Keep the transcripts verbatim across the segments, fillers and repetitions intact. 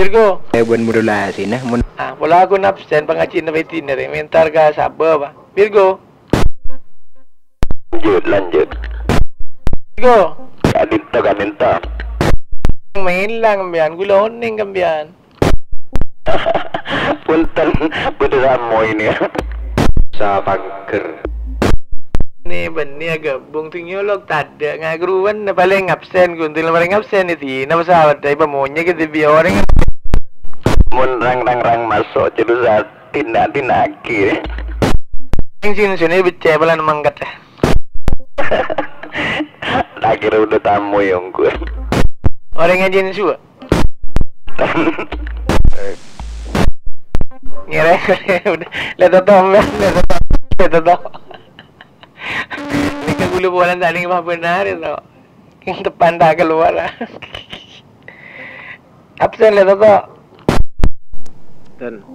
Virgo. Eh, bân modulasi, nah, mon- Ah, pola aku absen pangajiyânna bâdhina rè, mentar ka sabâ, Pa'. Virgo. Lanjut, lanjut. Virgo. Kadinto, kadinto. Mèlang, sampèyan, ghulâ onèng, sampèyan. Punten, bâdâ tamu ini. Sa pagghâr. Nè, bânnè aghâbung, sè nyolok tadâ', ngaghruwân, palèng absen, kuntil palèng absen, è dinna pesawat, dâri pamonyè, ghi' dhibi' orèng. Mon rang-rang-rang maso', jâ' dhusa, dinna'-dinna'aghi. Sing sini-sini beccè' palan mangkat, eh. Tak kira udah tamu ya, Ungku. Orèng ajin suwa. Ngèrèng, udah. Lè' Toto, lè' Toto. Lè' Toto. Nèka ghulâ polana ta' nèng pabhânar, to. Teppan ta' kalowar. Absen, lè' Toto. Ten.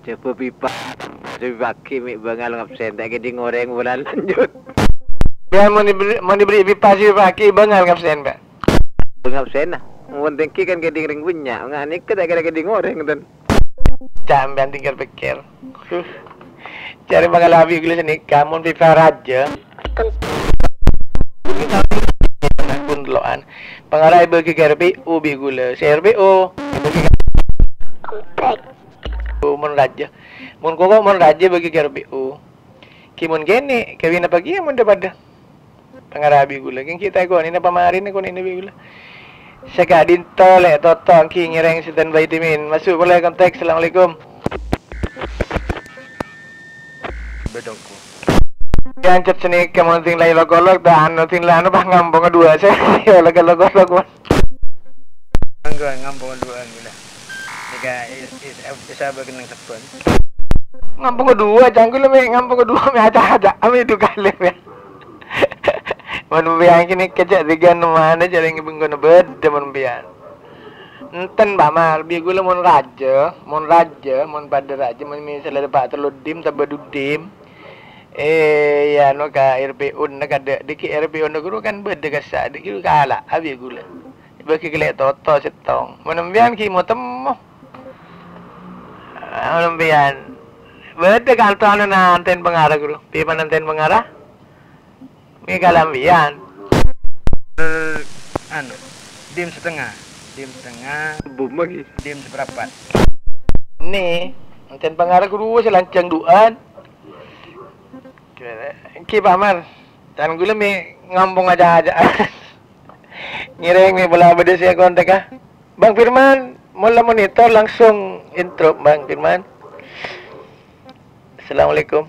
Coba pipa. Coba pagi mè' bângal ngabsen. Ta' kèdhing orèng bulan lanjut. Ya, mon diberi, mon diberi pipa sè pagi bângal ngabsen, Pak. Ngabsen, nah. Mon tèngghi kan kèdhing rèng bânnya'. Nga' nèka ta' kèra kèdhing orèng, ten. Sampèyan tinggal pikir. Ca'na pangarabi ghulâ sanèka, mon pipa rajâ. Pon tello'an. Pangara èbâgi ka R P U bi' ghulâ. Sè R P U. Komplek. Oh, mon rajâ. Mon koko mon rajâ bâgi ka R P U. Ghi' mon kènè', kawinna pagiyâ mon dhâ-padâ. Pangarabi ghulâ, kèng ghi' ta' èkonè'è napa marèna èkonè'è bi' ghulâ. Saka'dinto lè' Toto, ghi' ngèrèng standby dhimin. Maso' polè kontak. Assalamualaikum. Bedongku. Yâ, cèt sanèka mon sing la olok-olok, ta' anu, sing la anu, pas ngampong duwâ', sè olok-olok, Mas. Enggak, ngampong duwâ', gila. Nèka is-, is-, is-, abâ' kennèng sebbhân. Ngampong duwâ', cangkul mè' ngampong duwâ', mè' aca-aca, mè' du kalè, mè'. Mon biyân kènè' kèjhâ' dhigân mana, jhârèng bengkona bâdâ mon biyân. Enten, Pak Mar, bi' ghulâ mon rajâ, mon rajâ, mon padâ rajâ, mon misalè pa' tello dim, tabâ du dim. Eh, yâ, no, ka R P U-na, kadâ', dhiki' R P U-na ghuru kan bâdâ kassa', dhiki' kala', abi' ghulâ. Bâgi ka lè' Toto sèttong. Mon empèyan ghi' mo-temmo. Ah, mon empèyan. Bâdâ kanto anu nanten pangara, ghuru. Pi pananten pangara? Mè' kalambiyan. Eh, anu, dim setengah. Dim setengah. Bum lagi. Dim seperempat. Ni, enten pangara ghuru sè lanjhâng du'an. Ghi, Pak Mar. Can ghulâ mè' ngampong aca-aca. Ngèrèng mè' pola bâdâ sè kontak, ah. Bang Firman, mola monitor langsung intro, Bang Firman. Assalamualaikum.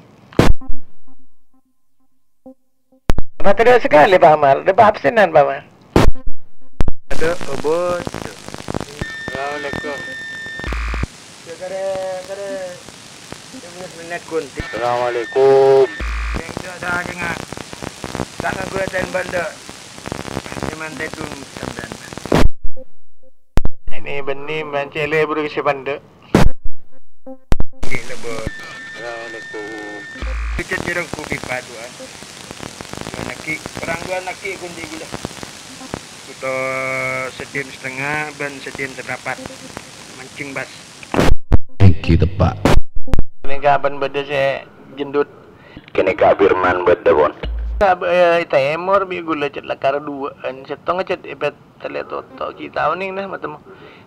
Apa tadâ' sakalè, Pak Amar? Dâpa' absenan, Pak Amar? Aduh, obot. Assalamualaikum. Kare, kare, lima belas menit kunti. Assalamualaikum. Yang tak ada aja nggak. Tak ngaku ya, ten bandar. Ini mantai dulu, sampean. Ini benih, mancele, buru isi bandar. Nggih, lebur. Assalamualaikum. Picet jeruk kopi paduan. Dua naki, orang dua naki kunci gula. Kita sedim setengah, ban sedim seprapat. Mancing bas. Iki tepak. Ini kapan beda sih jendut? Kene Kak Firman beda, Bon. Kak, eh, temor bi gula cet lakar duaan. Setong cet epet tele toto. Kita oning nah matemu.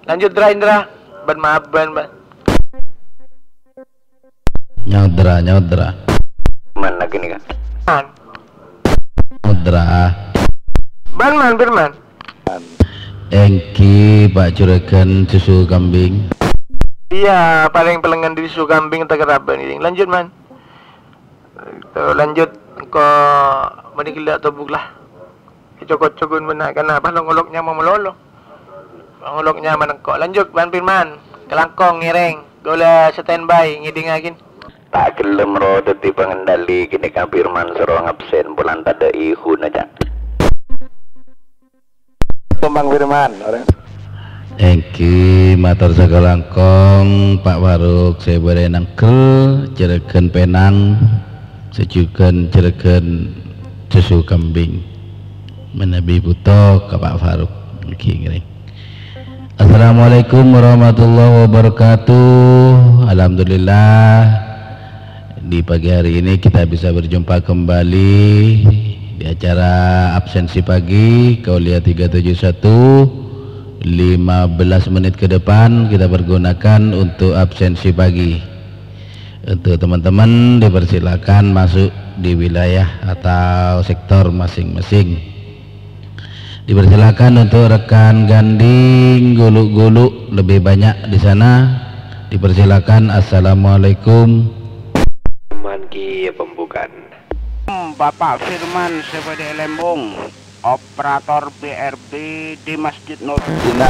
Lanjut, Dra, Indra. Ban maban, Ban. Nyaudra, nyaudra. Mana gini, Kak? An. Nyaudra. Ban, Man, Firman. Enggi, Pak Juragan, susu kambing. Iya, paling pelengan di susu kambing, tak keraban ini. Lanjut, Man. Tuh, lanjut. Engko' mending gila tobuk lah. Cocok-cocokan benar, karena apa lo ngoloknya mau melolo. Ngoloknya menengkok. Lanjut, Ban Firman. Kelangkong, ngereng. Gola standby, ngidingagin. Tak gelem ro daddi pangendali kene Kang Firman soro ngabsen bulan tadha ihuna, Cak. Kembang Firman, orang. Enggi matur sakalangkong, Pak Faruk, saya boleh nangkel, jeragan penang, sejugan jeragan susu kambing. Menabi buto ka Pak Faruk, enggi ngiring. Assalamualaikum warahmatullahi wabarakatuh. Alhamdulillah, di pagi hari ini kita bisa berjumpa kembali di acara absensi pagi Kauliah tiga tujuh satu. Lima belas menit ke depan kita pergunakan untuk absensi pagi. Untuk teman-teman dipersilakan masuk di wilayah atau sektor masing-masing. Dipersilakan untuk rekan ganding, gulu-gulu lebih banyak di sana. Dipersilakan. Assalamualaikum. Firman ki pembukaan. Bapak Firman sè bâdâ è Lembung, operator B R B di Masjid Nur. Dina,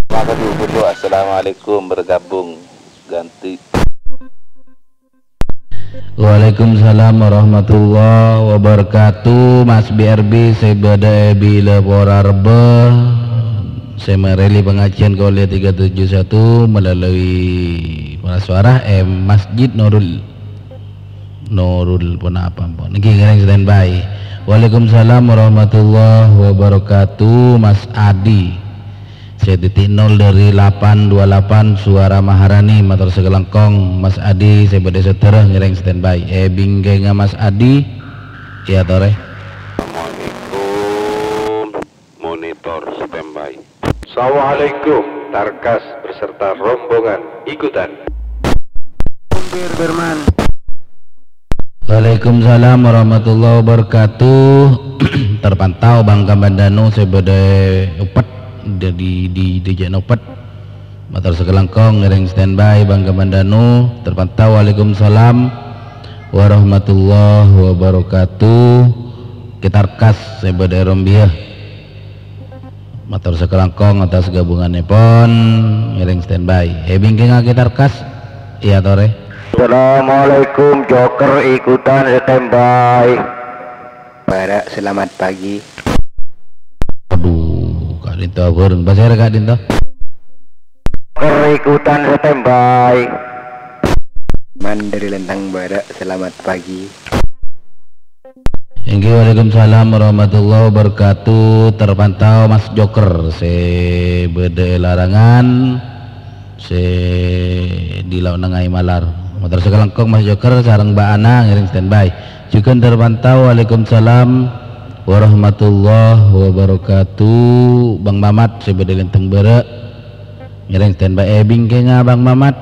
maka dulu. Assalamualaikum, bergabung. Ganti. Waalaikumsalam warahmatullahi wabarakatuh. Mas B R B sè bâdâ è Bilâ Pora Rebbhâ, sè marèli pangajiân Kauliah tiga tujuh satu melalui Pora Suara è Masjid Nurul, Nurul ponapa, ampon? Ngghi, ngèrèng standby. Waalaikumsalam warahmatullahi wabarakatuh, Mas Adi. Sè titik nol dari lapan dua lapan Suara Maharani, mator sakalangkong, Mas Adi, sè bâdâ sadhârâ ngèrèng standby. È bingkèngnga Mas Adi, èyatorè. Assalamualaikum, monitor standby. Assalamualaikum, Tarkas beserta rombongan ikutan. Waalaikumsalam warahmatullahi wabarakatuh. Terpantau Bang Kamandanu sè bâdâ opet, di, di, di, di jâ' opet. Mator sakalangkong ngèrèng standby Bang Kamandanu, terpantau. Waalaikumsalam warahmatullahi wabarakatuh. Ki Tarkas sè bâdâ è Rombia. Mator sakalangkong atas gabungannèpon, ngèrèng standby. È bingkèngnga Ki Tarkas, èyatorè. Assalamualaikum, Joker ikutan standby. Bara, selamat pagi. Aduh, ka'dinto abhâreng. Pasèra ka'dinto? Joker ikutan standby. Man dari Lentang Bara, selamat pagi. Èngghi, waalaikumsalam warahmatullahi wabarakatuh. Terpantau Mas Joker sè bâdâ è larangan, sè di laonan Ngaè Malar. Mator sakalangkong Mas Joker sareng Mbak Ana ngèrèng standby. Jhughân terpantau, waalaikumsalam warahmatullahi wabarakatuh. Bang Mamat sè bâdâ Lenteng Bârâ' ngèrèng standby. È bingkèngnga Bang Mamat,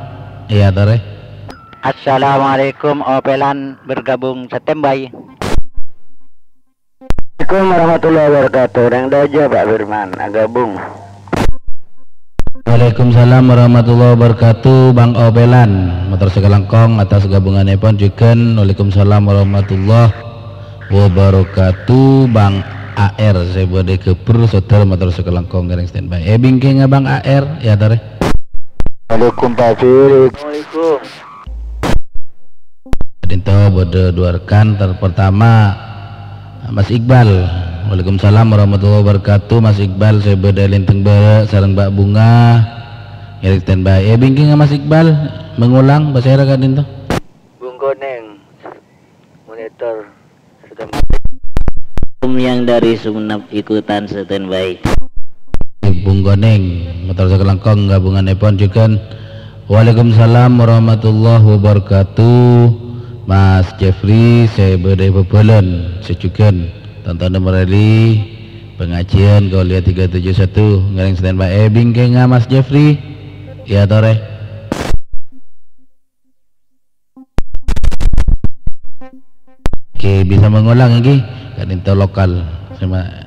èyatorè. Assalamualaikum, Opelan bergabung standby. Assalamualaikum warahmatullahi wabarakatuh. Rèng Dâjâ, Pak Firman, agabung. Waalaikumsalam warahmatullahi wabarakatuh, Bang Opelan. Mator sakalangkong atas gabungannèpon jhughân. Waalaikumsalam warahmatullahi wabarakatuh, Bang A R. Sè bâdâ è Gâbur, Sodar, mator sakalangkong ngèrèng standby. È bingkèngnga Bang A R, èyatorè. Waalaikumsalam, Pak Felix. Assalamualaikum. Ka'dinto bâdâ dua rekan, ter-, pertama, Mas Iqbal. Waalaikumsalam warahmatullahi wabarakatuh. Mas Iqbal sè bâdâ è Lenteng Bârâ' sareng Mbak Bunga. Ngèrèng standby. È bingkèngnga Mas Iqbal, mengulang, pasèra ka'dinto? Bung Koneng, monitor. Om yang dari Sumenep ikutan standby. Bung Koneng, mator sakalangkong gabungannèpon jhughân. Waalaikumsalam warahmatullahi wabarakatuh. Mas Jeffrey, sè bâdâ è Bhâbhâlân, sè jhughân. Tantona marèli pangajiân Kauliah tiga tujuh satu. Ngèrèng standby. È bingkèngnga Mas Jeffrey, èyatorè. Oke, bisa mengulang èngghi. Ka'dinto lokal. Sè ma-,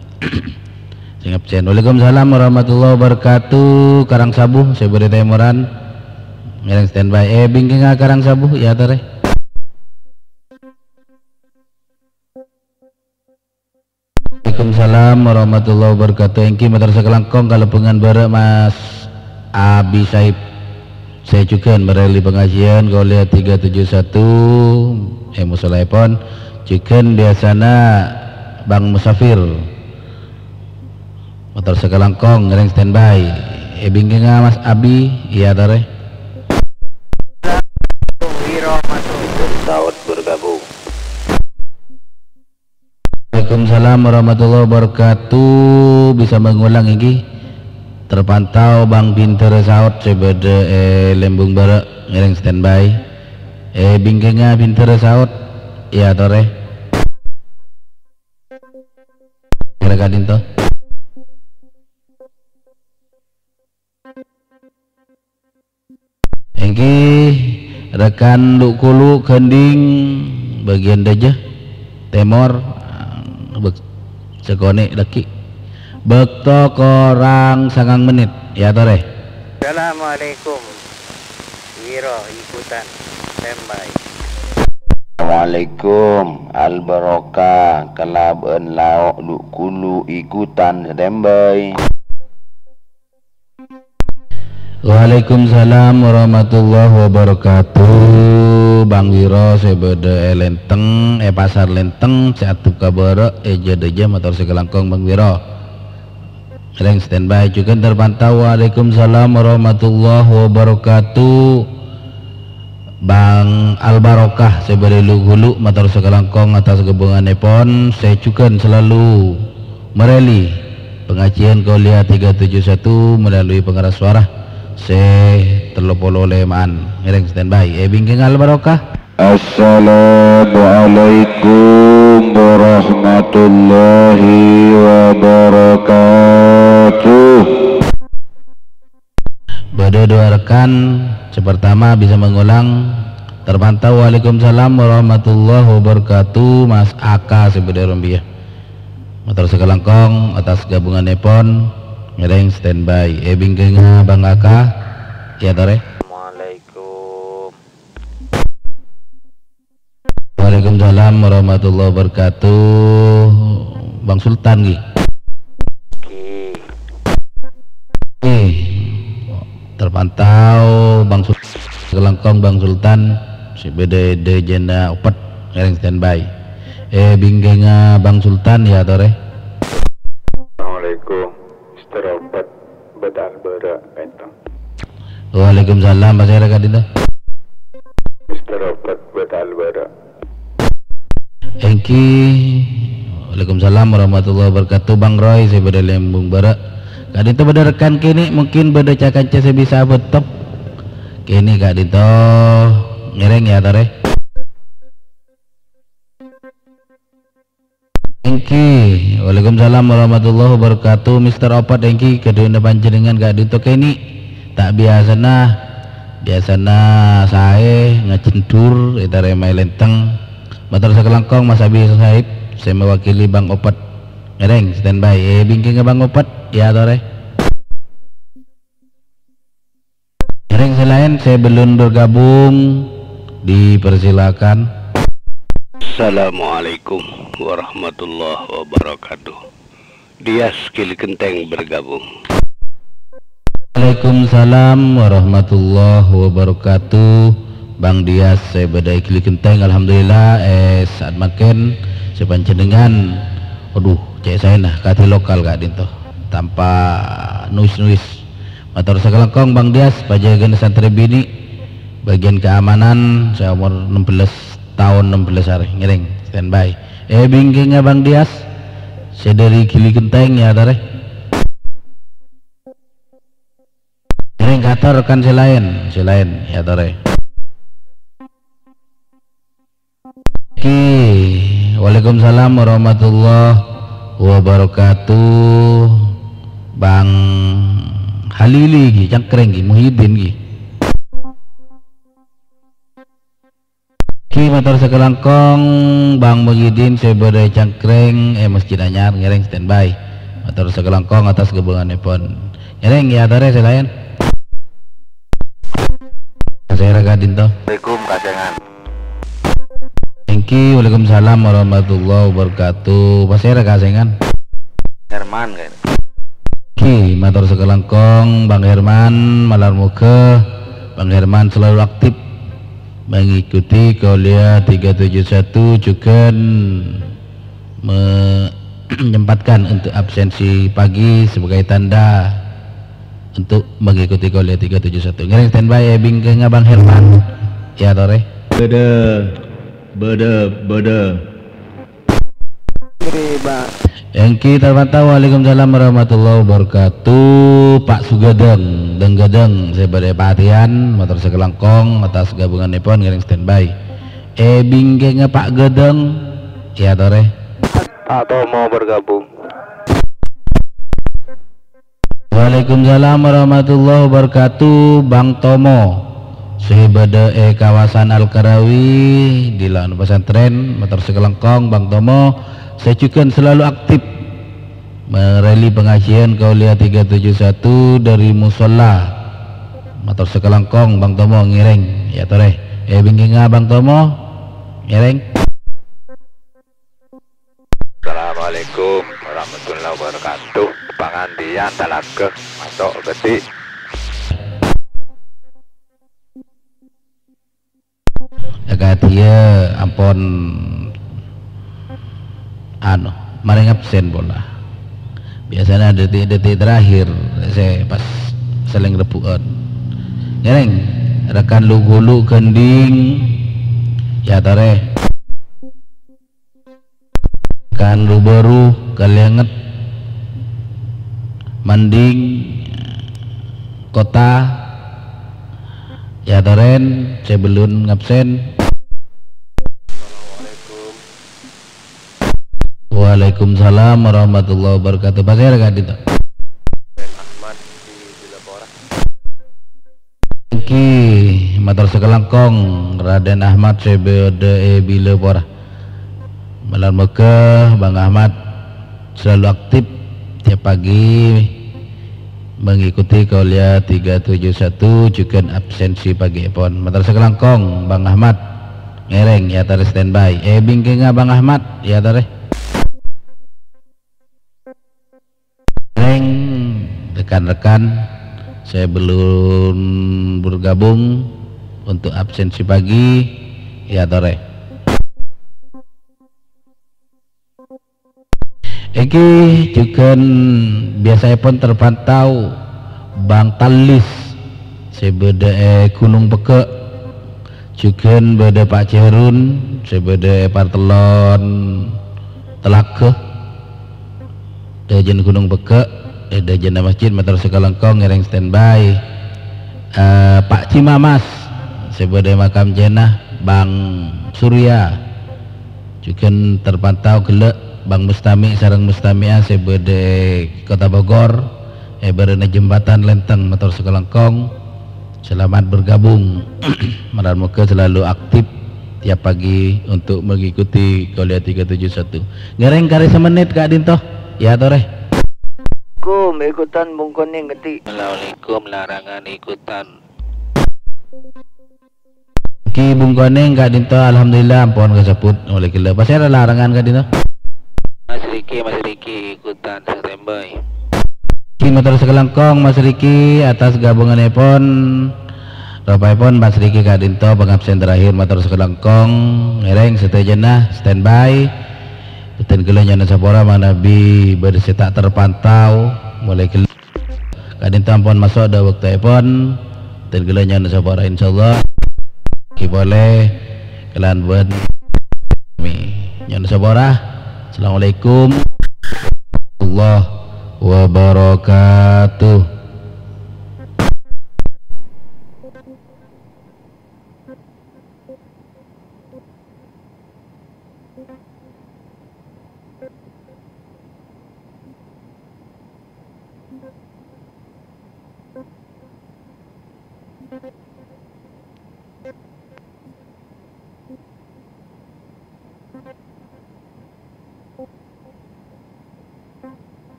sing absen. Waalaikumsalam warahmatullahi wabarakatuh. Karangsabu, sè bâdâ è Tèmoran. Ngèrèng standby. È bingkèngnga Karangsabu, èyatorè. Waalaikumsalam warahmatullahi wabarakatuh. Èngghi mator sakalangkong kalabângan bârâ' Mas Abi Saib. Sè jhughân marèli pangajiân Kauliah tiga tujuh satu, è, musolaèpon. Jhughân biyasana Bang Musafir. Mator sakalangkong ngèrèng standby. È bingkèngnga Mas Abi, èyatorè. Wiro masuk. Saud bergabung. Waalaikumsalam warahmatullahi wabarakatuh. Bisa mengulang èngghi. Terpantau Bang Bindhârâ Saot sè bâdâ è Lembung Bârâ', ngèrèng standby. È bingkèngnga Bindhârâ Saot, èyatorè. Kèra ka'dinto. Èngghi rekan Lu' Kolu Ganding bagian dâjâ tèmor, bâk-, sakonè' dhâggi'. Bâkto korang sangang mennit, èyatorè. Assalamualaikum. Wiro ikutan, standby. Assalamualaikum. Al-Barokah kalabân Lao' Lu' Kolu ikutan, standby. Waalaikumsalam warahmatullahi wabarakatuh. Bang Wiro sè bâdâ è Lenteng, è Pasar Lenteng, sè adhep ka bârâ', è jâ-dâjâ mator sakalangkong Bang Wiro. Ngèrèng standby jhughân terpantau. Waalaikumsalam warahmatullahi wabarakatuh. Bang Al-Barokah sè bâdâ è Lu' Kolu mator sakalangkong atas ghâbhungannèpon sè jhughân selalu marèli pangajiân Kauliya tiga tujuh satu melalui pengeras suara sè tello polo lèma'an. Ngèrèng standby. È bingkèngnga Al-Barokah. Assalamualaikum warahmatullahi wabarakatuh. Bâdâ dua rekan, sè pertama bisa mengulang. Terpantau, "Waalaikumsalam warahmatullahi wabarakatuh, Mas Aka sè bâdâ è Rumbiyah." Mator sakalangkong atas ghâbhungannèpon, ngèrèng standby. È bingkèngnga Bang Aka, èyatorè. Assalamualaikum. Waalaikumsalam warahmatullahi wabarakatuh. Bang Sultan, ghi? Ghi. Ghi. Terpantau Bang Sul-, sakalangkong Bang Sultan, sè bâdâ è dâjâna Opet, ngèrèng standby. È bingkèngnga Bang Sultan, èyatorè. Assalamualaikum. Mister Opet, bâdâ è bârâ', ka'dinto. Waalaikumsalam, pasèra ka'dinto? Mister Opet, bâdâ è bârâ'. Èngghi. Waalaikumsalam warahmatullahi wabarakatuh. Bang Roy, sè bâdâ è Lembung Bârâ'. Ka'dinto bâdâ rekan kènè', mungkin bâdâ ca-kanca sè bisa abhâkto. Kènè' ka'dinto. Ngèrèng, èyatorè. Èngghi, waalaikumsalam warahmatullahi wabarakatuh. Mister Opet, èngghi, ghâdhuwânna panjhennengngan ka'dinto kènè'. Ta' biyasana, biyasana saè ngajhendhur, ètarèmaè lèntèng. Mator sakalangkong Mas Abi Saib, sè mewakili Bang Opet. Ngèrèng, standby. È bingkèngnga Bang Opet, èyatorè. Ngèrèng sè laèn sè belum bergabung, dipersilakan. Assalamualaikum warahmatullahi wabarakatuh. Dias Gili Genteng bergabung. Waalaikumsalam warahmatullahi wabarakatuh. Bang Dias sè bâdâ è Gili Genteng, alhamdulillah, è, saat mangkèn sè panjhennengngan, aduh, cè' saèna, kadhi lokal ka'dinto. Tanpa nuis-nuis. Mator sakalangkong Bang Dias, pajâgâna santrè binè', bagian keamanan, sè omor enam belas taon, enam belas arè, ngèrèng, standby. È bingkèngnga Bang Dias, sè dâri Gili Genteng, èyatorè. Ngèrèng, kator rekan sè laèn, sè laèn, èyatorè. Ki, waalaikumsalam warahmatullahi wabarakatuh. Bang Halili, ghi, Cangkreng, ghi, Muhyiddin, ghi. Ki, mator sakalangkong, Bang Muhyiddin sè bâdâ è Cangkreng, è Masjid Anyar, ngèrèng, standby. Mator sakalangkong atas ghâbhungannèpon. Ngèrèng, èyatorè sè laèn. Pasèra ka'dinto? Assalamualaikum, Kasengan. Èngghi, waalaikumsalam warahmatullahi wabarakatuh. Pasèra Kasengan? Herman, kayaknya. Èngghi, mator sakalangkong, Bang Herman, malar moghâ Bang Herman selalu aktif mengikuti Kauliya tiga tujuh satu, jhughân menyempatkan untuk absensi pagi sebagai tanda untuk mengikuti Kauliya tiga tujuh satu. Ngèrèng, standby, è bingkèngnga Bang Herman. Èyatorè. Bâdâ, bâdâ, bâdâ. Èngghi, terpantau. Waalaikumsalam warahmatullahi wabarakatuh. Pak Sugadang, Dang Gadang, sè bâdâ è Patihan, mator sakalangkong, atas gabunganèpon ngèrèng standby. È bingkèngnga Pak Gadang, èyatorè. Pak Tomo bergabung. Waalaikumsalam warahmatullahi wabarakatuh, Bang Tomo. Sè bâdâ è kawasan Al-Karawi, di la'on pesantren, mator sakalangkong, Bang Tomo, sè jhughân selalu aktif. Marèli pangajiân Kauliya tiga tujuh satu dari Musholla. Mator sakalangkong, Bang Tomo ngèrèng, èyatorè. È bingkèngnga Bang Tomo, ngèrèng. Assalamualaikum warahmatullahi wabarakatuh. Pangandiyân talaga, maso' gati'. Akadiyâ ampon, anu, marèng absen pola. Biasana detik-detik terakhir sè pas salèng rebbu'ân. Ngèrèng, rekan lu-ghulu ghândhing, èyatorè. Kan ru-bâru, kalènget, manding, kota, èyatorè, sè bellun ngabsen. Assalamualaikum. Waalaikumsalam warahmatullahi wabarakatuh. Pasèra ka'dinto? Ahmad di Bilapora. Èngghi, mator sakalangkong, Raden Ahmad sè bâdâ è Bilapora. Malar moghâ Bang Ahmad selalu aktif tiap pagi mengikuti Kauliya tiga tujuh satu, jhughân absensi pagièpon. Mator sakalangkong, Bang Ahmad, ngèrèng, èyatorè standby. È bingkèngnga Bang Ahmad, èyatorè. Rèng, rekan-rekan, sè bellun bergabung untuk absensi pagi, èyatorè. Èngghi jhughân biyasaèpon terpantau Bang Talis sè bâdâ è Gunung Pegghâ'. Jhughân bâdâ Pak Jarun sè bâdâ è partellon Telaga. Dâjâna Gunung Pegghâ', è dâjâna masjid, mator sakalangkong ngèrèng standby. Eh, Pak Cimamas sè bâdâ è makam Jenah, Bang Surya. Jhughân terpantau ghellâ' Bang Mustami sareng Mustami'ah sè bâdâ è Kota Bogor, è bârâna Jembatan Lenteng, mator sakalangkong. Selamat bergabung. Malar moghâ selalu aktif tiap pagi untuk mengikuti Kauliya tiga tujuh satu. Ngèrèng karè samennit ka'dinto. Èyatorè. Kum, ikutan Bung Konèng gati'. Assalamualaikum, larangan ikutan. Èngghi Bung Konèng ka'dinto, alhamdulillah, ampon kasebbhut olè ghellâ'. Pasèra larangan ka'dinto? Mas Riki, Mas Riki, ikutan standby. Èngghi mator sakalangkong, Mas Riki, atas gabunganèpon. Ropaèpon Mas Riki ka'dinto, pangabsen terakhir, mator sakalangkong. Ngèrèng sadhâjâna, standby. Bhâdhân kaulâ nyo'on sapora manabi bâdâ sè ta' terpantau, molaè ghellâ'. Ka'dinto ampon maso' dâ' bâktoèpon, bhâdhân kaulâ nyo'on sapora, insyaallah. Ghi polè kalabân nyo'on sapora. Assalamualaikum warahmatullahi wabarakatuh.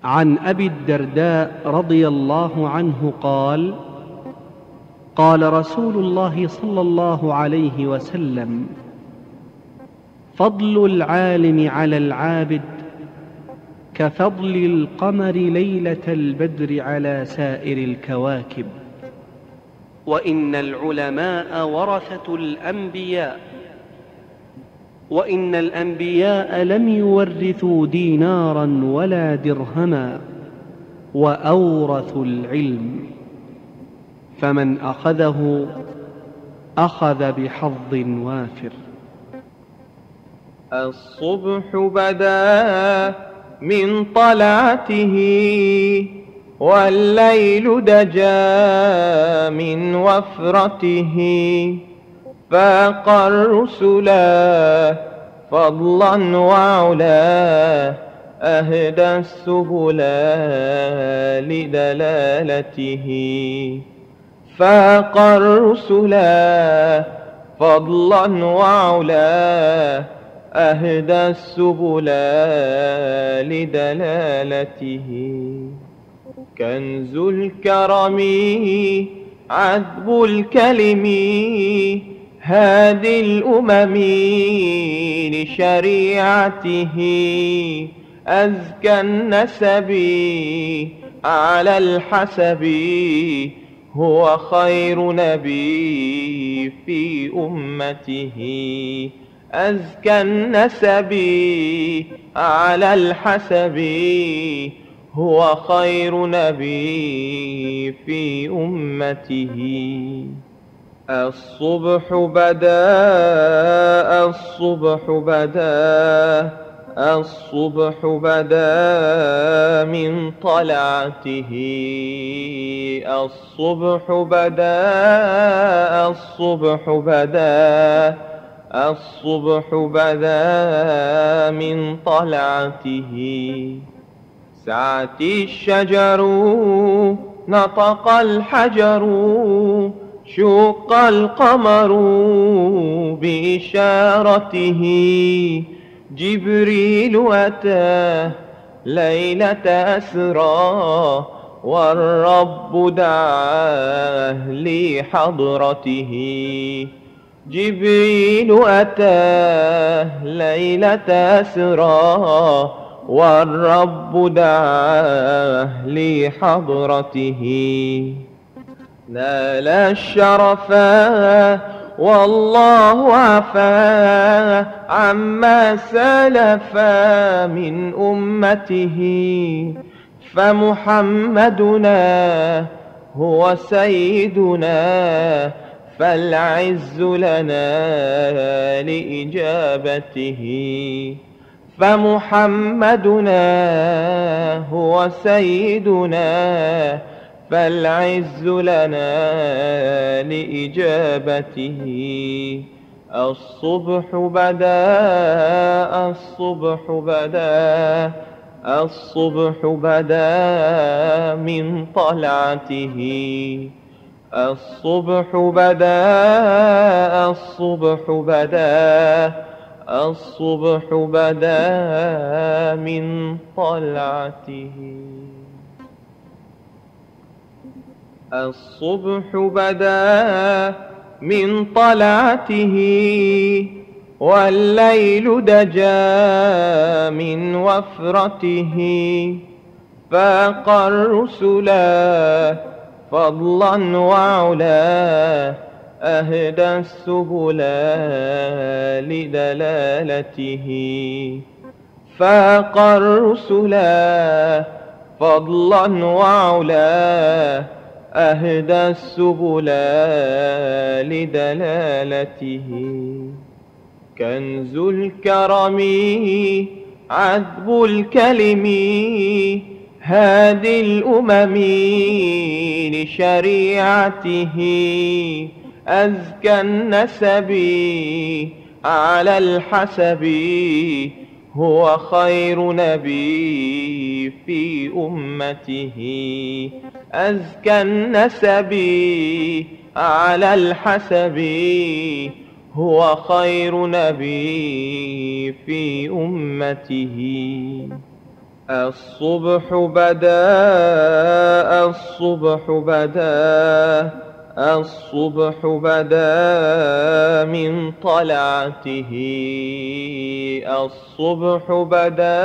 عن أبي الدرداء رضي الله عنه قال: قال رسول الله صلى الله عليه وسلم: فضل العالم على العابد كفضل القمر ليلة البدر على سائر الكواكب. وإن العلماء ورثة الأنبياء، وإن الأنبياء لم يورثوا دينارا ولا درهما، وأورثوا العلم. فمن أخذه أخذ بحظ وافر. الصبح بدا من طلعته، والليل دجا من وفرته، فاق الرسلا فضلا وعلا، أهدى السبلا لدلالته. فاق الرسلا فضلا وعلا، أهدى السبلا لدلالته. كنز الكرم عذب الكلم، هادي الأمم لشريعته. أزكى النسب على الحسب، هو خير نبي في أمته. أزكى النسب على الحسب، هو خير نبي في أمته. الصبح بدا، الصبح بدا، الصبح بدا من طلعته. الصبح بدا، الصبح بدا، الصبح بدا من طلعته. سعت الشجر، نطق الحجر، شق القمر بإشارته. جبريل أتى ليلة أسرى، والرب دعاه لحضرته. جبريل أتى ليلة أسرى، والرب دعاه لحضرته. نال الشرفا والله عفا عما سلفا من أمته. فمحمدنا هو سيدنا، فالعز لنا لإجابته. فمحمدنا هو سيدنا، فالعز لنا لإجابته. الصبح بدا، الصبح بدا، الصبح بدا من طلعته. الصبح بدا، الصبح بدا، الصبح بدا من طلعته. الصبح بدا من طلعته، والليل دجا من وفرته. فاق الرسلا فضلا وعلا، أهدى السبلا لدلالته. فاق الرسلا فضلا وعلا، أهدى السبلا لدلالته. كنز الكرم عذب الكلم، هادي الأمم لشريعته. أزكى النسب على الحسب، هو خير نبي في أمته. أزكى النسب على الحسب، هو خير نبي في أمته. الصبح بدا، الصبح بدا، الصبح بدا من طلعته. الصبح بدا،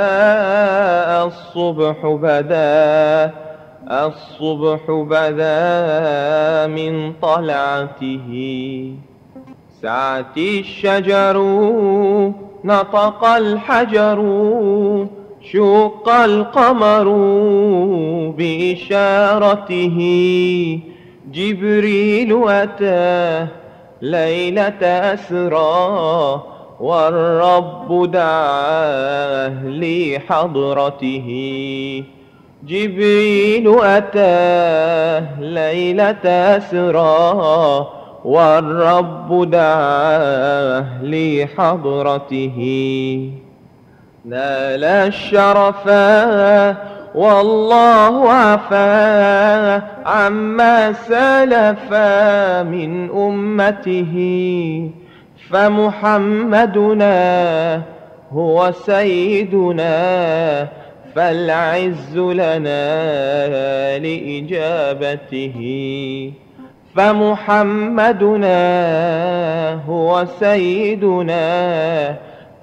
الصبح بدا، الصبح بدا من طلعته. سعت الشجر، نطق الحجر، شق القمر بإشارته. جبريل أتى ليلة أسرى، والرب دعاه لحضرته. جبريل أتى ليلة أسرى، والرب دعاه لحضرته. نال الشرفا والله عفا عما سلفا من أمته، فمحمدنا هو سيدنا، فالعز لنا لإجابته. فمحمدنا هو سيدنا،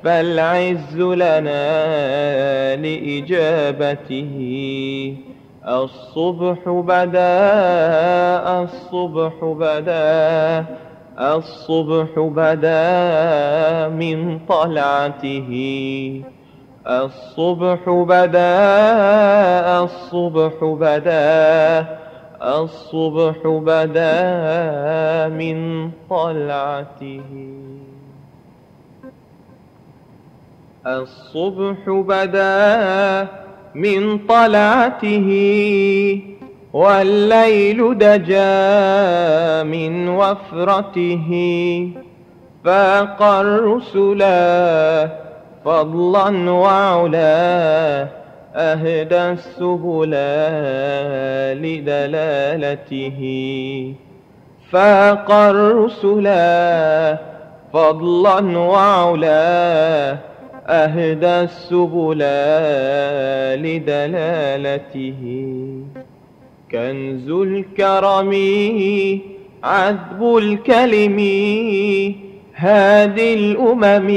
فالعز لنا لإجابته. الصبح بدا، الصبح بدا، الصبح بدا من طلعته. الصبح بدا، الصبح بدا، الصبح بدا من طلعته. الصبح بدا من طلعته، والليل دجا من وفرته. فاق الرسلا فضلا وعلا، أهدى السبلا لدلالته. فاق الرسلا فضلا وعلا، أهدى السبلا لدلالته. كنز الكرم عذب الكلم، هادي الأمم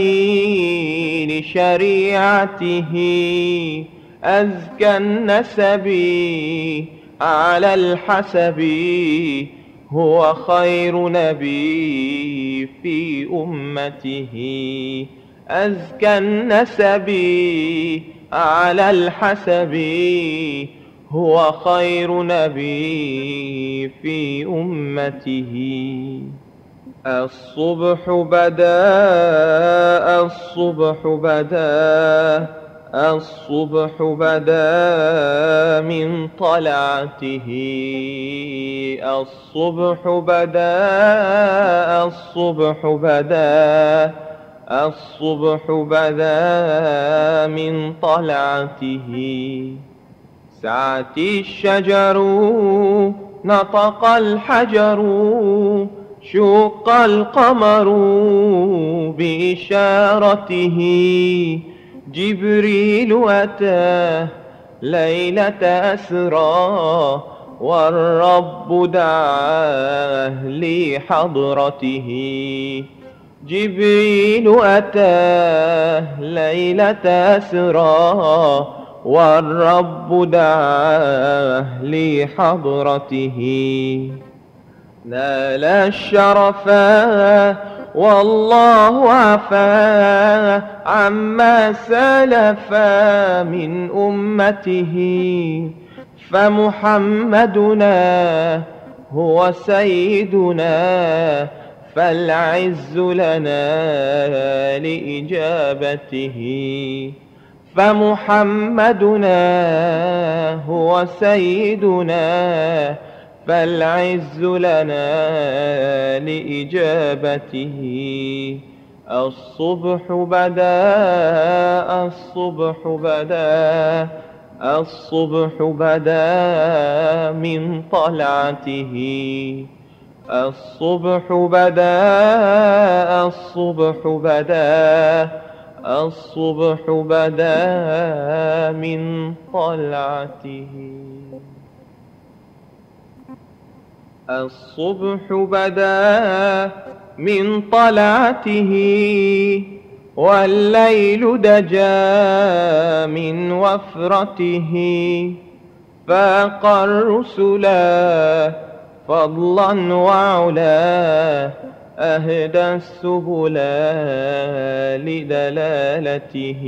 لشريعته. أزكى النسب على الحسب، هو خير نبي في أمته. أزكى النسب على الحسب، هو خير نبي في أمته. الصبح بدا، الصبح بدا، الصبح بدا من طلعته. الصبح بدا، الصبح بدا، الصبح بدا من طلعته. سعت الشجر، نطق الحجر، شق القمر بإشارته. جبريل أتى ليلة أسرى، والرب دعاه لحضرته. جبريل أتى ليلة أسرى، والرب دعاه لحضرته. نال الشرفا والله عفا عما سلفا من أمته. فمحمدنا هو سيدنا، فالعز لنا لإجابته. فمحمدنا هو سيدنا، فالعز لنا لإجابته. الصبح بدا، الصبح بدا، الصبح بدا من طلعته. الصبح بدا، الصبح بدا، الصبح بدا من طلعته. الصبح بدا من طلعته، والليل دجا من وفرته. فاق الرسلا فضلا وعلا، أهدى السبلا لدلالته.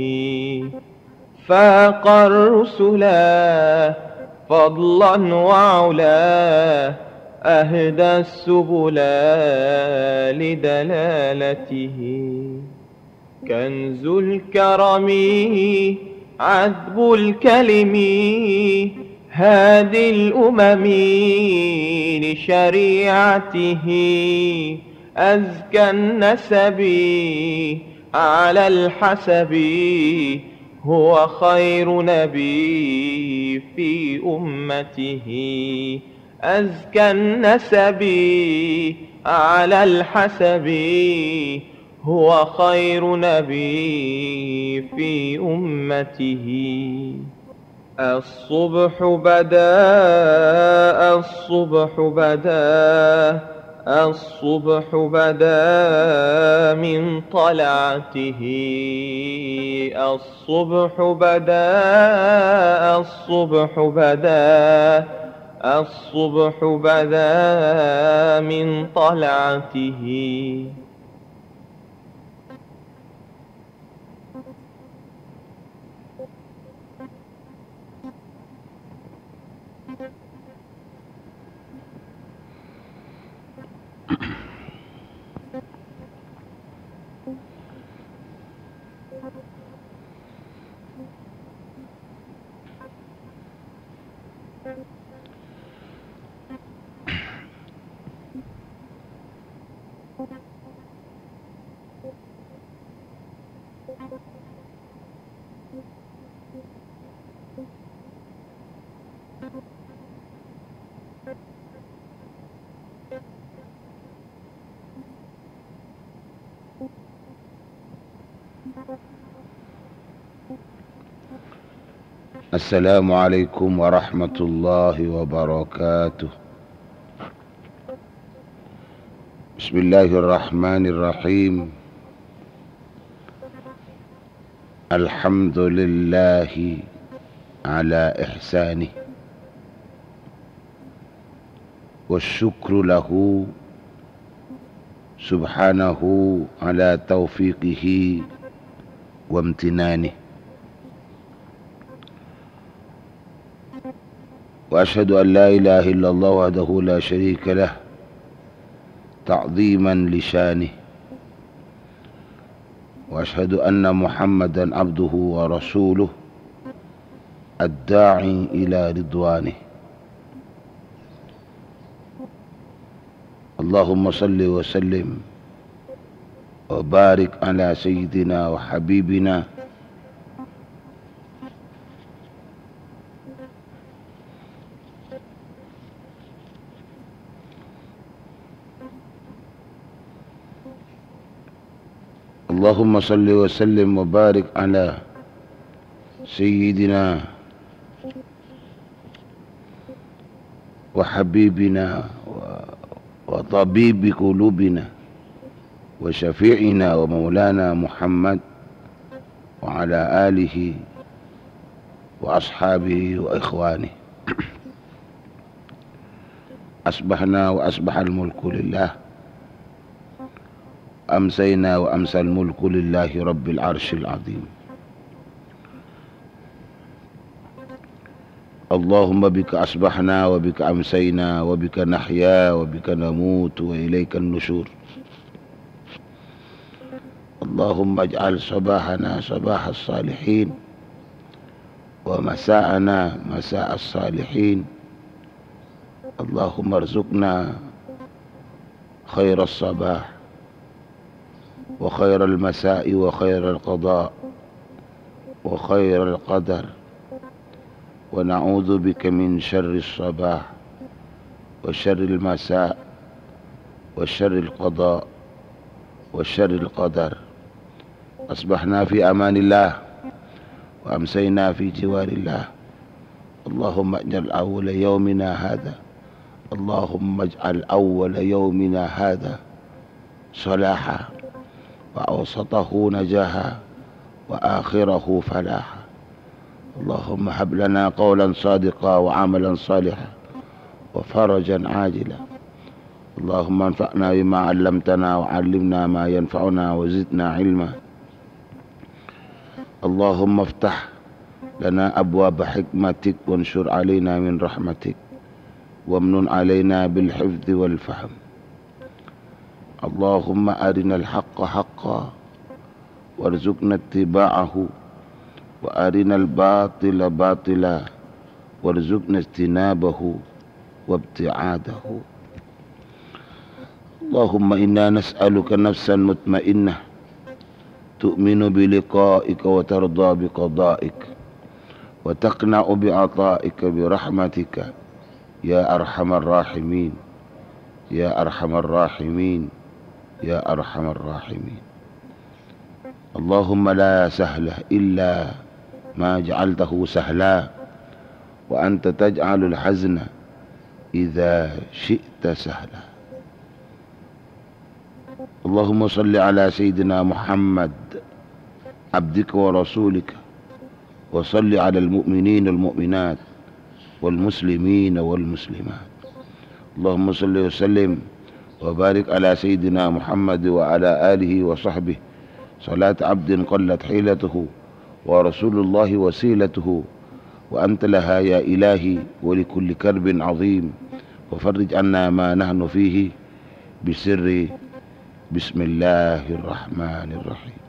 فاق الرسلا فضلا وعلا، أهدى السبل لدلالته. كنز الكرم عذب الكلم هادي الأمم لشريعته. أزكى النسب على الحسب هو خير نبي في أمته. أزكى النسب على الحسب هو خير نبي في أمته. الصبح بدا، الصبح بدا، الصبح بدا من طلعته. الصبح بدا، الصبح بدا، الصبح بدا من طلعته. السلام عليكم ورحمة الله وبركاته. بسم الله الرحمن الرحيم. الحمد لله على إحسانه، والشكر له سبحانه على توفيقه وامتنانه. وأشهد أن لا إله إلا الله وحده لا شريك له تعظيما لشانه، وأشهد أن محمدا عبده ورسوله الداعي إلى رضوانه. اللهم صل وسلم وبارك على سيدنا وحبيبنا اللهم صل وسلم وبارك على سيدنا وحبيبنا و-، وطبيب قلوبنا وشفيعنا ومولانا محمد وعلى آله وأصحابه وإخوانه. أصبحنا وأصبح الملك لله، أمسينا وأمسى الملك لله رب العرش العظيم. اللهم بك أصبحنا وبك أمسينا وبك نحيا وبك نموت وإليك النشور. اللهم اجعل صباحنا صباح الصالحين ومساءنا مساء الصالحين. اللهم ارزقنا خير الصباح وخير المساء وخير القضاء وخير القدر، ونعوذ بك من شر الصباح وشر المساء وشر القضاء وشر القدر. أصبحنا في أمان الله وأمسينا في جوار الله. اللهم اجعل أول يومنا هذا، اللهم اجعل أول يومنا هذا صلاحا، وأوسطه نجاحا، وآخره فلاحا. اللهم هب لنا قولا صادقا وعملا صالحا وفرجا عاجلا. اللهم انفعنا بما علمتنا وعلمنا ما ينفعنا وزدنا علما. اللهم افتح لنا أبواب حكمتك وانشر علينا من رحمتك. وامنن علينا بالحفظ والفهم. اللهم أرنا الحق حقا وارزقنا اتباعه، وأرنا الباطل باطلا وارزقنا اجتنابه وابتعاده. اللهم إنا نسألك نفسا مطمئنة تؤمن بلقائك وترضى بقضائك وتقنع بعطائك برحمتك يا أرحم الراحمين، يا أرحم الراحمين، يا أرحم الراحمين. اللهم لا سهل إلا ما جعلته سهلا، وأنت تجعل الحزن إذا شئت سهلا. اللهم صل على سيدنا محمد عبدك ورسولك، وصل على المؤمنين والمؤمنات والمسلمين والمسلمات. اللهم صل وسلم وبارك على سيدنا محمد وعلى آله وصحبه صلاة عبد قلت حيلته ورسول الله وسيلته وأنت لها يا إلهي ولكل كرب عظيم وفرج عنا ما نحن فيه بسر بسم الله الرحمن الرحيم.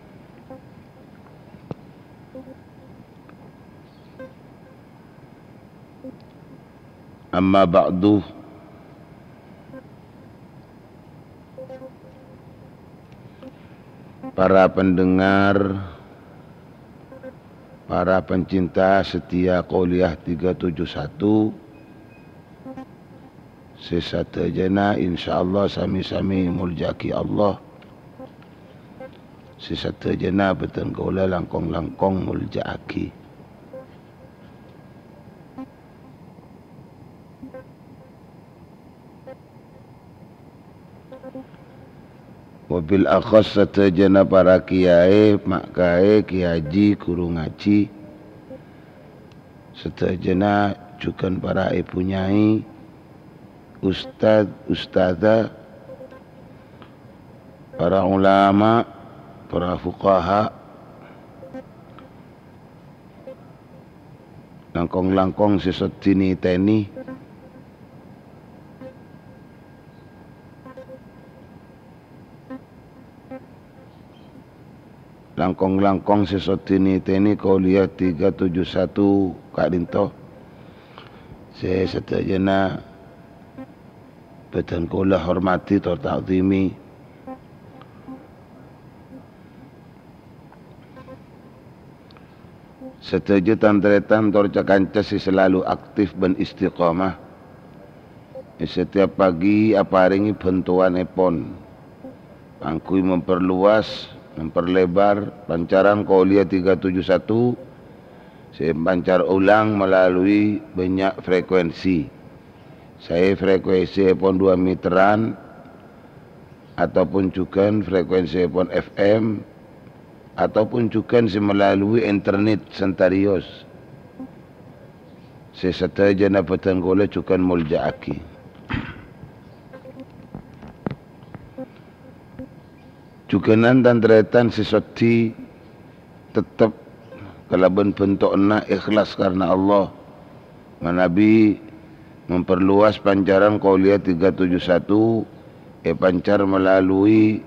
Amma ba'du, para pendengar, para pencinta setia Qouliyah tiga tujuh satu, sè sadhâjâna insyaallah sami-sami molja'aghi Allah. Sè sadhâjâna bhâdhân kaulâ langkong-langkong molja'aghi. Wabil akhas sadhâjâna para kiyaè, ma' kaè, kiyaji, ghuru ngajhi, sadhâjâna jhughân para èbhu nyai, ustad, ustadzah, para ulama, para fuqaha, langkong-langkong sè soddhi nètènè. Langkong-langkong sè soddhi nètènè Qouliyah tiga tujuh satu ka'dinto. Sè sadhâjâna bhâdhân kaulâ hormadhi tor ta'dhimi. Sadhâjâ tan-tarètan tor ca-kanca sè salalu aktif bân istiqomah. È setiap pagi aparèngè bhântowanèpon kaangghuy memperluas, memperlebar pancaran Qouliyah tiga tujuh satu sè èpancar ulang melalui bânnya' frekuensi. Saè frekuensièpon dua meteran, ataupun jhughân frekuensièpon F M, ataupun jhughân sè melalui internet santarios. Sè sadhâjâna bhâdhân kaulâ jhughân molja'aghi. Jhughânan tan-tarètan sè soddhi tettep kalabân bhento'na ikhlas karna Allah, manabi memperluas pancaran Qouliyah tiga tujuh satu èpancar melalui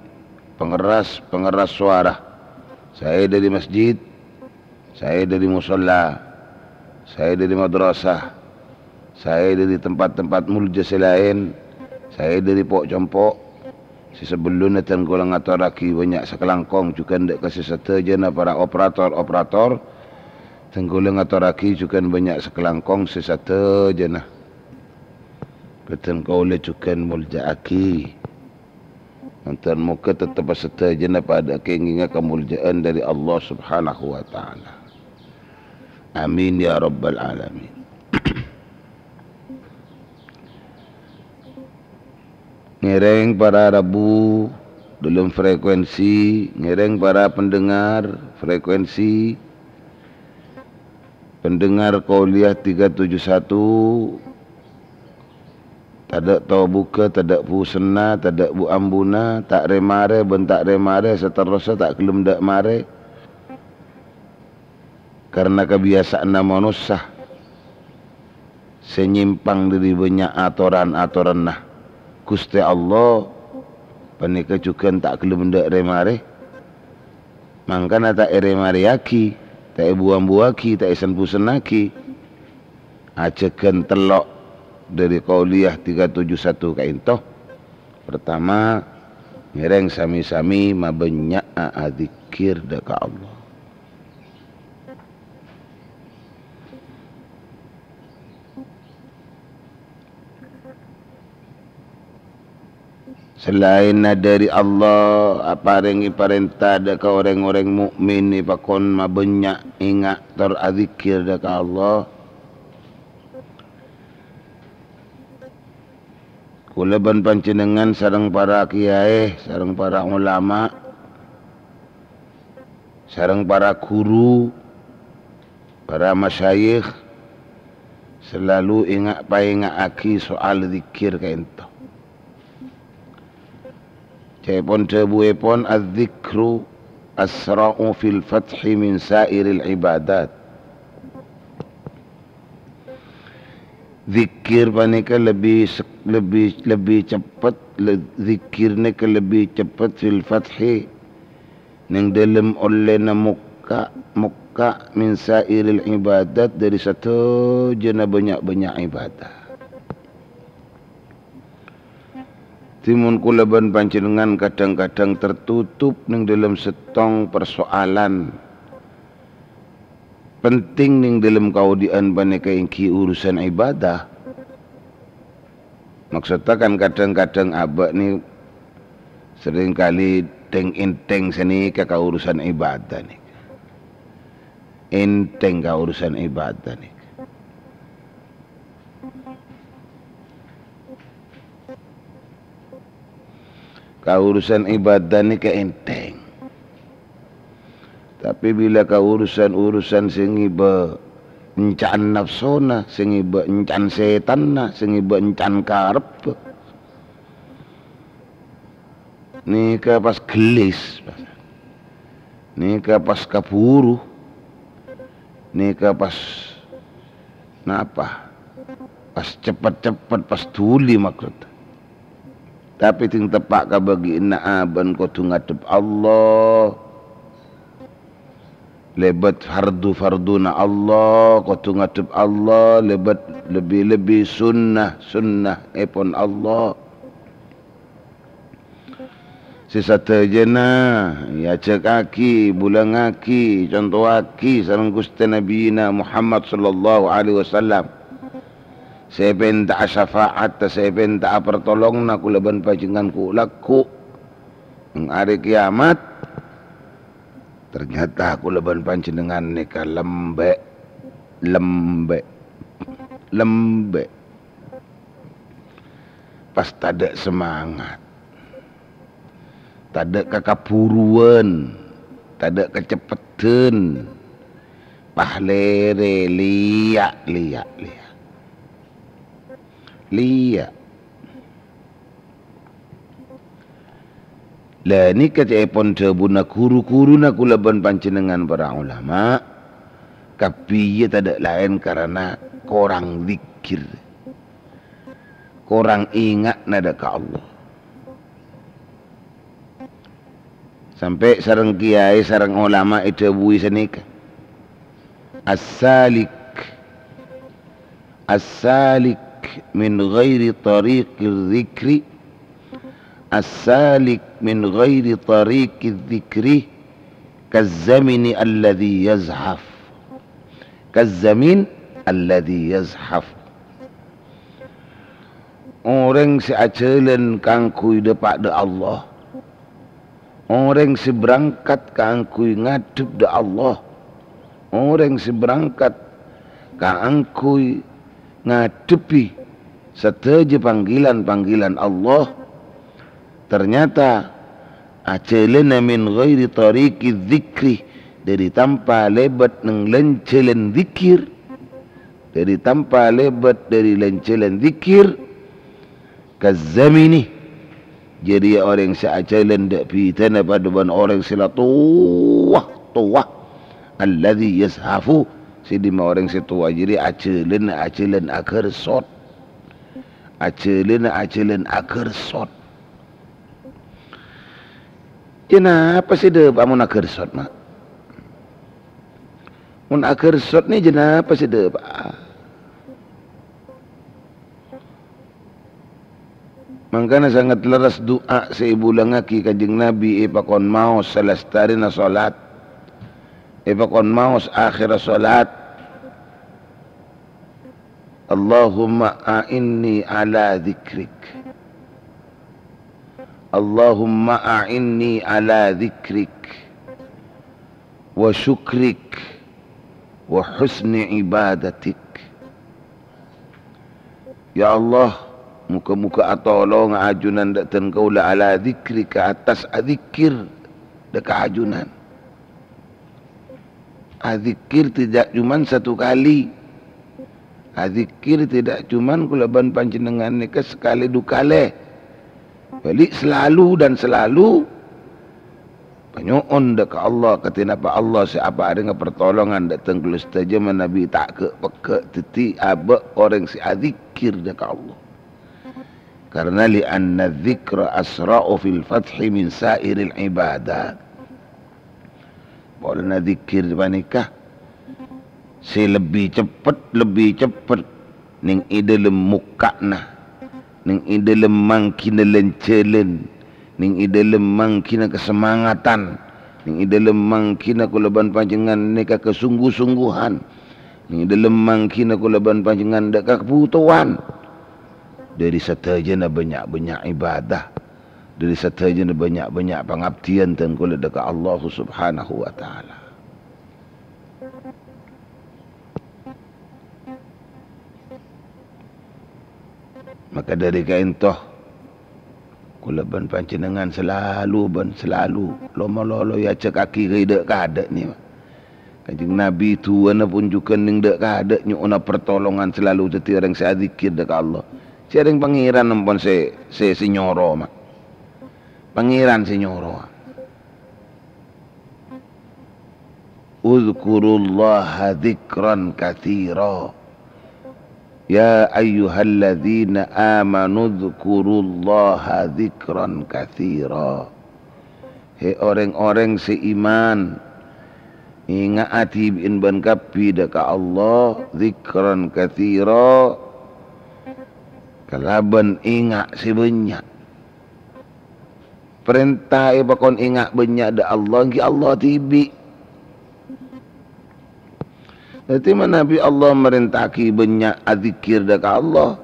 pengeras-pengeras suara, saè dhâri masjid, saè dhâri mosolla, saè dhâri madrasah, saè dhâri tempat-tempat molja sè laèn, saè dhâri po'-compo', sè sabellunna dhân kaulâ ngatorraghi bânnya' sakalangkong jhughân dhâ' ka sè sadhâjâna para operator-operator, dhân kaulâ ngatorraghi jhughân bânnya' sakalangkong sè sadhâjâna. Bhâdhân kaulâ jhughân molja'aghi. Mandhâr moghâ tettep sadhâjâna padâ kèngènga kamolja'an dhâri Allah Subhanahu wa Ta'ala. Amin ya rabbal alamin. Ngèrèng para rabu dâlem frekuensi, ngèrèng para pendengar frekuensi, pendengar Qouliyah tiga tujuh satu, tadâ' tobugghâ, tadâ' busenna, tadâ' bu-ambuna, ta' rè-marè bân ta' rè-marè, saterrossa ta' ghellem dâ' marè. Karna kabiyasa'anna manossa sè nyèmpang dhâri bânnya' atoran-atoranna Ghustè Allah, panèka jhughân ta' ghellem endâ' rè-marè. Mangkana ta' èrè-marèyaghi, ta' èbu-ambuwaghi, ta' èsen-busennaghi. Ajhâghân tello' dhâri Qauliyah tiga tujuh satu ka'ènto. Pertama, ngèrèng sami-sami mabânnya'a adzikkèr dhâ' ka Allah. Salaènna dhâri Allah aparèngè parènta dhâ' ka orèng-orèng mu'min èpakon mabânnya' ènga' tor adzikkèr dhâ' ka Allah. Kaulâ bân panjhennengngan sareng para kiyaè, sareng para ulama, sareng para ghuru, para masyayikh, salalu ènga'-, paènga'aghi soal dzikkèr ka'ènto. Ca'èpon dhâbuèpon, "Adz-dzikru asra'u fil fathi min sa'iril ibadat." Dzikkèr panèka lebbi se-, lebbi, lebbi ceppet, le-, dzikkèr nèka lebbi ceppet fil fathi, neng dhâlem ollèna mokka', mokka' min sa'iril ibadat, dhâri sadhâjâna bânnya'-bânnya' ibadah. Dhimèn kaulâ bân panjhennengngan kadhâng-kadhâng tertutup neng dhâlem sèttong parsoalan penting neng dhâlem kaodi'ân panèka èngghi urusan ibadah. Maksodda kan kadhâng-kadhâng abâ' nè seringkali dhâng-ènthèng sanèka ka urusan ibadah nèka. Ènthèng ka urusan ibadah nèka. Ka urusan ibadah nèka ènthèng. Tapè bilâ ka urusan-urusan sè ngibâ ènca'an nafsona, sè ngibâ ènca'an sètanna, sè ngibâ ènca'an karebbhâ, nèka pas ghellis, nèka pas kabhuru, nèka pas napa? Pas cepet-cepet, pas dhuli maksod. Tapè dhing teppa' kabâgi'ânna abâ' kodhu ngadhep Allah. Lèbât fardu-farduna Allah, kodhu ngadhep Allah, lèbât lebbi-lebbi sunnah-sunnahèpon Allah. Sè sadhâjâna èajhâkaghi, bulângaghi, contowaghi sareng Ghustè Nabiyina Muhammad sallallahu alaihi wasallam. Sè èpènta'a syafa'atta, sè èpènta'a partolonganna kaulâ bân panjhennengngan ghu'-lagghu' neng arè kèyamat. Ternyata kaulâ bân panjhennengngan nèka lembè', lembè', lembè'. Pas tadâ' semangat, tadâ' kakabhuruwân, tadâ' kaceppedhân, pas lèrè, lèya', lèya', lèya'. Lèya'. La nèka ca'èpon dhâbuna ru-ghuruna kaulâ bân panjhennengngan para ulama, kabbhi iyâ tadâ' laèn karana korang dzikir, korang ènga'na dâ' ka Allah. Sampè' sareng kiyaè sareng ulama èdhâbuwi sanèka, "As-salik, as-salik min ghairi tariqi dzikri, as-salik min ghairi tariqi dzikri, kaz-zamini alladzi yazhaf." Kaz-zamin alladzi yazhaf. Orèng sè ajhâlân kaangghuy dâpa' dâ' Allah. Orèng sè berangkat kaangghuy ngadhep dâ' Allah. Orèng sè berangkat kaangghuy ngadhebbhi sadhâjâ panggilan-panggilan Allah. Ternyata ajhâlâna min ghairi tariqi dzikri, dhâri tanpa lèbât neng lan-jhâlân dzikir. Dhâri tanpa lèbât dhâri lan-jhâlân dzikir. Kaz-zamini, jârèya orèng sè ajhâlân dâ' bidhâna padâ bân orèng sè la towa-towa. Alladzi yazhafu, Sè dimma orèng sè towa jârèya ajhâlâna ajhâlân aghârsot. Ajhâlâna ajhâlân aghârsot. Jhâ' napa sè dâpa' mon aghârsot, Ma'? Mon aghârsot nè jhâ' napa sè dâpa'? Mangkana sanget lerres du'a sè èbulângaghi Kanjeng Nabi èpakon maos salastarèna salat, èpakon maos akhèrra salat. Allahumma a'inni ala dzikrik. Allahumma a'inni ala dzikrik wa syukrik wa husni ibadatik. Ya Allah, moghâ-moghâ atolonga ajunan dâ' dân kaulâ ala dzikrika, attas adzikkèr dâ' ka ajunan. Adzikkèr tidak cuman satu kali. Adzikkèr tidak cuman kaulâ bân panjhennengngan nèka sakalè du kalè. Bâli' salalu dan salalu panyo'on dâ' ka Allah, kadhi napa Allah sè aparènga partolongan dâ' tèng kaulâ sadhâjâ manabi ta' ghâ'-pegghâ' dhâddhi abâ' orèng sè adzikkèr dâ' ka Allah. Karna li'anna dzikra asra'u fil fathi min sa'iril ibadat. Polana dzikir panèka sè lebbi ceppet, lebbi ceppet nèng è dâlem mokka'na, nèng è dâlem mangghina lan-jhâlân, nèng è dâlem mangghina kasemangatan, nèng è dâlem mangghina kaulâ bân panjhennengngan nèka kasonggu-songguhan, nèng è dâlem mangghina kaulâ bân panjhennengngan dâ' kabhutowan. Dâri sadhâjâna bânnya'-bânnya' ibadah, dâri sadhâjâna bânnya'-bânnya' pangabdiyân dân kaulâ dâ' ka Allah Subhanahu wa Ta'ala. Maka dâri ka'ènto, kaulâ bân panjhennengngan salalu bân salalu lo-malolo èajhâkaghi ka è dâ'-kadâ' nèka. Kanjeng Nabi du'ana pon jhughân nèng dâ'-kadâ' nyo'ona partolongan salalu dhâddhi orèng sè adzikkèr dâ' ka Allah. Jhâreng Pangèran ampon sè, sè, sè nyoro, Ma'. Pangèran sè nyoro. Udzkurullaha dzikran katsira. Ya ayyuhalladzina amanu dzkurullaha dzikran katsira. Hè orèng-orèng sè iman, ènga'a dhibi'en bân kabbhi dâ' ka Allah, dzikran katsira, kalabân ènga' sè bânnya'. Parènta èpakon ènga' bânnya' dâ' Allah, èngghi Allah dhibi'. Dhâddhi, manabi Allah marènta'aghi bânnya' adzikkèr dâ' ka Allah.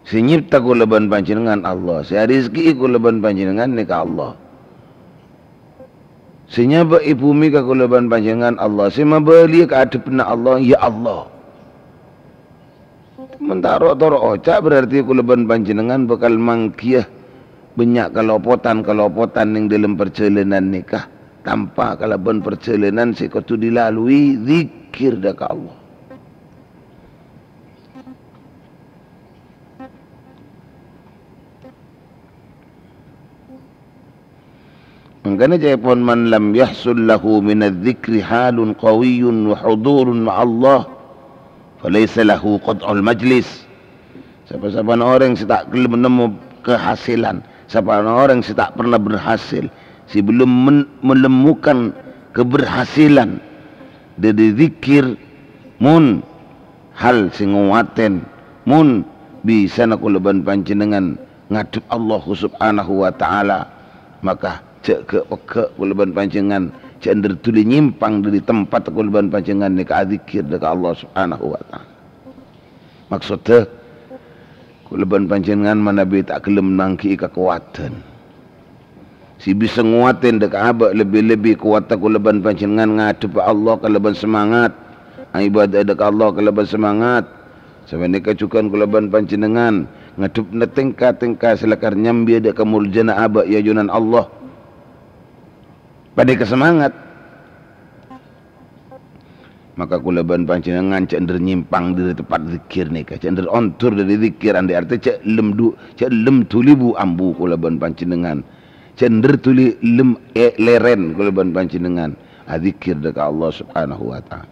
Sè nyèpta kaulâ bân panjhennengngan Allah, sè arèzki'i kaulâ bân panjhennengngan nèka Allah. Sè nyabâ'i bhumè ka kaulâ bân panjhennengngan Allah, sè mabâliyâ ka adhâbânna Allah, ya Allah. Mon ta' ro'-toro' oca', berarti kaulâ bân panjhennengngan bhâkal manggiyâ bânnya' kalopotan-kalopotan nèng dâlem parjhâlânan nèka, tampa kalabân parjhâlânan sè kodhu dilalui, dzikir dâ' ka Allah. Mangkana ca'èpon, "Man lam yahsul lahu minadz-dzikri halun qawiyyun wa hudurun ma'allah, falaisa lahu qat'ul majlis." Sapa-sapana orèng sè ta' ghellem nemmo kahasilan, sapana orèng sè ta' pernah berhasil, sè belum men-, menemukan keberhasilan dâri dzikir, mon hal sè ngowaten, mon bisana kaulâ bân panjhennengngan ngadhep Allah Subhanahu wa Ta'ala, maka jhâ' ghâ'-pegghâ' kaulâ bân panjhennengngan, jhâ' endher dhuli nyèmpang dâri tempat kaulâ bân panjhennengngan nèka adzikir dâ' ka Allah Subhanahu wa Ta'ala. Maksodda, kaulâ bân panjhennengngan manabi ta' ghellem nangghii kakowadhân sè bisa ngowaten dâ' ka abâ', lebbi-lebbi kowadhâ kaulâ bân panjhennengngan ngadhep ka Allah kalabân semangat, aibâdâ dâ' ka Allah kalabân semangat. Sapanèka jhughân kaulâ bân panjhennengngan ngadhebbhâ tèngka-tèngka sè lakar nyambiyâ dâ' ka moljâna abâ' è ajunan Allah. Panèka semangat. Maka kaulâ bân panjhennengngan jhâ' endher nyèmpang dâri tempat dzikir nèka, jhâ' endher ondur dâri dzikir, andhi' artè jhâ' lem du-, jhâ' lem dhuli bu-ambu kaulâ bân panjhennengngan. Jhâ' endher dhuli lem è lèrèn kaulâ bân panjhennengngan adzikir dâ' ka Allah Subhanahu wa Ta'ala.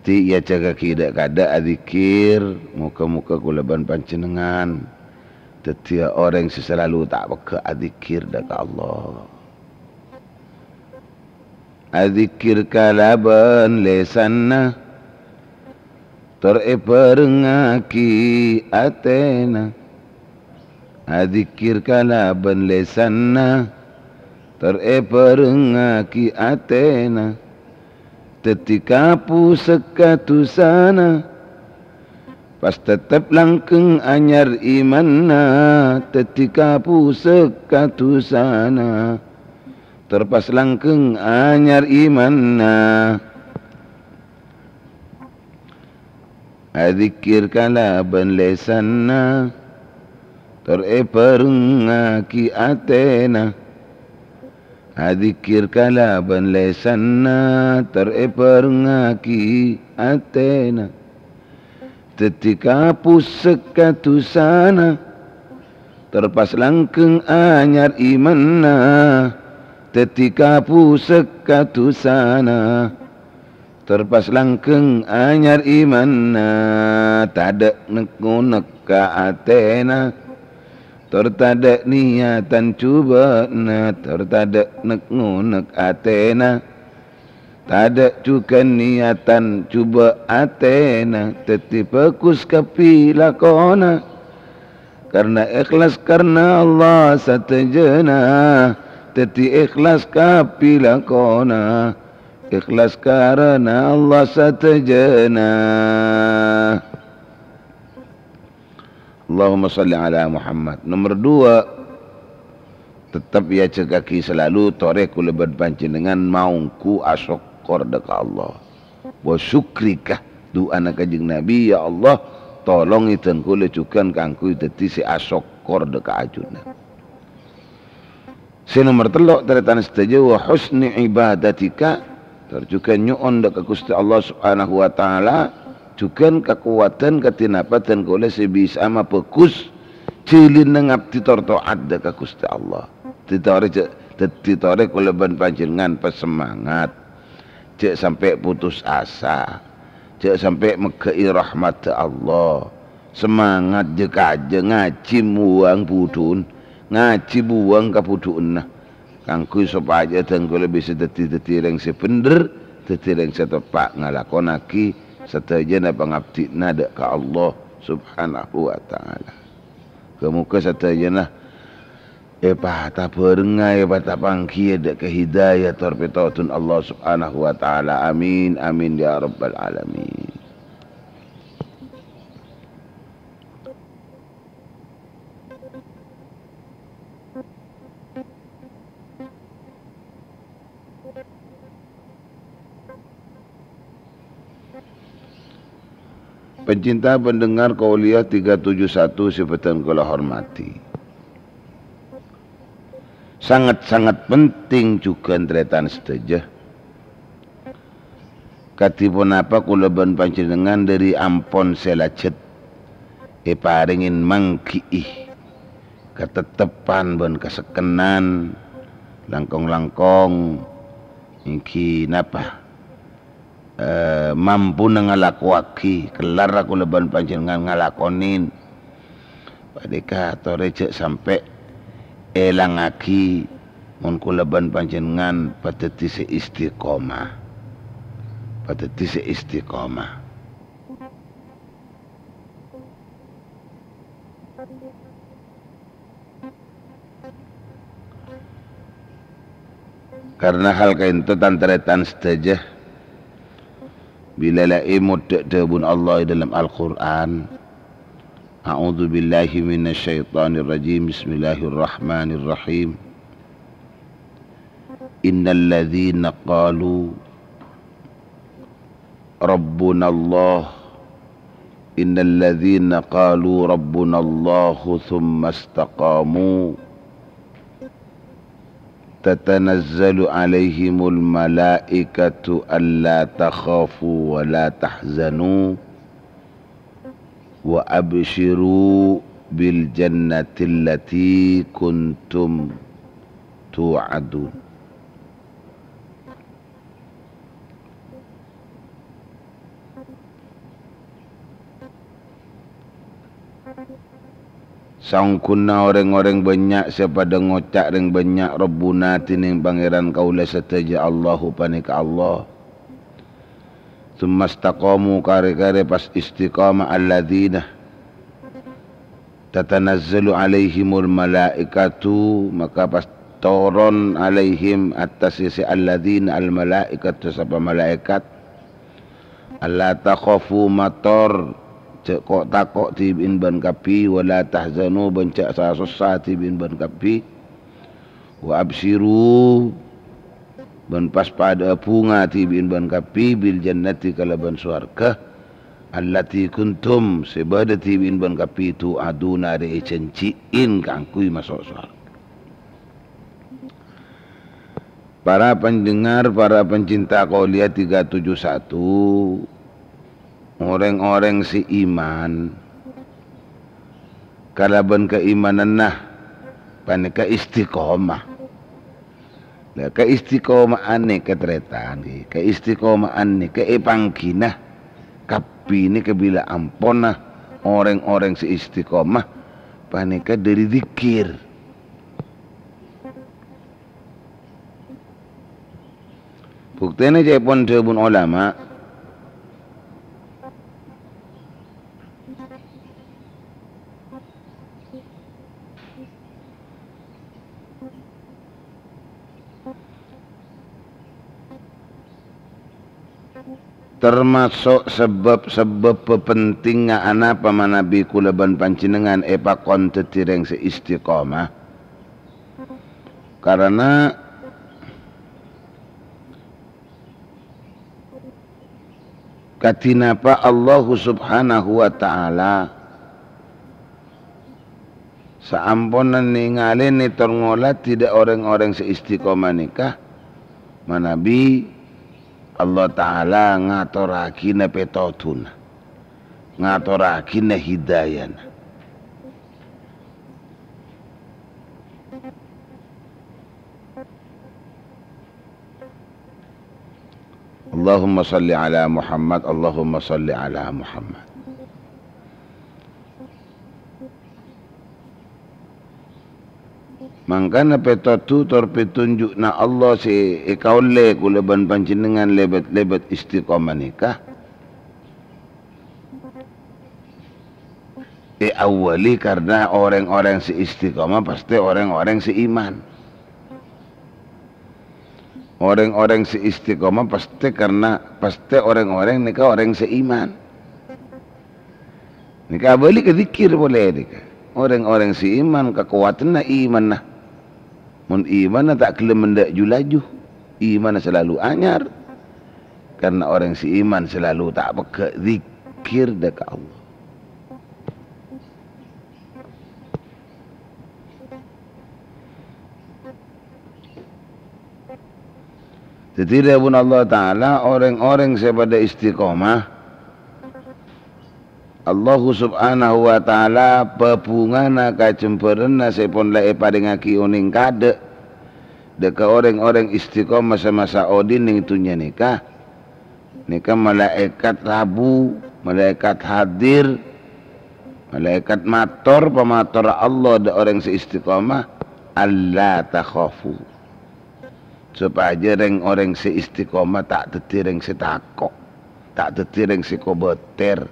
Dhâddhi, èajhâgâghi dhâ'-kadhâ' adzikkèr, moghâ-moghâ kaulâ bân panjhennengngan dhâddhiyâ orèng sè salalu ta' pegghâ' adzikkèr dhâ' ka Allah. Adzikkèr kalabân lèsanna, tor èbhârengngaghi atèna. Adzikkèr kalabân lèsanna, tor èbhârengngaghi atèna. Dhâddhi kapusek ka dhusana, pas tettep langgheng anyar imanna. Dhâddhi kapusek ka dhusana, tor pas langgheng anyar imanna. Adzikkèr kalabân lèsanna, tor èbhârengngaghi atèna. Adzikkèr kalabân lèsanna, tor èbhârengngaghi atèna. Dhâddhi kapusek ka dhusana, tor pas langgheng anyar imanna. Dhâddhi kapusek ka dhusana, tor pas langgheng anyar imanna. Tadâ' nek-ngonèk ka atèna, tor tadâ' niyatan jhubâ'na. Tor tadâ' nek-ngonèk atèna, tadâ' jhughân niyatan jhubâ' atèna. Dhâddhi bhâghus kabbhi lakona, karna èhlas karna Allah sadhâjâna. Dhâddhi èhlas kabbhi lakona, èhlas karna Allah sadhâjâna. Allahumma shalli ala Muhammad. Nomer duwâ', tettep èajhâgâghi salalu torè kaulâ bân panjhennengngan maongghu asokkor dhâ' ka Allah. Wa syukrika, du'ana Kanjeng Nabi, "Ya Allah, tolongè dân kaulâ jhughân kaangghuy dhâddhi sè asokkor dhâ' ka ajunan." Sè nomer tello', tarètan sadhâjâ, wa husni ibadatika, tor jhughân nyo'on dhâ' ka Ghustè Allah Subhanahu wa Ta'ala, jhughân kakowadhân kadhi napa dân kaulâ sè bisa'a mabhâghus jhâlânna ngabdi tor to'at dhâ' ka Ghustè Allah. Dhâddhi torè jhâ', dhâddhi torè kaulâ bân panjhennengngan pasemangat. Jhâ' sampè' putus asa. Jhâ' sampè' megghâ'i rahmaddhâ Allah. Semangat jhâ-kajhâ ngajhi buwâng budhu'en, ngajhi buwâng kabudhu'enna. Kaangghuy sopajâ dân kaulâ bisa dhâddhi, dhâddhi rèng sè bhendher, dhâddhi rèng sè teppa' ngalakonnaghi sadhâjâna pangabdhina dhâ' ka Allah Subhanahu wa Ta'ala. Moghâ-moghâ sadhâjâna èpatabhârengnga, èpatapanggiyâ dhâ' ka hidayah tor pètodhun Allah Subhanahu wa Ta'ala. Amin, amin, ya rabbal alamin. Pencinta pendengar Qauliyah tiga tujuh satu sè bhâdhân kaulâ hormadhi. Sanget-sanget penting jhughân tarètan sadhâjâ. Kadhi ponapa kaulâ bân panjhennengngan dhâri ampon sè lajhât èparèngè mangghi'i katetteppan bân kasekkenan, langkong-langkong èngghi napa? Eh, mampuna ngalakowaghi, kellarra kaulâ bân panjhennengngan ngalakonè. Panèka torè jhâ' sampè' èlangaghi mon kaulâ bân panjhennengngan padhâddhi sè istiqomah. Padhâddhi sè istiqomah. Karna hal ka'ènto, tan-tarètan sadhâjâ, bilâ la èmot dhâ-, dhâbuna Allah è dhâlem Al-Qur'an, "A'udzu billahi minasyaitonir rajim. Bismillahirrahmanirrahim. Innal ladzina qalu rabbunallah, innal ladzina qalu rabbunallahu tsumma istaqamu, tatanazzalu 'alaihimul malaikatu alla takhafu wa la tahzanu, wa absyiru bil jannati allati kuntum tu'adun." Saongghuna orèng-orèng bânnya' sè padâ ngoca' rèng bânnya', "Rabbuna," dhinèng Pangèran kaulâ sadhâjâ, "Allahu," panèka Allah. "Tsumma istaqamu," karè-karè pas istiqamah, "alladzina tatanazzalu alaihimul malaikatu," maka pas toron, "alaihim," attas sè alladzina, al malaikatu, sapa malaèkat, "alla takhafu," mator, "jhâ' ko'-tako' dhibi'in bân kabbhi, "wa la tahzanu," bân jhâ' sa-, sossa dhibi'in bân kabbhi, "wa absyiru," bân pas padâ'â bhunga dhibi'in bân kabbhi, "bil jannati," kalabân sowarghâ, "allati kuntum," sè bâdâ dhibi'in bân kabbhi, "tu'aduna," rè èjhânjhi'in kaangghuy maso' sowarghâ. Para pendengar, para pencinta Qouliyah tiga tujuh satu, orèng-orèng sè iman kalabân kaimananna panèka istiqomah. Lah, kaistiqoma'an nèka, tarètan, ngghi, kaistiqoma'an nèka èpangghina kabbhi nèka bilâ amponna orèng-orèng sè istiqomah panèka dâri dzikir. Buktèna ca'èpon dhâbuna olama, tamaso' sabâb-sabâb papentingnga anapa manabi kaulâ bân panjhennengngan èpakon dhâddhi rèng sè istiqomah. Karana kadhi napa Allahu Subhanahu wa Ta'ala saamponna nèngalènè tor ngolatè dâ' orèng-orèng sè istiqomah nèka, manabi Allah Ta'ala ngatorraghina pètodhuna, ngatorraghina hidayana. Allahumma shalli ala Muhammad, Allahumma shalli ala Muhammad. Mangkana pètodhu tor pètonjhu'na Allah sè èkaollè kaulâ bân panjhennengngan lèbât-lèbât istiqomah nèka èawwali karna orèng-orèng sè istiqomah pastè orèng-orèng sè iman. Orèng-orèng sè istiqomah pastè karna, pastè orèng-orèng nèka orèng sè iman. Nèka abâli ka dzikir polè nèka. Orèng-orèng sè iman kakowadhânna imanna. Mon imanna ta' ghellem endâ' ju-laju, imanna salalu anyar. Karna orèng sè iman salalu ta' pegghâ' dzikir dâ' ka Allah. Dhâddhi, dhâbuna Allah Ta'ala, orèng-orèng sè padâ istiqomah, Allahu Subhanahu wa Ta'ala pabhungana kajembhârânna sè pon la èparèngaghi onèng kadâ', dâ' ka orèng-orèng istiqomah sè masa odhi' neng dhunnya nèka. Nèka malaèkat rabu, malaèkat hadir, malaèkat mator, pamatorra Allah dâ' orèng sè istiqomah, "Alla takhafu." Sopajâ rèng-orèng sè istiqomah ta' dhâddhi rèng sè tako', ta' dhâddhi rèng sè kobâtèr,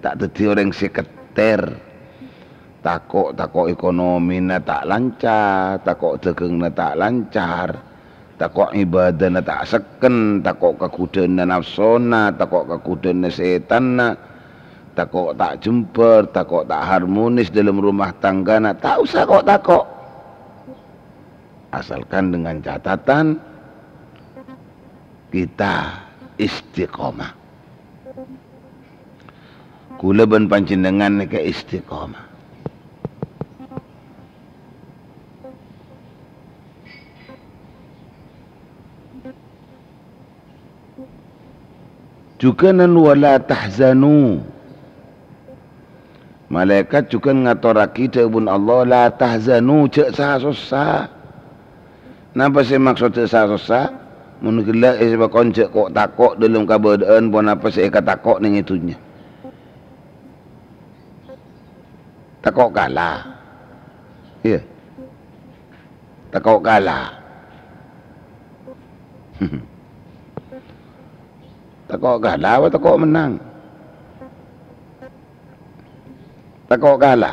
ta' dhâddhi orèng sè kettèr. Tako', tako' ekonomina ta' lancar, tako' dhâghângnga ta' lancar, tako' ibâdâna ta' sekken, tako' kaghudhâna nafsona, tako' kaghudhâna sètanna, tako' ta' jembhâr, tako' ta' harmonis dâlem rumah tanggana, ta' osa ko'-tako'. Asalkan dengan catatan kita istiqomah. Kaulâ bân panjhennengngan nèka istiqomah. Jhughân "wa la tahzanu". Malaèkat jhughân ngatorraghi dhâbuna Allah, "La tahzanu," jhâ' sa-sossa. Napa sè maksod jhâ' sa-sossa? Mon ghellâ' èpakon jhâ' ko'-tako' dâlem kabâdâ'ân ponapa sè èkatako' neng è dhunnya. Tako' kala. Iyâ. Tako' kala. Tako' kala apa tako' mennang? Tako' kala.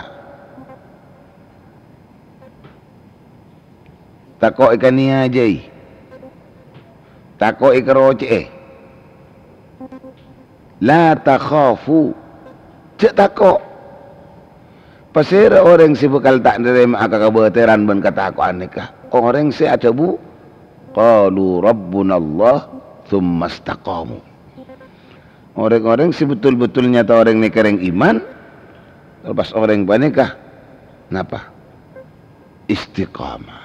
Tako' èkanèyajâi. Tako' èkarocè'è. La takhafu. Jhâ' tako'. Pasèra orèng sè bhâkal ta' narèma'a kakabâtèran bân katako'an nèka? Orèng sè adhâbu, "Qalu rabbunallah, tsumma istaqamu." Orèng-orèng sè betul-betul nyata orèng nèka rèng iman, terros pas orèng panèka napa? Istiqamah.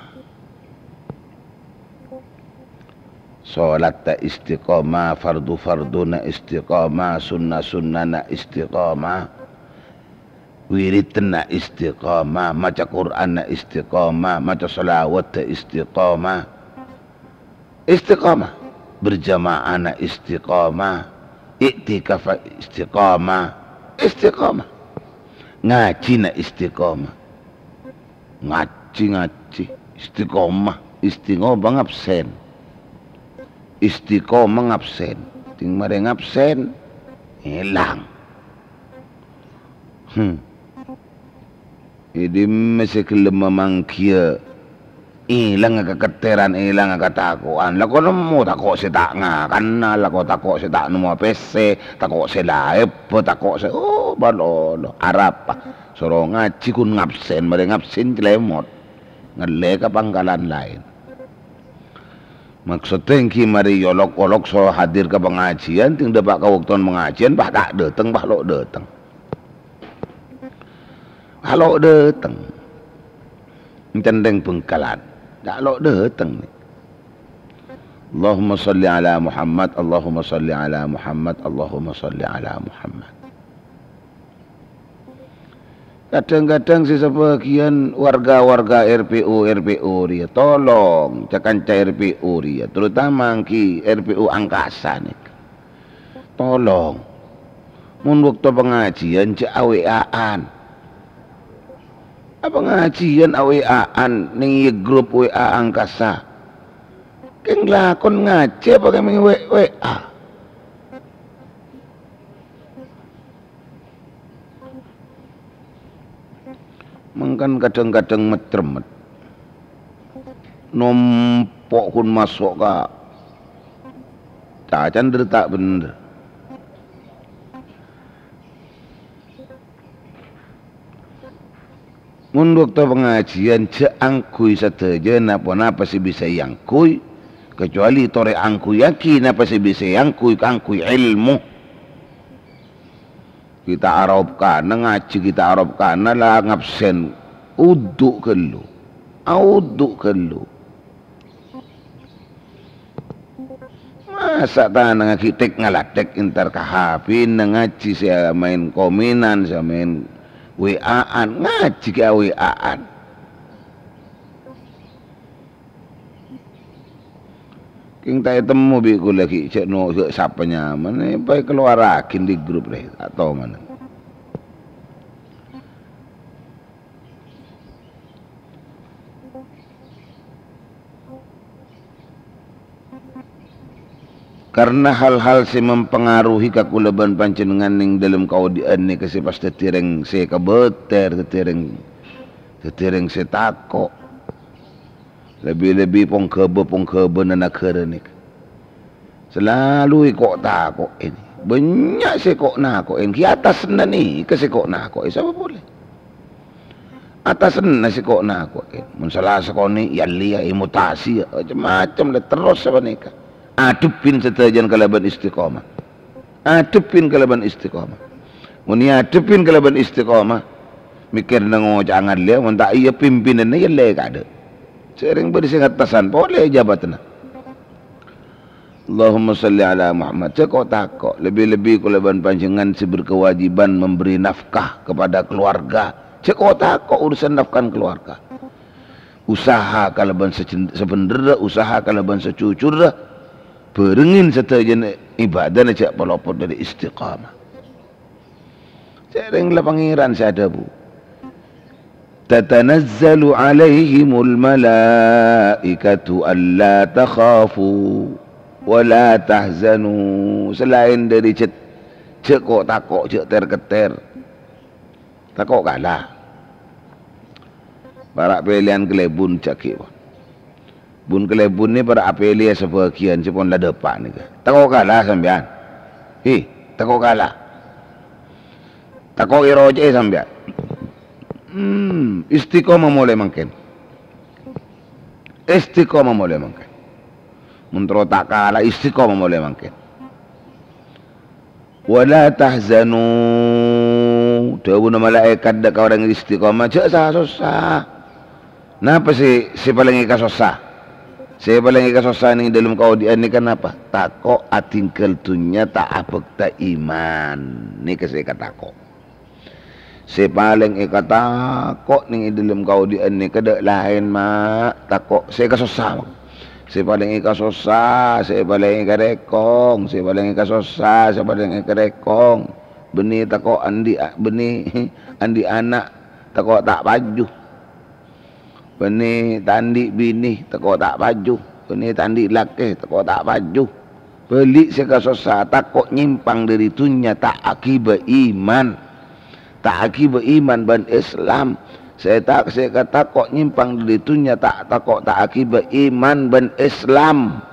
Sholatta istiqamah, fardu-farduna istiqamah, sunnah-sunnahna istiqamah, wiridna istiqamah, maca Qur'anna istiqamah, maca shalawatta istiqamah. Istiqamah. Berjama'ana istiqamah, i'tikafa istiqamah, istiqamah. Ngajhina istiqamah. Ngajhi, ngajhi. Istiqomah. Istiqomah ngabsen. Istiqomah ngabsen. Sèng marè ngabsen, èlang. Hmm. È dimma sè ghellem mamanggiyâ èlang kaketteran, èlang katako'an. La ko nemmo tako' sè ta' ngakanna, la ko tako' sè ta' nemmo pèssè, tako' sè la èbâ, tako' sè, oh, malolo. Arapa? Soro ngajhi ghun ngabsen, marè ngabsen clemot. Ngallè ka pangkalan laèn. Maksodda èngghi marè yolok-olok so hadir ka pangajiân, sèng dâpa' ka bâkto pangajiân, pas ta' dâteng, pas lo' dâteng. Pas lo' dâteng. Encènrèng Bhângkalan. Ta' lo' dâteng. Allahumma shalli ala Muhammad, Allahumma shalli ala Muhammad, Allahumma shalli ala Muhammad. Kadhâng-kadhâng sè sabâgiyân warga-warga R P U, R P U rèya, tolong, ca-kanca R P U rèya, terutama èngghi R P U Angkasa nèka. Tolong, mon bâkto pangajiân, jhâ' A W A-an. Apa ngajiân A W A-an nèng iyâ grup W A Angkasa? Kèng lakon ngajhi apa kèng W-, W A? Mangkana kadhâng-kadhâng met-remmet. Nompo' ghun maso' ka cacan dâri ta' bhendher. Mon bâkto pangajiân, jhâ' angghuy sadhâjâna ponapa sè bisa èangghuy, kacuali torè angghuyaghi napa sè bisa èangghuy kaangghuy èlmo. Ghi' ta' arop kana ngajhi, ghi' ta' arop kana la ngabsen, udu' ghâllu. Audu' ghâllu. Masa' ta' nangaghi tek-ngalatek entar ka H P-na ngajhi sè maèn komenan, sè maèn W A-an, ngajhi ghi' W A-an. Kèng ta' ètemmo bi' kaulâ ghi' jhâ' no-, jhâ' sapa nyamana, èpakalowaraghina dâri grup rè, ta' toman. Karna hal-hal sè mempengaruhi ka kaulâ bân panjhennengngan nèng dâlem kaodi'ân nèka sè pas dhâddhi rèng sè kabâter, dhâddhi rèng, dhâddhi rèng sè tako'. Lebbi-lebbi pongghâbâ-pongghâbâna naghârâ nèka. Salalu èko'-tako'è. Bânnya' sè ko'-nako'è. Ghi' atassanna nèka sè ko'-nako'è. Sapa polè? Atassanna sè ko'-nako'è. Mon sala sakonè', yâ lèya, èmotasi, yâ. Macem-macem, lè, terros sapanèka. Adhebbhin sadhâjâna kalabân istiqomah. Adhebbhin kalabân istiqomah. Mon èadhebbhin kalabân istiqomah, mèkkèrna ngoca'a ngalèya, mon ta' iyâ pimpinanna yâ lè kaadâ'. Sèrèng bâdâ sè ngattasan polè jabâtanna. Allahumma shalli ala Muhammad. Jhâ' ko'-tako', lebbi-lebbi kaulâ bân panjhennengngan sè berkewajiban memberi nafkah kepada keluarga. Jhâ' ko'-tako' urusan nafkah keluarga. Usaha kalabân sajen-, sabhendherra, usaha kalabân sajhujhurra, bhârengngin sadhâjâna ibadana jhâ' palopot dâri istiqamah. Sèrèng la Pangèran sè adhâbu, "Tatanazzalu 'alaihimul malaikatu alla takhafu wa la tahzanu." Salaèn dhâri jhâ', jhâ' ko'-tako', jhâ' ter-ketter. Tako' kala. Para' pèlèyan kalèbun jhâ' ghi', pon. Bun kalèbun nè para' apèlè sabâgiyân sè pon la dâpa' nèka. Tako' kala sampèyan. Hi, tako' kala. Tako' èrocè'è sampèyan. Hmm, istiqomah molaè mangkèn. Istiqomah molaè mangkèn. Mon terro ta' kala, istiqomah molaè mangkèn. "Wa la tahzanu," dhâbuna malaèkat dâ' ka orèng istiqomah, "Jhâ' sa-, sossa." Napa sè, sè palèng èkasossa? Sè palèng èkasossa neng dâlem kaodi'ân nèka napa? Tako' adhingghâl dhunnya, ta' abhâkta iman. Nèka sè èkatako'. Sè palèng èkatako' neng è dâlem kaodi'ân nèka dâ' laèn, ma', tako' sè èkasossa, ma'. Sè palèng èkasossa, sè palèng èkarèkong, sè palèng èkasossa, sè palèng èkarèkong. Bânnè tako' andi', bânnè andi' ana', tako' ta' paju. Bânnè ta' andi' binè, tako' ta' paju. Bânnè ta' andi' lakè, tako' ta' paju. Bâli' sè kasossa, tako' nyèmpang dâri dhunnya, ta' aghibâ iman. Ta' aghibâ iman bân Islam. Sè ta-, sè katako' nyèmpang dâri dhunnya, ta', tako' ta' aghibâ iman bân Islam.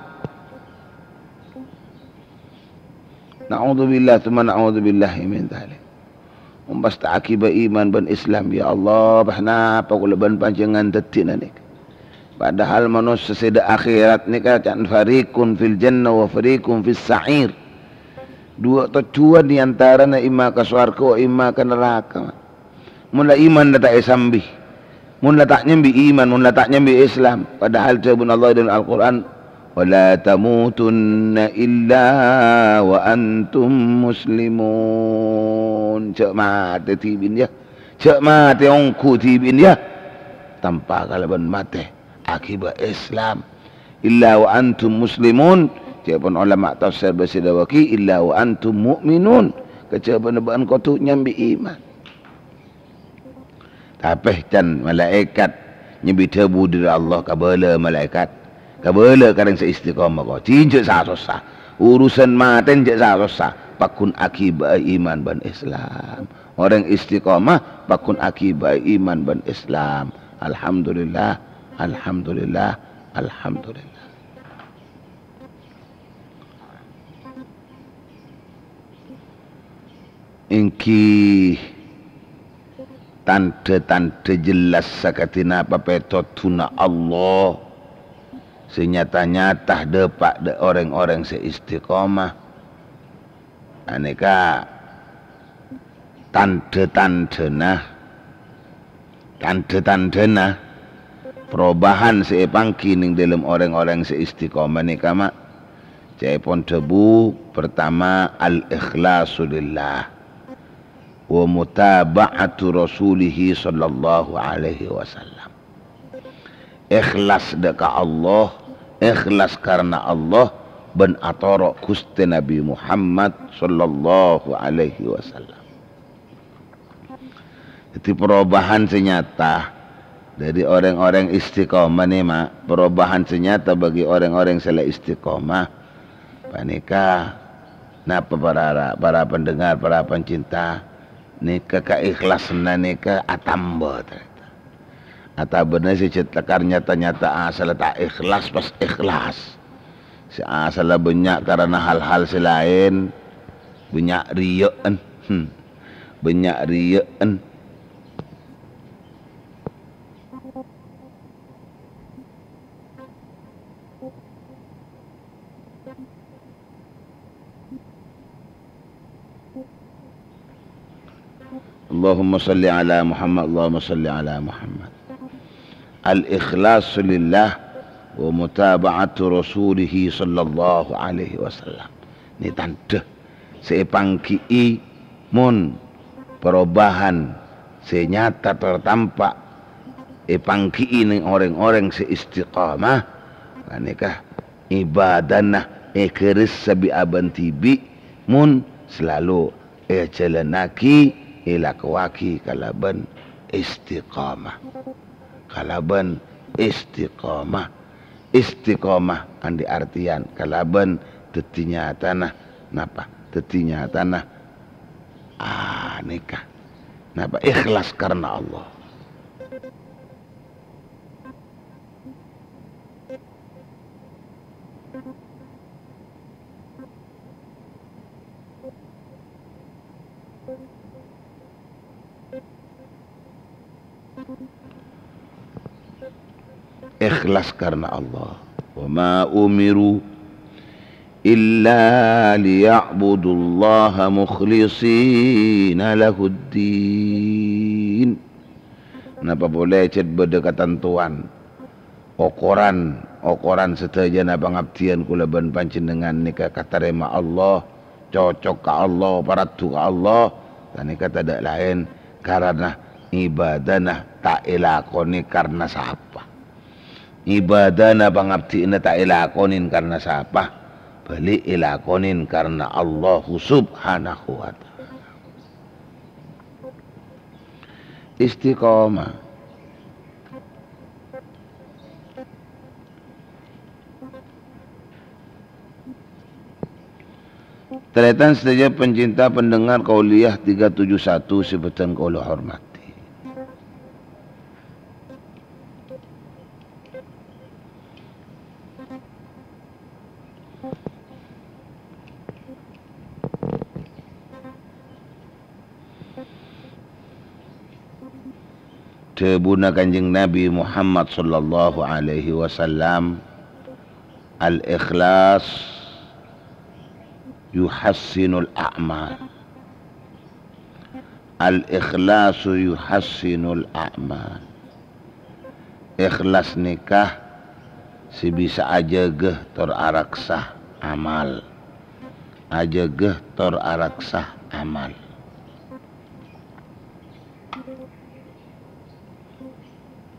Na'udzubillah, tsumma na'udzubillahi min dzalik. Mon pas ta' aghibâ iman bân Islam, ya Allah, bâh napa kaulâ bân panjhennengngan dhâddhina nèka? Padahal manossa sè dâ' akhèrat nèka can fariqun fil jannah wa fariqun fis sa'ir. Duwâ' tojjhuwân è antarana imma ka sowarghâ, imma ka naraka. Mon la iman la ta' èsambi. Mon la ta' nyambi iman, mon la ta' nyambi Islam. Padahal dhâbuna Allah è dâlem Al-Qur'an, "Wa la tamutunna illa wa antum muslimun." Jhâ' matè dhibi'na, yâ. Jhâ' matè ongghu dhibi'na, yâ. Tampa kalabân matè aghibâ Islam. "Illa wa antum muslimun." Ca'èpon ulama tafsir bâdâ sè dhâbuwaghi, "Illa wa antum mu'minun." Kajhâbhânna bâ'ân kodhu nyambi iman. Tapè can malaèkat nyambi dhâbu dâri Allah, kabâlâ malaèkat, kabâlâ ka rèng sè istiqomah ko'. Jhâ' sa-, sossa. Urusan matèn jhâ' sa-, sossa. Pagghun aghibâ iman bân Islam. Orèng istiqomah pagghun aghibâ iman bân Islam. Alhamdulillah, alhamdulillah, alhamdulillah. Èngghi tandhâ-tandhâ jelas sakadhi napa pètodhuna Allah sè nyata-nyata dâpa' dâ' orèng-orèng sè istiqomah. Anèka tandhâ-tandhâna, tandhâ-tandhâna perubahan sè èpangghi neng dâlem orèng-orèng sè istiqomah nèka, ma'. Ca'èpon dhâbu, pertama, al-ikhlasu lillah wa mutaba'atu rasulihi sallallahu alaihi wasallam. Ikhlas dâ' ka Allah, ikhlas karana Allah, bân atoro' Ghustè Nabbhi Muhammad sallallahu alaihi wasallam. Dhâddhi, perubahan sè nyata dâri orèng-orèng istiqomah nè, ma', perubahan sè nyata bagi orèng-orèng sè la istiqomah panèka napa, para, para pendengar, para pencinta, nèka kaikhlasanna nèka atamba, tarètan. Atabâna sè jhât lakar nyata-nyata asalla ta' ikhlas, pas ikhlas. Sè asalla bânnya' karana hal-hal sè laèn, bânnya' riyâ'ân. Hmm. Bânnya' riyâ'ân. Allahumma shalli ala Muhammad, Allahumma shalli ala Muhammad. Al-ikhlasu lillah wa mutaba'atu rasulihi sallallahu alaihi wasallam. Nè tandhâ sè èpangghi'i mon perubahan sè nyata tor tampa' èpangghi'i neng orèng-orèng sè istiqomah, panèka ibadana èghâressa bi' abân dhibi' mon salalu èjhâlânnaghi, èlakowaghi kalabân Istiqamah. Kalabân istiqamah. Istiqamah andi' artèyan kalabân dhâddhi nyatana. Napa? Dhâddhi nyatana, ah, nèka. Napa? Ikhlas karna Allah. Ikhlas karna Allah. "Wa ma umiru illa liya'budullaha mukhlishina lahuddin." Napa polè cè' bâdâ katantowan, okoran, okoran sadhâjâna pangabdiyân kaulâ bân panjhennengngan nèka katarèma Allah, cocok ka Allah, paraddu ka Allah, ghânèka tadâ' laèn karana ibadana ta' èlakonè karna sapa. Ibadana pangabdiyânna ta' èlakonè karna sapa, bâli' èlakonè karna Allahu Subhanahu wa Ta'ala. Istiqomah. Tarètan sadhâjâ pencinta pendengar Qauliyah tiga tujuh satu sè bhâdhân kaulâ hormati. Dhâbuna Kanjeng Nabi Muhammad sallallahu alaihi wasallam, "Al-ikhlas yuhassinul a'mal." Al-ikhlasu yuhassinul a'mal. Ikhlas nèka sè bisa ajâgâ tor araksa amal. Ajâgâ tor araksa amal.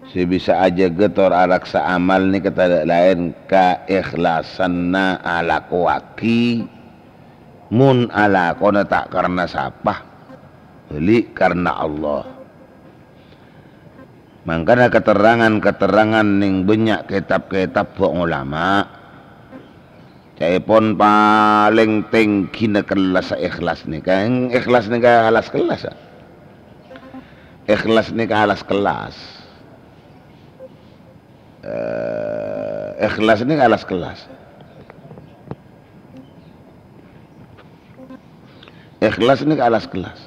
Sè bisa ajâgâ tor araksa amal nèka tadâ' laèn kaikhlasanna alakowaghi. Mon alakona ta' karna sapa, bâli' karna Allah. Mangkana katerrangan-katerrangan neng bânnya' kètab-kètab bân olama, ca'èpon palèng tèngghina kellassa ikhlas nèka. Ikhlas nèka alas kellas, a. Ikhlas nèka alas kellas. Eh, ikhlas nèka alas kellas. Ikhlas nèka alas kellas.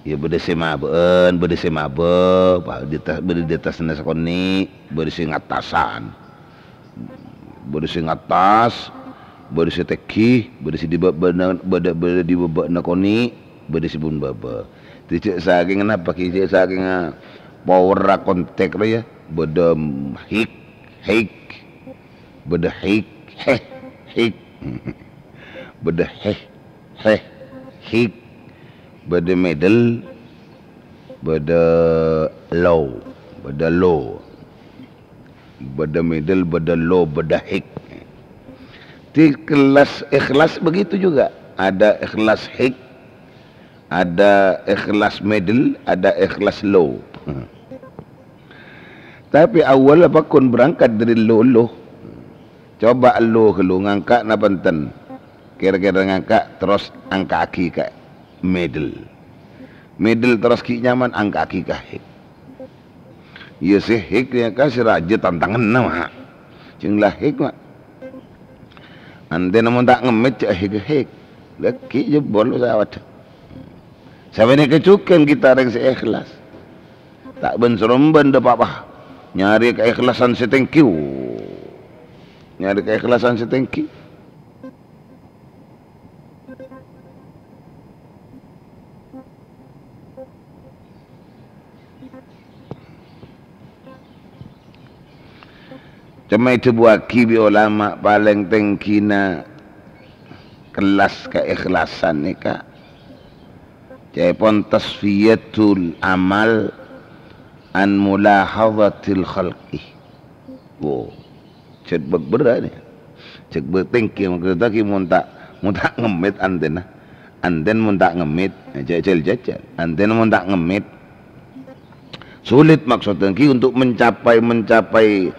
Ya, bâdâ sè mabâ'ân, bâdâ sè mabâ, pa-, di attas, bâdâ di attasna sakonè', bâdâ sè ngattasan. Bâdâ sè ngattas, bâdâ sè tèngghi, bâdâ sè di bâ-, bâna-, bâdâ, bâdâ di bâbâ'na konè', bâdâ sè pon bâbâ. Dhi jhâ' sakèng napa, ghi jhâ' sakèng, ah, powerra kontak rè, ya. Bâdâ high, high. Bâdâ high, heh, high. Bâdâ heh, heh, high. Bâdâ middle, bâdâ low, bâdâ low. Bâdâ middle, bâdâ low, bâdâ high. Di kelas ikhlas begitu juga. Ada ikhlas high, ada ikhlas middle, ada ikhlas low. Tapi awwal apa kon berangkat dari low, low. Coba low ghâllu ngangka' napa enten? Kira-kira ngangka' terros angka'aghi ka middle. Middle terros ghi' nyaman angka'aghi ka high. Iyâ, sè high nèka sè rajâ tantanganna, ma'. Jhâ' la high, ma'. Antèna mon ta' ngemmèt, jhâ' high-high. Laghi' jhâ' bol sawadda. Sapanèka jhughân kita orèng sè ikhlas. Ta' bân-sorombân dâ' pa-apa. Nyarè kaikhlasan sè tèngghi. Nyarè kaikhlasan sè tèngghi. Coma èdhâbuwâghi bi' olama palèng tèngghina kellas kaikhlasan nèka, ca'èpon tasfiyatul amal an mulahadhatil khalqi. Wo. Cè' bâk-bârâ' nè. Cè' bâk tèngghi, maksodda ghi mon ta', mon ta' ngemmèt antèna. Anten mon ta' ngemmit, jajal-jajal. Anten mon ta' ngemmit, sulit maksudnya ki untuk mencapai, mencapai,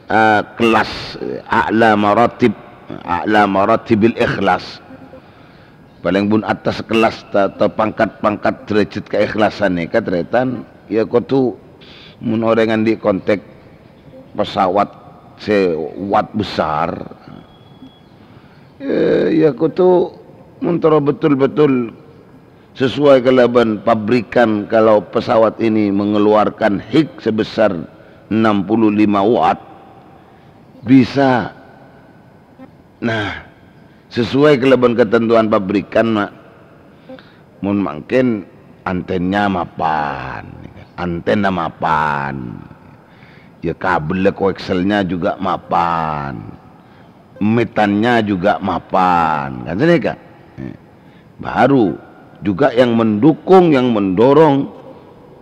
eh, kelas, eh, a'la maratib, a'la maratibil ikhlas. Palèng pon attas kelas ta-, atau pangkat-pangkat derajat keikhlasan nèka tarètan, ya kodhu mon orèng andi' kontak pesawat sè wat besar, eh, ya kodhu mon terro betul-betul sesuai kalabân pabrikan, kalau pesawat ini mengeluarkan hik sebesar enam puluh lima watt, bisa. Nah, sesuai kalabân ketentuan pabrikan, Ma'. Mon mangkèn antennya mapan, antenna mapan. Ya, kabel koekselnya juga mapan. Metannya juga mapan, kan sanèka? Eh, baru juga yang mendukung, yang mendorong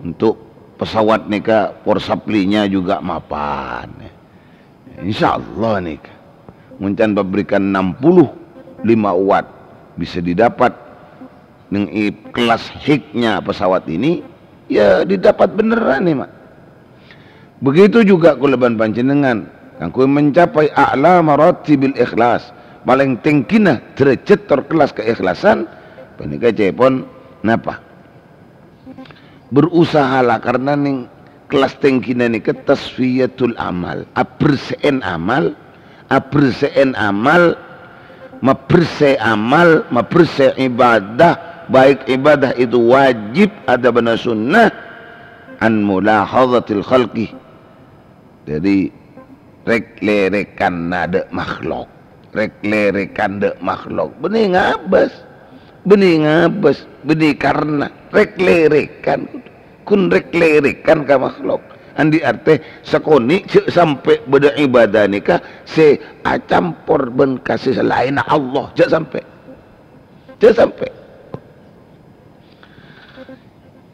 untuk pesawat nèka power supply-nya juga mapan. Insyaallah nèka, mon can pabrikan enam puluh lima watt bisa didapat neng i-, kelas hiknya pesawat ini, ya didapat beneran nih, Mak. Begitu juga kalabân panjhennengngan, kaangghuy mencapai a'la maratibil ikhlas, palèng tèngghina derajat tor kelas keikhlasan, panèka ca'èpon napa? Berusahalah, karena neng kelas tèngghina nèka tasfiyatul amal, abersè'èn amal, abersè'èn amal, mabersè amal, mabersè ibadah, baik ibadah itu wajib atawa sunnah, an mulahazatil khalqi. Jadi, rèk-lèrèkanna dâ' makhlok. Rèk-lèrèkan dâ' makhlok. Bânnè ngabâs. Bânnè ngabâs. Bânnè karna. Rèk-lèrèkan. Ghun rèk-lèrèkan ka makhlok. Andi' artè sakonè' jhâ' sampè' bâdâ ibadah nèka sè acampor bân kasè salaènna Allah. Jhâ' sampè'. Jhâ' sampè'.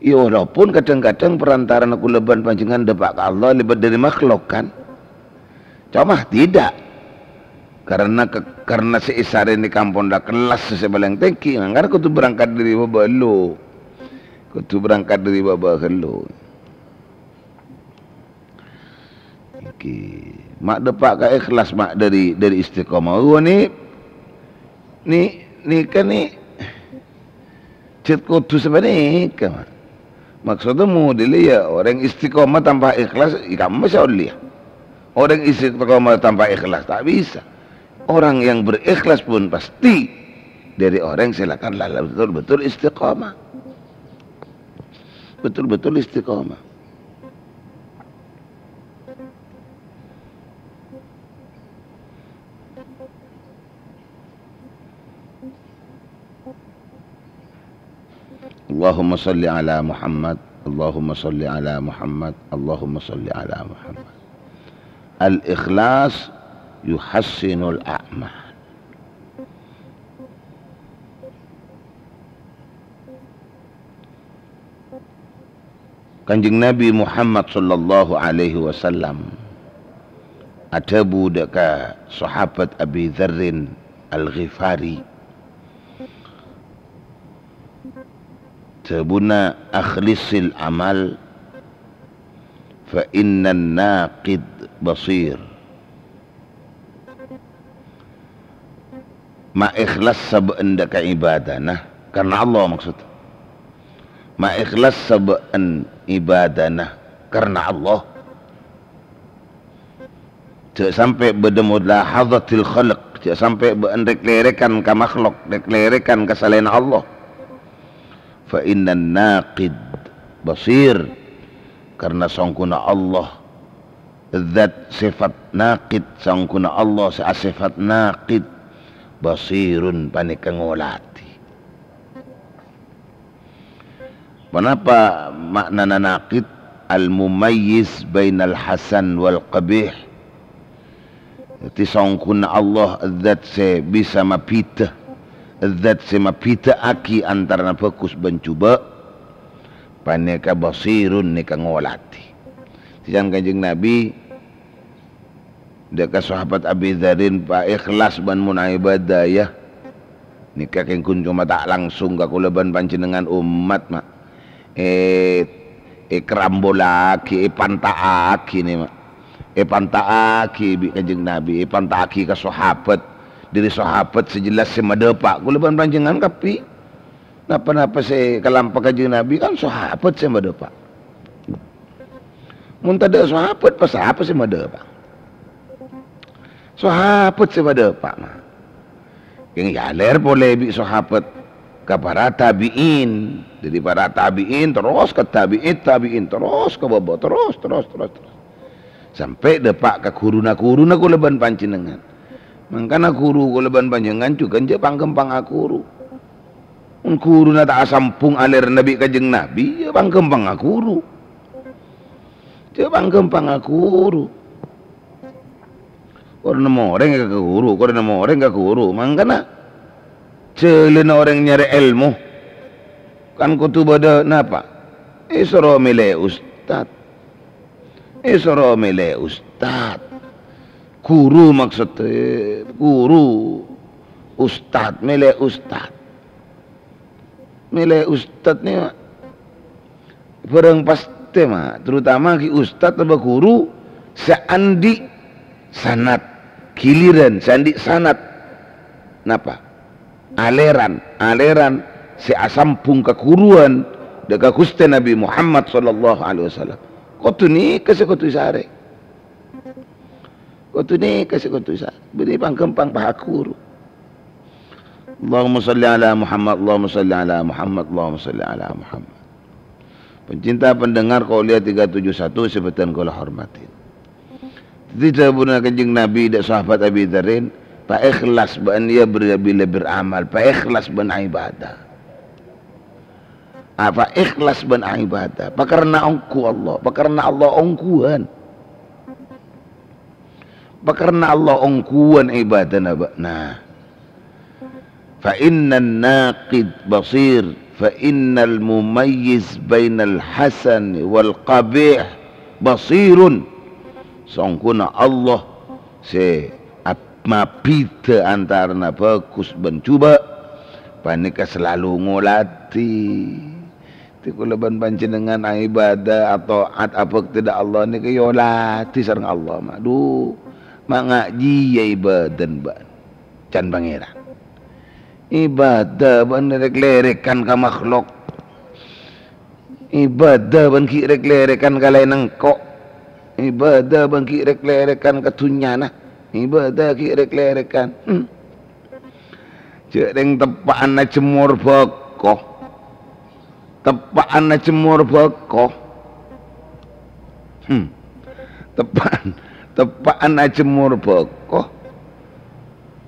Ya, walaupun kadhâng-kadhâng perantarana kaulâ bân panjhennengngan dâpa' ka Allah lèbât dâri makhlok, kan? Coma tidak. Karena ke-, karena sè èsarèna kampon la kelas sè palèng tèngghi, mangkana kodhu berangkat dâri bâbâ ghâllu. Kodhu berangkat dâri bâbâ ghâllu. Nèka. Ma' dâpa' ka ikhlas, Ma', dâri, dâri istiqomah. Oh, nè-, nè-, nèka, nè-, jhât kodhu sapanèka, Ma'. Maksodda model ya, orèng istiqomah tanpa ikhlas, ya, kamma sè ollè, ya. Orèng istiqomah tanpa ikhlas, ta' bisa. Orang yang berikhlas pun pasti dâri orèng sè lakar la-, la-, betul-betul istiqomah. Betul-betul istiqomah. Allahumma shalli ala Muhammad, Allahumma shalli ala Muhammad, Allahumma shalli ala Muhammad. Al-ikhlas yuhassinul a'mal. Kanjeng Nabi Muhammad sallallahu alaihi wasallam adhâbu dâ' ka sahabat Abi Dzarrin Al-Ghifari, dhâbuna, "Akhlisil amal fa innan naqid basir." Ma' ikhlas sabâ'ân dâ' ka ibadana karna Allah, maksud. Ma' ikhlas sabâ'ân ibadana karna Allah. Jhâ' sampè' bâdâ mulahazatil khalq, jhâ' sampè' bâ'ân rèk-lèrèkan ka makhlok, rèk-lèrèkan ka salaènna Allah. Fa innan naqid basir, karna songghuna Allah, dzat sèfat naqid, songghuna Allah sè asèfat naqid, basirun, panèka ngolatè. Ponapa ma'nana naqid? Al-mumayyiz bainal hasan wal qabih. Dhâddhi, songghuna Allah dzat sè bisa mabhidhâ, dzat sè mabhidhâ'aghi antarana bhâghus bân jhubâ', panèka basirun, nèka ngolatè. Sèjjhân Kanjeng Nabi, dâ' ka sahabat Abi Dzarin, "Pa' ikhlas bân mon aèbâdâ, yâ." Nèka kèng ghun coma ta' langsung ka kaulâ bân panjhennengngan ommat, ma'. È, èkarambolaghi, èpanta'aghi nè, ma'. Èpanta'aghi bi' Kanjeng Nabi, èpanta'aghi ka sahabat. Dhâri sahabat sè jelas sè madhâpa', kaulâ bân panjhennengngan kabbhi. Napa-napa sè èkalampa Kanjeng Nabi kan sahabat sè madhâpa'. Mon tadâ' sahabat, pas sapa sè madhâpa'? Sahabat sè madhâpa', ma'. Kèng èalèr polè bi' sahabat ka para tabi'in. Dhâri para tabi'in, terros ka tabi'in, tabi'in, terros ka bâbâ, terros, terros, terros, terros. Sampè' dâpa' ka ghuruna-ghuruna kaulâ bân panjhennengngan. Mangkana ghuru kaulâ bân panjhennengngan jhughân jhâ' pang-ghâmpang aghuru. Mon ghuruna ta' asambhung alèrana bi' Kanjeng Nabi, iyâ pang-ghâmpang aghuru. Jhâ' pang-ghâmpang aghuru. Kor nemmo orèng ka ghuru, kor nemmo orèng ka ghuru. Mangkana jhâlânna orèng nyarè èlmo kan kodhu bâdâ napa? Èsoro mèlè ustad. Èsoro mèlè ustad. Ghuru maksodda, ghuru, ustad, mèlè ustad. Mèlè ustad nè, ma', bârâng pastè, ma', terutama ghi' ustad otabâ ghuru sè andi' sanad, ghilirân sè andi' sanad. Napa? Alèran, alèran sè asambhung ka ghuruwân dâ' ka Ghustè Nabi Muhammad sallallahu alaihi wasallam. Kodhu nèka sè kodhu èsarè. Kodhu nèka sè kodhu sa-, bânnè pang-ghâmpang paha ghuru. Allahumma shalli ala Muhammad, Allahumma shalli ala Muhammad, Allahumma shalli ala Muhammad. Pencinta pendengar Qauliyah tiga tujuh satu sè bhâdhân kaulâ hormati. Dhâddhi dhâbuna Kanjeng Nabi dâ' sahabat Abi Dzarrin, "Paèkhlas bâ'ân iyâ ber-, bilâ beramal, paèkhlas bân aibâdâ." Apa èkhlas bân aibâdâ? Pakarna ongghu Allah, pakarna Allah ongghuwân. Pakarna Allah ongghuwân ibâdâna bâ'na. Fa innan naqid basir, fa innal mumayyiz bainal hasan wal qabih basirun. Saongghuna Allah sè ap-, mabhidhâ antarana bhâghus bân jhubâ', panèka salalu ngoladhi. Dhâddhi kaulâ bân panjhennengngan aibâdâ, ato'at, abhâktè dâ' Allah nèka èoladhi sareng Allah, ma'. Dhu, ma' ngajhiyâ ibâdâna bâ'ân can Pangèran. Ibâdâ bâ'ân lèrèk-lèrèkan ka makhluk. Ibâdâ bâ'ân ghi' rèk-lèrèkan ka laènna engko'. Ibâdâ bâ'ân ghi' rèk-lèrèkan ka dhunnyana. Ibâdâ ghi' rèk-lèrèkan. Hmm. Jhâ' rèng teppa'anna jemmor bhâko. Teppa'anna jemmor bhâko. Hmm. Teppa'an, teppa'anna jemmor bhâko.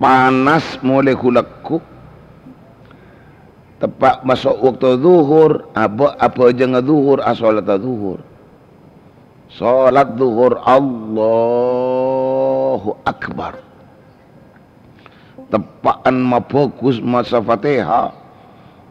Panas molè ghu-lagghu. Teppa' maso' bâkto dhuhur, abâ-, abhâjângnga dhuhur, asolatta dhuhur. Solat dhuhur, Allahu Akbar. Teppa'an mabhâghus maca Fatihah.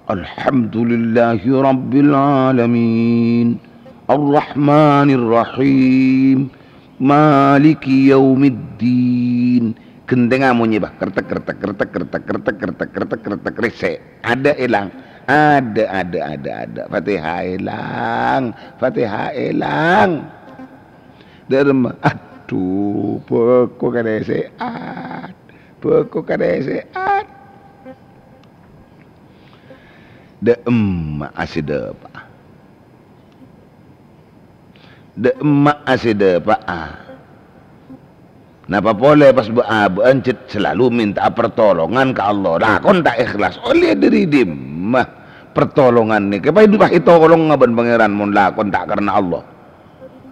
Alhamdulillahi Rabbil Alamin. Arrahmanirrahim. Maliki yaumiddin. Ghentèngnga monyè, bâh. Kertek, kertek, kertek, kertek, kertek, kertek, kertek, kertek, rèsè'. Adâ' èlang. Adâ', adâ', adâ', adâ'. Fatihah èlang. Fatihah èlang. Dârma, adhu, bhâko karèsè'an. Bhâko karèsè'an. Dâ' emma'a sè dâpa'a. Dâ' emma'a sè dâpa'a. Napa polè pas bâ-, abâ'ân cè' salalu mènta'a partolongan ka Allah. Lakon ta' èkhlas. Ollè dâri dimma partolongan nèka? Pas ètolonga bân Pangèran mon lakon ta' karna Allah.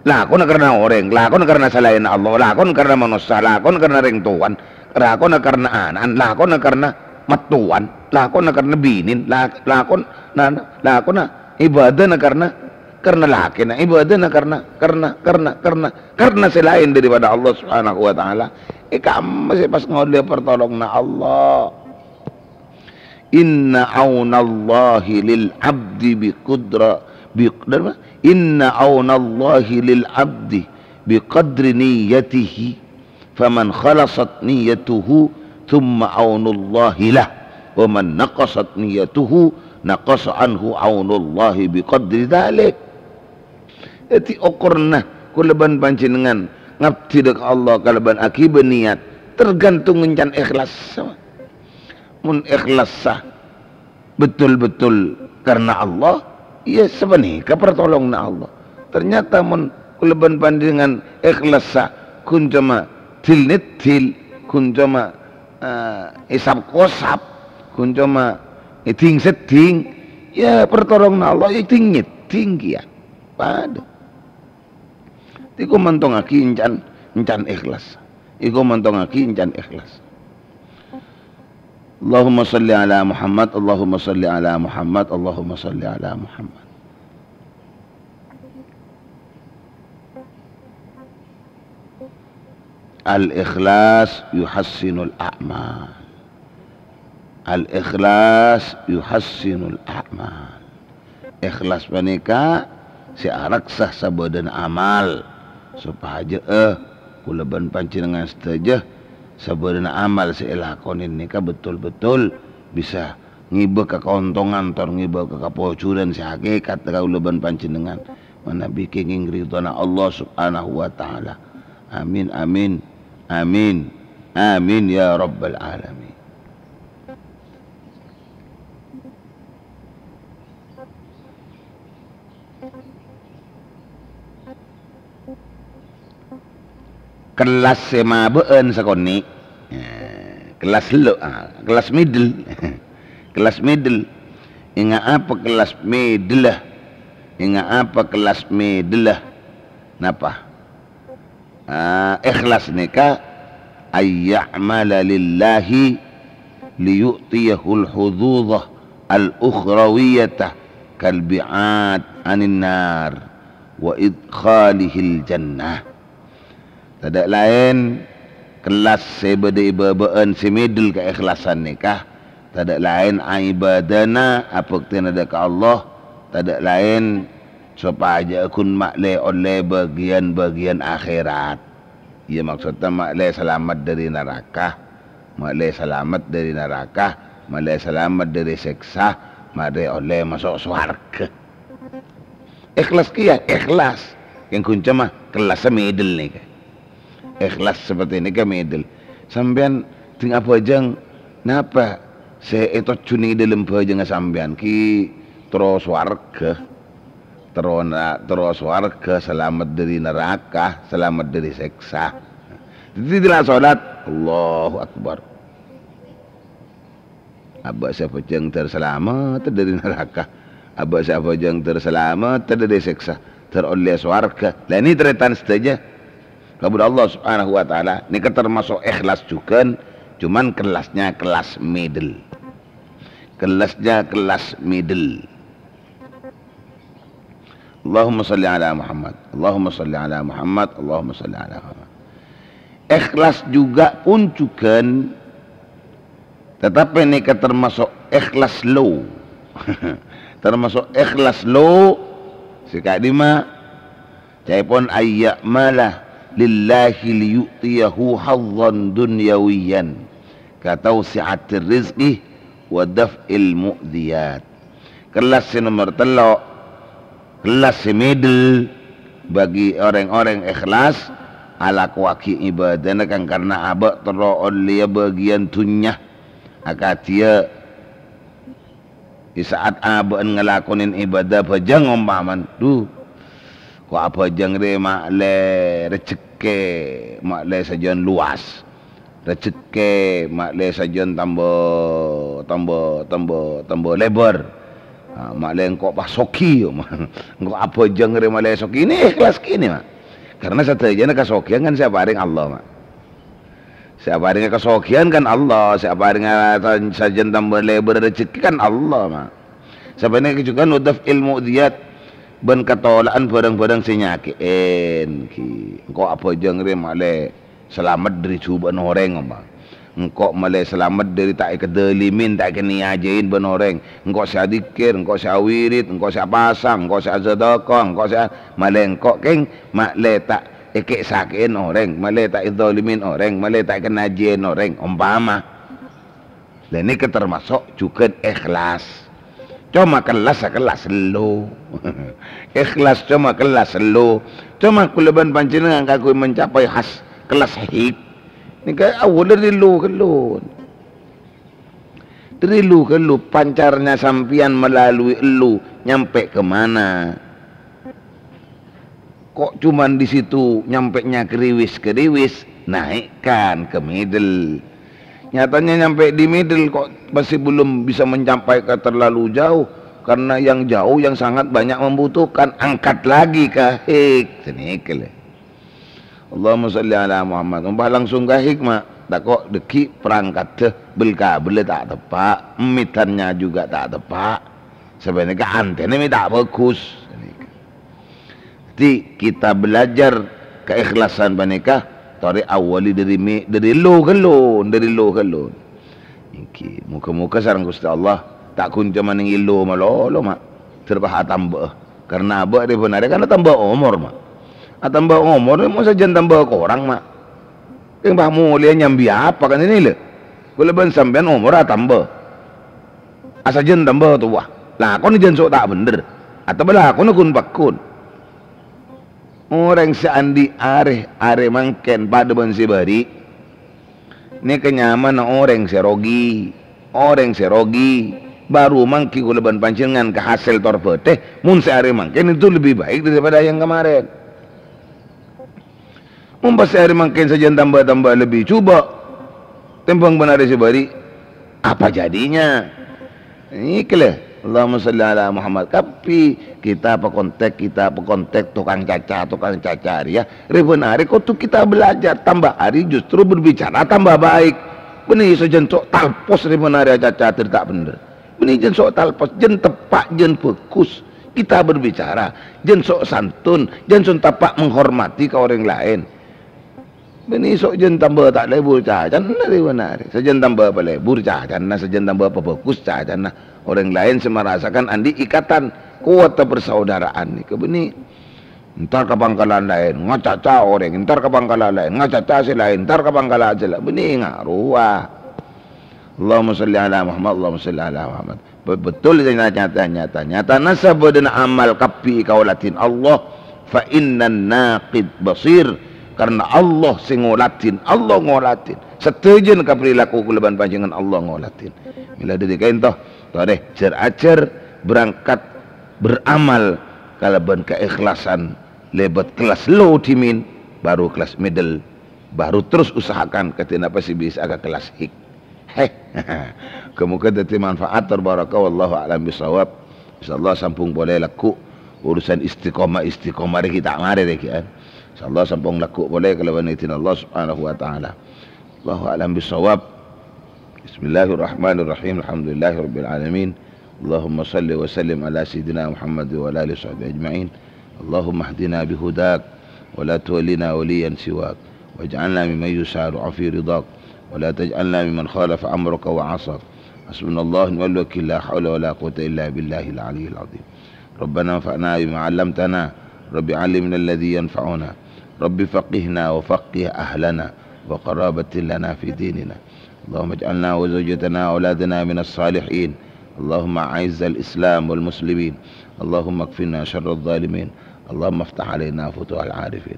Lakonna karna orèng, lakonna karna salaènna Allah, lakonna karna manossa, lakonna karna rèng towan, lakonna karna ana'an, lakonna karna mattowan, lakonna karna binèn, lak-, lakon-, na-, na-, lakonna ibâdâna karna, karna lakèna, ibâdâna karna, karna, karna, karna, karna sè laèn daripada Allah Subhanahu wa Ta'ala. È ka'emma sè pas ngollè partolonganna Allah. Inna aunallahi lil abdi bi qudra-, bi-, inna aunallahi lil abdi bi qadri niyyatihi. Faman khalasat niyyatuhu, tsumma aunullahi lah. Wa man naqasat niyatuhu naqasa anhu aunullahi biqadri dzalik. Dhâddhi, okorna kaulâ bân panjhennengngan ngabdi dâ' ka Allah kalabân aghibâ niyat, tergantung èncan ikhlas. Mon ikhlassa betul-betul karna Allah, iyâ sapanèka partolonganna Allah. Ternyata mon kaulâ bân panjhennengngan ikhlassa ghun coma dil-neddil, ghun coma, eh, èsap-kosap, ghun coma èding-sedding, iyâ partolonganna Allah èding-nyedding kèya. Padâ. Iku mantongngaghi èncan, èncan ikhlas. Iku mantongngaghi èncan ikhlas. Allahumma shalli ala Muhammad, Allahumma shalli ala Muhammad, Allahumma shalli ala Muhammad. Al-ikhlas yuhassinul a'mal. Al-ikhlas yuhassinul a'mal. Ikhlas panèka sè araksa sabâdâna amal, sopajâ'â kaulâ bân panjhennengngan sadhâjâ sabâdâna amal sè èlakonè nèka betul-betul bisa ngibâ ka kaontongan tor ngibâ ka kapojuran sè hakikat ka kaulâ bân panjhennengngan, manabi kèngèng ridhona Allah Subhanahu wa Ta'ala. Amin, amin, amin, amin, ya Rabbal Alamin. Kellas sè mabâ'ân sakonè'. Eh, kellas lo', ah, kellas middle. Kellas middle. Ènga' apa kellas middle? Ènga' apa kellas middle? Napa? Ah, ikhlas nèka, "Ayya'mala lillahi liyu'tiyahul hudzudzah al-ukhrawiyyata kal bi'ad anin nar wa idkhalihil jannah." Tadâ' laèn kellas sè bâdâ è bâbâ'ân sè middle kaikhlasan nèka, tadâ' laèn aibâdâna abhâktèna dâ' ka Allah, tadâ' laèn sopajâ'â ghun ma'lè ollè bâgiyân-bâgiyân akhèrat. Iyâ, maksodda ma'lè salamet dâri naraka, ma'lè salamet dâri naraka, ma'lè salamet dâri sèksa, ma'lè ollè maso' sowarghâ. Ikhlas kèya, ikhlas. Kèng ghun coma kellas middle nèka. Ikhlas seperti nèka middle. Sampèyan dhing abhâjâng napa sè ètojjhuni dâlem bhâjângnga sampèyan? Ghi terro sowarghâ. Terro na-, terro sowarghâ, salamet dâri naraka, salamet dâri sèksa. Dhâddhi, la solat, Allahu Akbar. Abâ' sè abhâjâng ter salamet dâri naraka. Abâ' sè abhâjâng ter salamet dâri sèksa. Ter ollè sowarghâ. La, nè tarètan sadhâjâ. Kabhâr Allah Subhanahu wa Ta'ala. Nèka termasuk ikhlas jhughân, cuman kellasnya kellas middle. Kellasnya kellas middle. Allahumma shalli ala Muhammad, Allahumma shalli ala Muhammad, Allahumma shalli ala Muhammad. Ikhlas juga pun jhughân, tetapi nèka termasuk ikhlas lo'. Termasuk ikhlas lo', sè ka'dimma, ca'èpon, "Ayya'mala lillahi liyu'tiyahu hazzan dunyawiyyan, ka tawsi'atir rizqi wa daf'il mu'dhiyat." Kellas sè nomer tello', kellas sè middle bagi orèng-orèng ikhlas alakowaghi ibâdâna kan karna abâ' terro ollèya bâgiyân dhunnya. Akadhiyâ è sa'at abâ'na ngalakonè ibâdâ bhâjâng ompamana, dhu, ko' abhâjâng rè ma'lè rejhekkè, ma'lè sajân luas. Rejhekkè ma'lè sajân tambâ, tambâ, tambâ, tambâ lèbâr. Ah, ma'lè engko' pas soghi, engko' abhâjâng rè ma'lè soghi. Ini ikhlas kènè, Ma'. Karna sadhâjâna kasoghiân kan sè aparèng Allah, Ma'. Sè aparènga kasoghiân kan Allah, sè aparènga sa-, sajân tambâ lèbâr rejhekkè kan Allah, Ma'. Sapanèka jhughân wa daf'il mu'dhiyat, bân katola'an bhârâng-bhârâng sè nyakè'è, ghi. Engko' abhâjâng rè ma'lè salamet dâri jhubâ'na orèng, ompa. Engko' ma'lè salamet dâri ta' èkadhâlimè, ta' èkanèyajâi bân orèng. Engko' sè adzikir, engko' sè awirid, engko' sè apasa, engko' sè asadhâkah, engko' sè a-, ma'lè engko' kèng, ma'lè ta' èkè'-sakè'è orèng, ma'lè ta' èdhâlimè orèng, ma'lè ta' èkanèyajâi orèng, ompama. Lah, nèka tamaso' jhughân ikhlas. Coma kellas sakellas tello. Ikhlas coma kellas tello. Coma kaulâ bân panjhennengngan kaangghuy mencapai khas kellas hik. Nèka awwâl dhâri lu ghâllu. Dhâri lu ghâllu, pancarnya sampèyan melalui lu nyampe ke mana? Kok cuman di situ nyampenya geriwis-geriwis, naikkan ke middle. Nyatanya nyampe di middle kok masih belum bisa mencapai ke terlalu jauh, karena yang jauh yang sangat banyak membutuhkan, angkat lagi ke hik. Sanèka lè. Allahumma shalli ala Muhammad. Ompama langsung ka hikmah, tako' dhâggi' perangkatnya bel-kabella ta' teppa', emitannya juga ta' teppa'. Sapanèka antèna mè' ta' bhâghus. Dhâddhi, kita belajar keikhlasan panèka, torè awwâli dhâri mè-, dhâri lu ghâllu, dhâri lu ghâllu. Èngghi, moga-moga sareng Ghustè Allah ta' ghun coma nèng èllo malolo, Ma'. Dhâr pas atambâ'â. Karna abâ' rè bân arè kan atambâ omor, Ma'. Atambâ omor, mon sajân tambâ korang, Ma'. Kèng pas molèya nyambi apa kan ini, lè? Kaulâ bân sampèyan omor atambâ. Asajân tambâ towa. Lakona jân so' ta' bhendher. Atabâ lakona ghun-pagghun. Orèng sè andi' arè, arè mangkèn padâ bân sè bâri'. Nèka nyamana orèng sè rogi. Orèng sè rogi, baru mangkèn kaulâ bân panjhennengngan ka hasèl tor bâtè, mon sè arè mangkèn itu lebih baik daripada yang kemarin. Mon pas sè arè mangkèn sajân tambâ-tambâ lebbi jhubâ' tèmbhâng bân arè sè bâri', apa jadinya? Èngghi lè, Allahumma shalli ala Muhammad. Kabbhi kita pakontek, kita pakontek tokang caca, tokang caca rèya. Rè bân arè kodhu kita belajar, tambâ hari justru berbicara tambâ baik. Bânnè sajân so' talpos rè bân arè acaca dhâri ta' bhendher. Bânnè jân so' talpos, jân teppa', jân bhâghus. Kita berbicara, jân so' santun, jân so' teppa' menghormati ka orèng laèn. Bânnè so' jân tambâ ta' lebur cacana rè bân arè. Sajân tambâ palebur cacana, sajân tambâ pabhâghus cacana. Orèng laèn sè marasakan andi' ikatan, kowat persaudaraan nèka bânnè. Entar ka pangkalan laèn, ngacaca orèng, entar ka pangkalan laèn, ngacaca sè laèn, entar ka pangkalan sè laèn. Bânnè ngarowa. Allahumma shalli ala Muhammad, Allahumma shalli ala Muhammad. Be-, betul nyata, nyata, nyata. Nyatana sabâdâna amal kabbhi èkaoladhin Allah. Fa innan naqid basir. Karna Allah sè ngoladhin, Allah ngoladhin. Sadhâjâna ka perilaku kaulâ bân panjhennengngan Allah ngoladhin. Mèla dhâri kaènto, torè jhâr-ajhâr berangkat beramal kalabân keikhlasan lèbât kelas low dhimèn, baru kelas middle, baru terus usahakan kadhi napa sè bisa ka kelas hik. Heh. Moga-moga dhâddhi manfaat, tor barokah. Wallahu a'lam bishawab. Insyaallah sambung polè lagghu' urusan istiqomah, istiqomah rè ghi' ta' marè rè ghi', kan. Insyaallah sambung lagghu' polè kalabân idin Allah Subhanahu wa Ta'ala. Wallahu a'lam bishawab. Bismillahirrahmanirrahim. Alhamdulillahirabbil alamin. Allahumma shalli wa sallim ala sayyidina Muhammad wa ala alihi wa sahbihi ajma'in. Allahumma hdina bihudak, wa la tuwallina waliyan siwak, waj'alna mimman yusari'u fi ridak, wa la taj'alna mimman khalafa amraka wa 'asak. Hasbunallahu wa ni'mal wakil, la haula wa la quwwata illa billahil aliyyil azim. Rabbana anfa'na bima 'allamtana, Rabbi 'allimna alladhi yanfa'una, Rabbi faqqihna wa faqqih ahlana, wa qarabatin lana fi dinina. اللهم اجعلنا وزوجتنا وأولادنا من الصالحين. اللهم أعز الإسلام والمسلمين. اللهم اكفنا شر الظالمين. اللهم افتح علينا فتوح العارفين.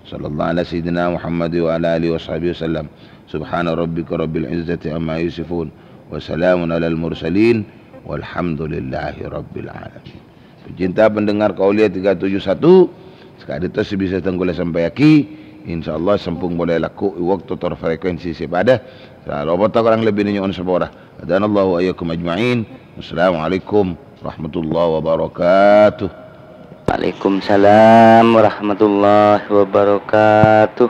صلى الله على سيدنا محمد وعلى آله وصحبه وسلم. سبحان ربك رب العزة عما يصفون. وسلام على المرسلين. والحمد لله رب العالمين. Pecinta pendengar Kauliya tiga tujuh satu, sakadinto sè bisa tèng kaulâ sampèyaghi, insyaallah sambung polè lagghu' è bâkto tor frekuensi sè padâ. Salopota korang lebbina nyo'on sapora. Hadanallahu wa iyyakum ajma'in. Wassalamualaikum warahmatullahi wabarakatuh. Waalaikumsalam warahmatullahi wabarakatuh.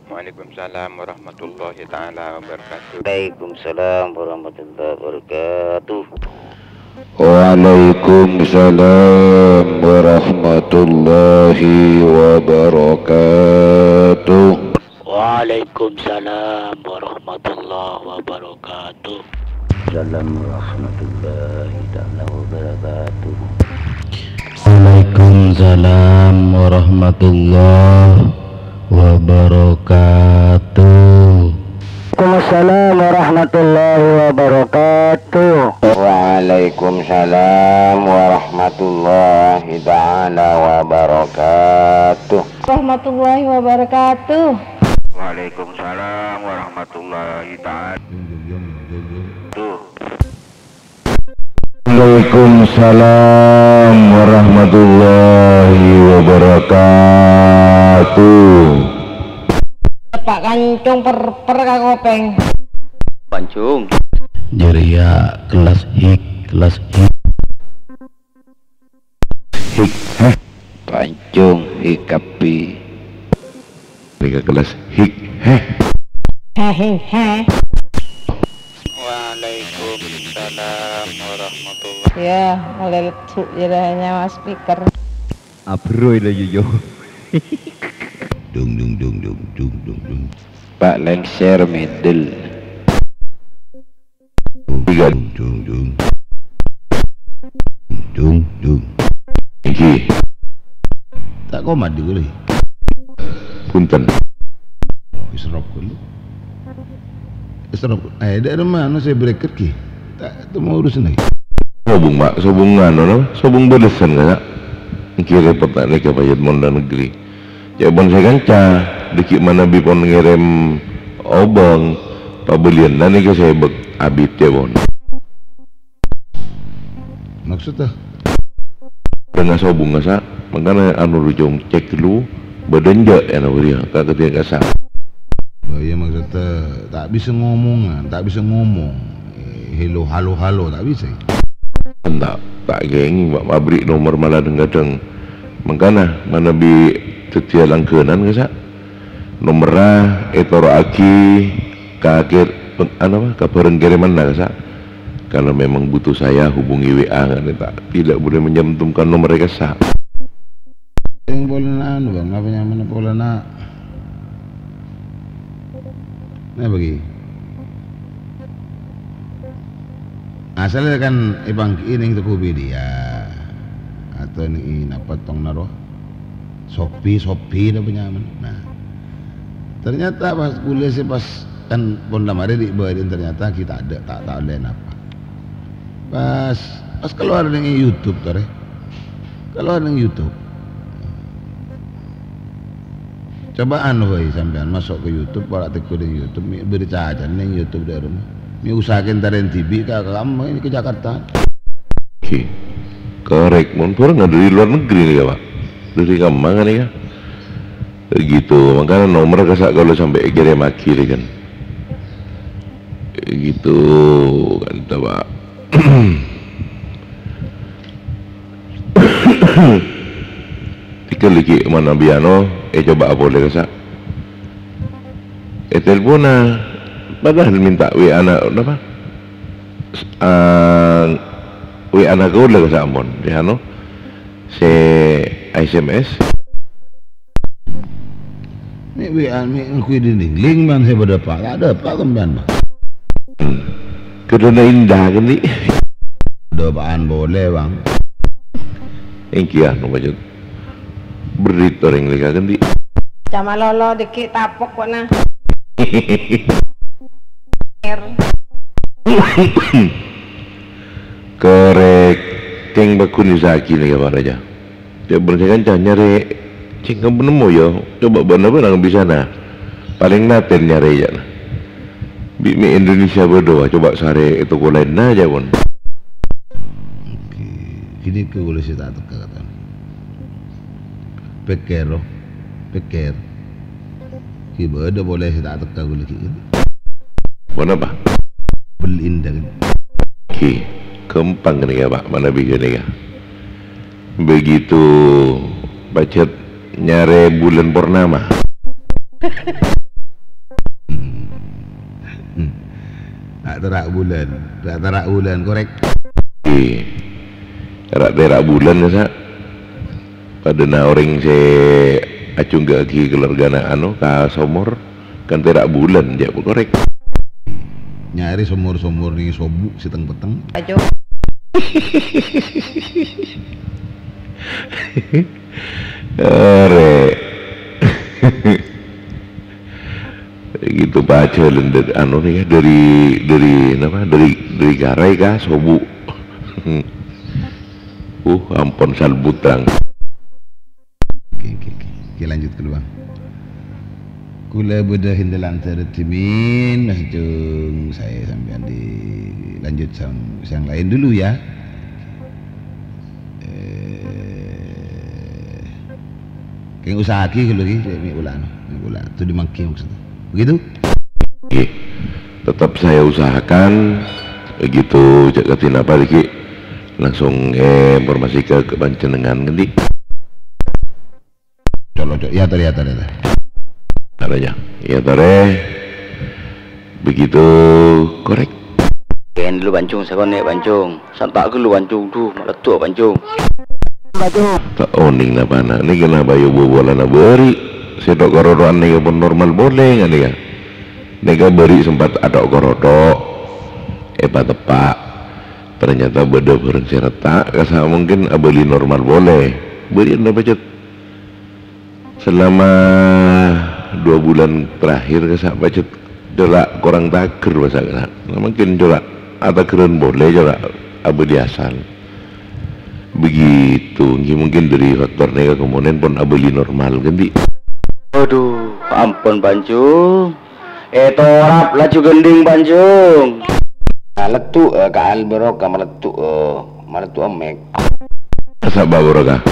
Waalaikumsalam warahmatullahi taala wabarakatuh. Waalaikumsalam warahmatullahi wabarakatuh. Waalaikumsalam warahmatullahi wabarakatuh. Waalaikumsalam warahmatullahi wabarakatuh. Salam warahmatullahi taala wabarakatuh. Waalaikumsalam warahmatullahi wabarakatuh. Waalaikumsalam warahmatullahi wabarakatuh. Waalaikumsalam warahmatullahi taala wabarakatuh. Warahmatullahi wabarakatuh. Waalaikumsalam warahmatullahi taala. Waalaikumsalam warahmatullahi wabarakatuh. Pak Kancung per-per ka kopèng. Pancung. Jârèya kellas hik, kellas hik. Hik, heh. Pancung hik kabbhi. Nèka kellas hik, heh. Heh, heh, heh. Waalaikumsalam warahmatullahi. Ya, mulai lesu' jârèya nyawa speaker. Aberroy la, yo, yo. Dung, dung, dung, dung, dung, dung, dung. Pak lengser middle. Tiga. Dung, dung, dung. Dung, dung. Iki. Ta' komat di kuli. Punten. Oh, wis rob kuli. Wis rob. Eh, dâ' remma anu sè bereket ki. Ta' tao urus lagi. Sobung, Pak. Sobung anu, napa? Sobung bâlessan, ka, Kak. Enggi repot, ta' nèka pajhât mondhâr negri. Ca'èpon sè kanca, dâgghi' manabi pon ngèrèm obâng, pabâliyân la nèka sè bâk abit ca'èpon. Maksudda? Dâ' ngasobung ngasa', mangkana anu rujung cek ghâllu, bâdâ enjâ' è na bâriyâ, ka kadhiyâ kasa'. Oh, iyâ, maksudda ta' bisa ngomongan, ta' bisa ngomong. Eh, hello, halo, halo, ta' bisa. Enta', ta' kèngèng, ma-, mabri' nomer mala dhâng-kadhâng. Mangkana, manabi dhâddhiyâ langghânan, kasa'. Nomerra ètoro'aghi ka kèr-, peng-, anu, apa, ka bhârâng kèrèmanna, kasa'. Kalau memang butuh saya, hubungi W A, ngene, ta', tidak boleh menyantumkan nomer, kasa'. Yang polana anu, Bang, apa nyamana polana? Nah, bagi. Asal kan epanggi'i neng Tokopedia atau neng napa tong naro? Shopee, Shopee napa nyamana. Nah, ternyata pas kulâ sè pas kan pon lamare di badan ternyata kita ada, ta', ta' olle napa. Pas, pas keluar neng YouTube, tore. Keluar neng YouTube. Cobaan, woi, sampèyan maso' ka YouTube, para' teggu neng YouTube, mè' bercaca neng YouTube dâ' remma. Mè' usahakan tarèn dhibi' ka, ka, ka, ka Jakarta. Oke. Korek, mon pur nggak dari luar negeri nih, Pak. Dari kamma kan, ya? Gitu, makanya nomor kasa' kalau sampai kirim lagi, kan. Gitu, kan, Pak. Tikel iki manabi anu, eh, coba polè kasa'. Eh, telponna, padahal minta W A-na, napa? S-, ah, W A-na kaulâ kasa' ampon, ya, anu, sè S M S. Mè' W A, mè' ngangghuy dinding. Lingman sè padâpa', ta' dâpa' sampèyan, Bang. Hmm. Kedona indah, kan, Di? Dâpa'an polè, Bang. Enggi anu, Pak Jun. Berit orèng lèka, kan, Di? Cama lolo, dikit tapok, kok, nah. Er. Korek, keng bagun isaki nèka, Pak Raja. Ca'èpon sè kanca nyarè, cè' ngghi nemmo, yâ. Coba bâ'na bârâng bisa, nah. Palèng naten nyarè, yâ, nah. Bi' mè' Indonesia bâdâ, coba sarè è toko laènna, ca'èpon. Oke. Ghânèka polè sè ta' tekka katana. Pèkkèr, oh. Pèkkèr. Ghi' bâdâ polè sè ta' tekka ghulâ ghi' kan. Ponapa? Bel indah kan. Ghi', ghâmpang ghânèka, Pak, manabi ghânèka. Begitu pajhât nyarè bulân purnama. Hmm. Ta' tèra' bulân, ta' tèra' bulân, korek. Ghi'. Tèra'-tèra' bulân, kasa'. Padâna orèng sè ajhunggâ'aghi keluargana anu ka somor, kan tèra' bulân, jhâ' pakorèk. Nyarè somor-somor neng sobu' sè teng-petteng. Ajo. Arè. Gitu, Pak, jhâlân dâri, anu, nèka, dâri, dâri, napa, dâri, dâri Garai ka Sobu. Uh, ampon salbu terrang. Oke, oke, oke. Oke, lanjut keluar. Kaulâ bâdâ hèndalan sè rèddhimin, Mas Jung, saè sampèyan di-, lanjut sam-, yang lain dulu ya. Eh, kèng usaha'aghi ghâllu ghi, mè' pola, mè' pola. Itu dimanggi maksudnya. Begitu? Nggih. Tetap saya usahakan, begitu, ca'na kadhi napa, nèka langsung, eh, informasi ka, ka panjhennengngan, ngghi. Colo', colo'. Iya, Tore, iya, Tore, iya, Tore. Caranya. Iya, Tore. Begitu korek. Kèng lu, Panjung, sakonè', Panjung. Santa' ghâllu, Panjung. Duh, maleddu', Panjung. Ta' onèng napa, na'? Nèka napa, yâ, bu-, bulâna bâri'. Sè tok-koroto'an nèka pon normal polè, ngan nèka. Nèka bâri' sempat atok-koroto', èpateppa'. Ternyata bâdâ bhârâng sè retak, kassa' mungkin abâli normal polè. Bâri' napa, Cet? Selama dua bulan terakhir, kassa' pajhât cora' korang tagher, kassa', kassa'. Nah, mungkin cora' atagherrân polè, cora' abâli asal. Begitu, ngghi, mungkin dâri faktor nèka komponen pon abâli normal, ghi. Waduh, ampon, Panjung. Ètorap laju ghândhing, Panjung. Maleddu', eh, ka Al Barokah, maleddu', eh, maleddu' emmek. Sapa Barokah?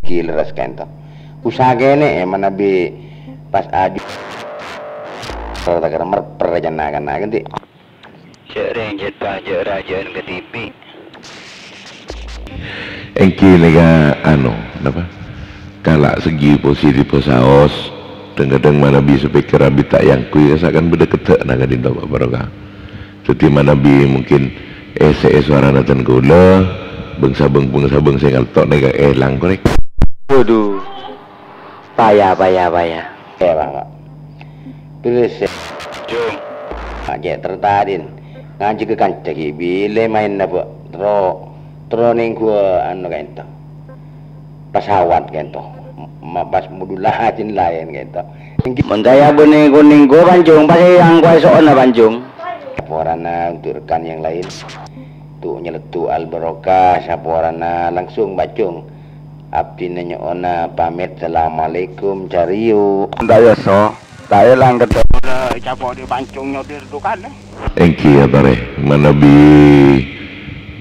Ghi lerres ka'ento. Usaha kènè', eh, manabi pas aju. Tor takar merper jana kana genti. Jhâ' rèng jhât pajhâ' rajâ'ân ka tipi. Èngghi nèka, anu, napa? Kala' segi positif saos, dhâng-kadhâng manabi speaker abit ta' èangghuy, kassa' kan bâdâ keddhâ'na ka'dinto, Pak Barokah. Dhâddhi manabi mungkin èsè'è sowarana dân kaulâ, bâng-sabâng, bâng-sabâng sè ngalto' nèka èlang korèk. Waduh. Paya, paya, paya. Eh, Pak, Pak. Terros, eh, Jung. Pak, cè' tertarin. Ngajhâgâ kanca ghi' bilâ maènna, Pak. Terro, terro nèngghuwâ, anu, ka'ento. Pesawat ka'ento. Ma-, pas modulasi laèn ka'ento. Mon kaya bânnè konèng ghuwâ, Panjung, pas èangghuy so'onna, Panjung. Laporana untuk rekan yang lain. Tu' nyaleddu' Al Barokah, saporana langsung, Panjung. Abdhina nyo'ona pamèt, assalamualaikum, cariyo. Ndak ya, so. Ta' èlang keddhâ'. Kaulâ ècapo' dhi' Panjung nyodir dukan, eh. Èngghi, ya, Tore. Manabi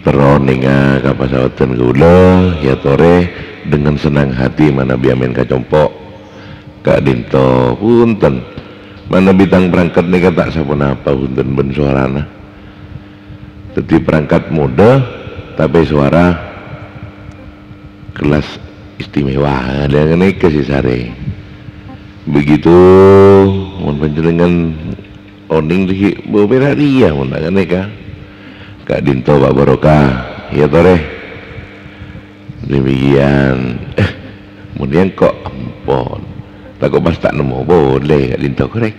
terro nènga ka pasawadhân kaulâ, ya, Tore, dengan senang hati manabi amèn ka compo'. Ka'dinto, punten. Manabi tang parangkat nèka ta' saponapa, punten, bân sowarana. Dhâddhi parangkat modâ, tapè sowara kelas istimewa, ghânèka sè sarè. Begitu, mon panjhennengngan onèng dhâggi' bâbâ rèya, mon ta' ghânèka. Ka'dinto Pak Barokah, ya, Tore. Demikian. Mon èngko' ampon. Tako' pas ta' nemmo polè ka'dinto, korèk.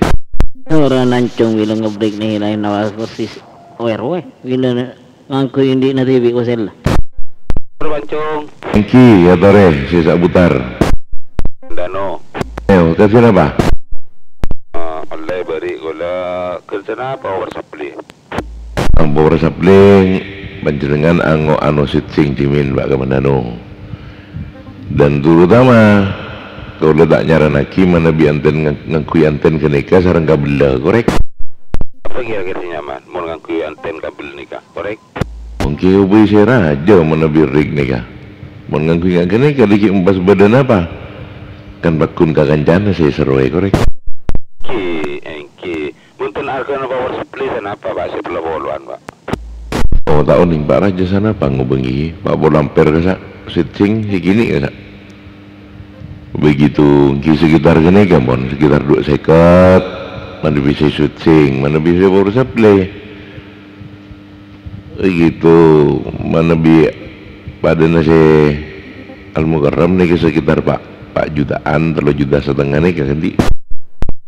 Ora nancung bilâ ngebrik nèhèlaè nawas persis. Ower, weh. Bilâ ngangghuy indi' na dhibi' kosella. Pancung. Èngghi, ya, Tore, sè sabutar. Dano. Eh, kadhi napa? Eh, ollè bâri' kaulâ kerjana power supply. Power supply, panjhennengngan ango' ano switching dhimèn, Pak Kamandano. Dan terutama, kaulâ ta' nyarannaghi manabi anten ngang-, ngangghuy anten ghânèka sareng kabellâ, korèk? Apa kira-kira sè nyaman mon ngangghuy anten kabel nèka, korèk? Èngghi, obâi sè rajâ manabi rig nèka. Mon ngangghuy nga-, ghânèka dhâggi' empas bâdâ napa? Kan pagghun ka kancana sè serrowè, korèk? Èngghi, èngghi. Bhunten, arghâna power supply sanapa, Pak, sè polo-polowan, Pak? Oh, ta' onèng, Pak, rajâ sanapa ngobângè, Pak, polo ampere kassa', switching, sè kènè' kassa'. Begitu, èngghi sekitar ghânèka, mon, sekitar dua seket, manabi sè switching, manabi sè power supply. Begitu, manabi padâna sè Al-Mukarram nèka sekitar, Pak, Pak, jutaan, tello juta setengah nèka, kan, Di?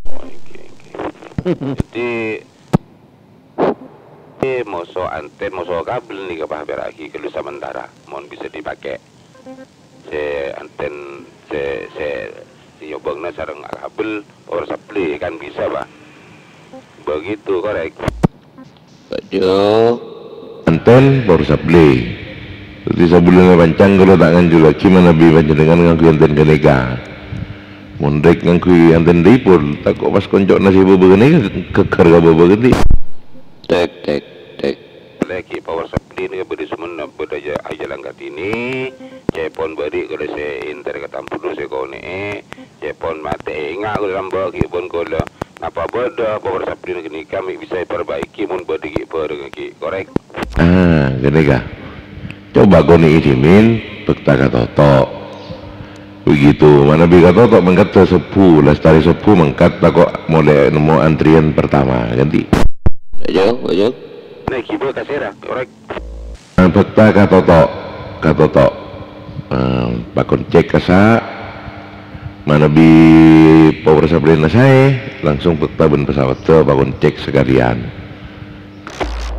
Oh, èngghi, èngghi. Jadi, eh, moso anten, moso kabel nèka, Pak, pèra'aghi ghâllu samantara, mon bisa dipakai. Sè anten, sè, sè, sè nyobângna sareng kabel power supply, kan bisa, Pak. Begitu, korek. Bejo. Anten, Power Supply. Dhâddhi sabellunna pancang kaulâ ta' nganjullaghi manabi panjhennengngan ngangghuy anten ghânèka. Mon rèk ngangghuy anten dipol, tako' pas konco'na sè bâbâ ghânèka ghâgghâr ka bâbâ ghândhi'. Tek, tek, tek. Lagi Power Supply nèka bâdâ Sumenep, bâdâ Ja-, Aja Langkatini, ca'èpon bâri' kaulâ sè èntar ka Tamburu sè konè'è, ca'èpon matè, enga' kaulâ lambâ' ghi' pon kaulâ. Napa bâdâ Power Supply ghânèka mè' bisa èparbaiki mon bâdâ ghi' bhâreng ghi', korèk? Ah, ghânèka. Coba konè'è dhimèn, bhâkta katoto'. Begitu, manabi katoto' mangkaddhâ sobbhu, lastarè sobbhu mangkat tako' molè nemmo antrian pertama, ghândhi'. Ayo, ayo. Nè, ghibâ ka sèra, korèk. Bhâkta katoto', katoto'. Eh, pakon cèk kassa', manabi Power Supply-na saè, langsung bhâkta bân pasawadda pakon cèk sakalèyan.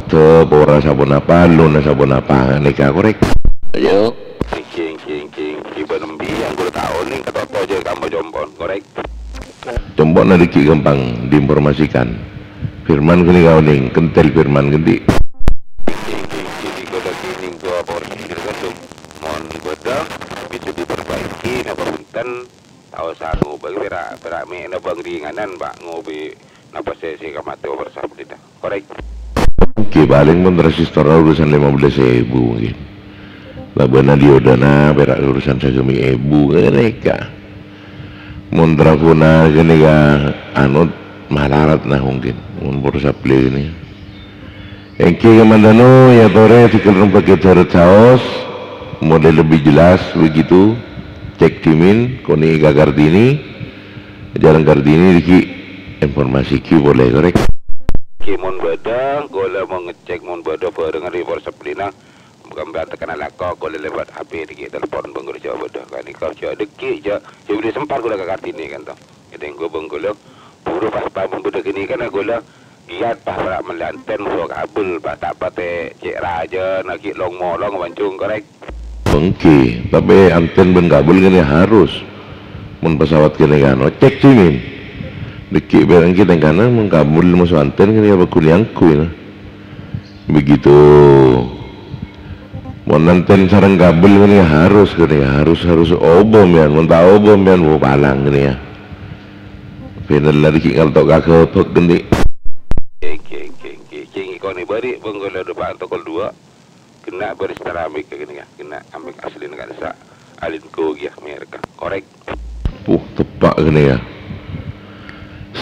Tep ora saponapa, lona saponapa, nèka korèk. Ayo. Èngghi, èngghi, èngghi, èngghi, bân embi' yang kaulâ ta' onèng katoto' jâ' ka'emma compo'na, korèk. Compo'na dhâggi' ghâmpang diinformasikan. Firman ghânèka onèng, kentel Firman ghândhi'. Èngghi, èngghi, èngghi, kaulâ ghânèka apa ora sendiri kan, Dok? Mon bâdâ, bisa diperbaiki, napa bhunten, ta' osa ngobâ, pèra', pèra' mè' nabâng ringanan, Pak, ngobâ. Napa sè, sè kamatè Power Supply-na? Korèk. Èngghi, palèng mon transistor urusan lèma bellâs èbu mungkin. Labâna diodana pèra' urusan sagâmè' èbu ghânèka. Mon trafona ghânèka, anu, malarat nah mungkin. Mon Power Supply ghânèka. Èngghi, kamandhâno, èyatorè dhâgghâl rombhâ kèdhâ saos, molè lebbi jelas begitu. Cèk dhimèn, konè'è ka Kartini. Jhâlân Kartini dhâggi' informasi ghi polè, korèk. Ghi mon bâdâ, kaulâ mau ngecek mon bâdâ bhâreng report sabbellina, bukan berarti kena lako, kaulâ lewat H P dhâggi' telepon bân kaulâ jhâ' bâdâ. Ghânèka jhâ' dhâggi', jhâ', jhâ' bâdâ sempat kaulâ ka Kartini kan to. Ètèngghu bân kaulâ, buru pas pabun bâdâ ghânèka na kaulâ, Iyâ, pas pèra' mellè anten, moso kabel, pas ta' patè cè' rajâna ghi' long-molong, Pancung, korèk. Èngghi, tapè anten bân kabel kènè harus. Mon pesawat kènè kan, cèk dhimèn. Dhâggi' pèra' èngghi tèngkana mon kabel moso anten kènè apa ghun èangghuy, nah. Begitu. Mon anten sareng kabel kènè harus, kènè harus, harus obâ, mèyan. Mon ta' obâ, mèyan, bu palang kènè, yâ. Panel la dhâggi' ngalto' ka ghâbâk ghândhi'. Èngghi, èngghi, èngghi. Cèng èkonè bâri' bân kaulâ dâpa' tokol duwâ'. Ghenna' bâris taramik ghânèka. Ghenna' amik aslina ka'dissa'. Alinco kèya merek. Korèk. Puh, teppa' ghânèka.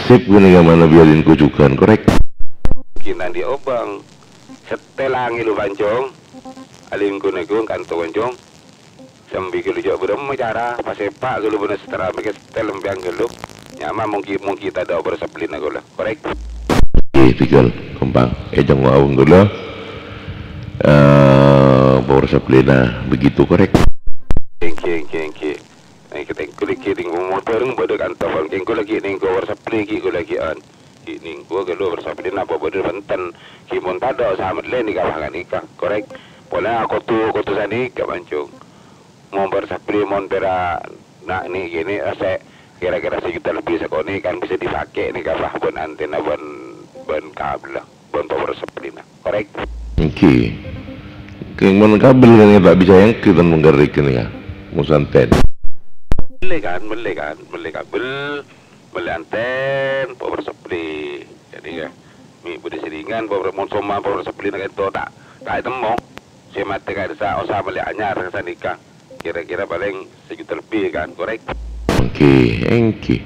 Sip ghânèka manabi Alinco jhughân, korèk. Ghenna' andi' obâng. Setel angèl, Pancung. Alinco nèko kanto, Pancung. Sambi ghâllu jhâ' bârâmma cara, pasèpa' ghâllu bâna setara mèkè setel empèyan ghâllu. Nyama monggi-monggi tadâ' oper sabbellina kaulâ. Korèk. Èngghi, dhâgghâl, ghâmpang. Ècèngngo' abâng kaulâ. Eh, power sabbellina begitu, korèk. Èngghi, èngghi, èngghi. Èngghi, tèngghu lagi ning motor bâdâ kantor. Èngghi, lagi ning power sabbelli, èngghi, lagi an. Ghi' nèngghu ghâllu power sabbellina apa bâdâ bhunten. Ghi' mon tadâ' samèt lè nèka bhâkal nèka, korèk. Polana kodhu, kodhu sanèka, Pancung. Mon power sabbelli mon pèra' na', nè', ghi' nè', sè kèra-kèra sajuta lebbi sakonè' kan bisa dipakè nèka, Pak, bân antèna, bân, bân kabella, bân power sabbellina. Korèk. Èngghi. Kèng mon kabel kan ta' bisa èngghi tan mongghâr rèken ya. Mon antèn. Mellè kan, mellè kan, mellè kabel. Mellè antèn, power supply. Jadi, ya, mè' bâdâ sèringan power, mon somma power supply na' kento ta', ta' ètemmo. Sè matè ka'dissa' osa mellè anyar sanèka. Kira-kira palèng sajuta lebbi kan, korèk? Èngghi, èngghi.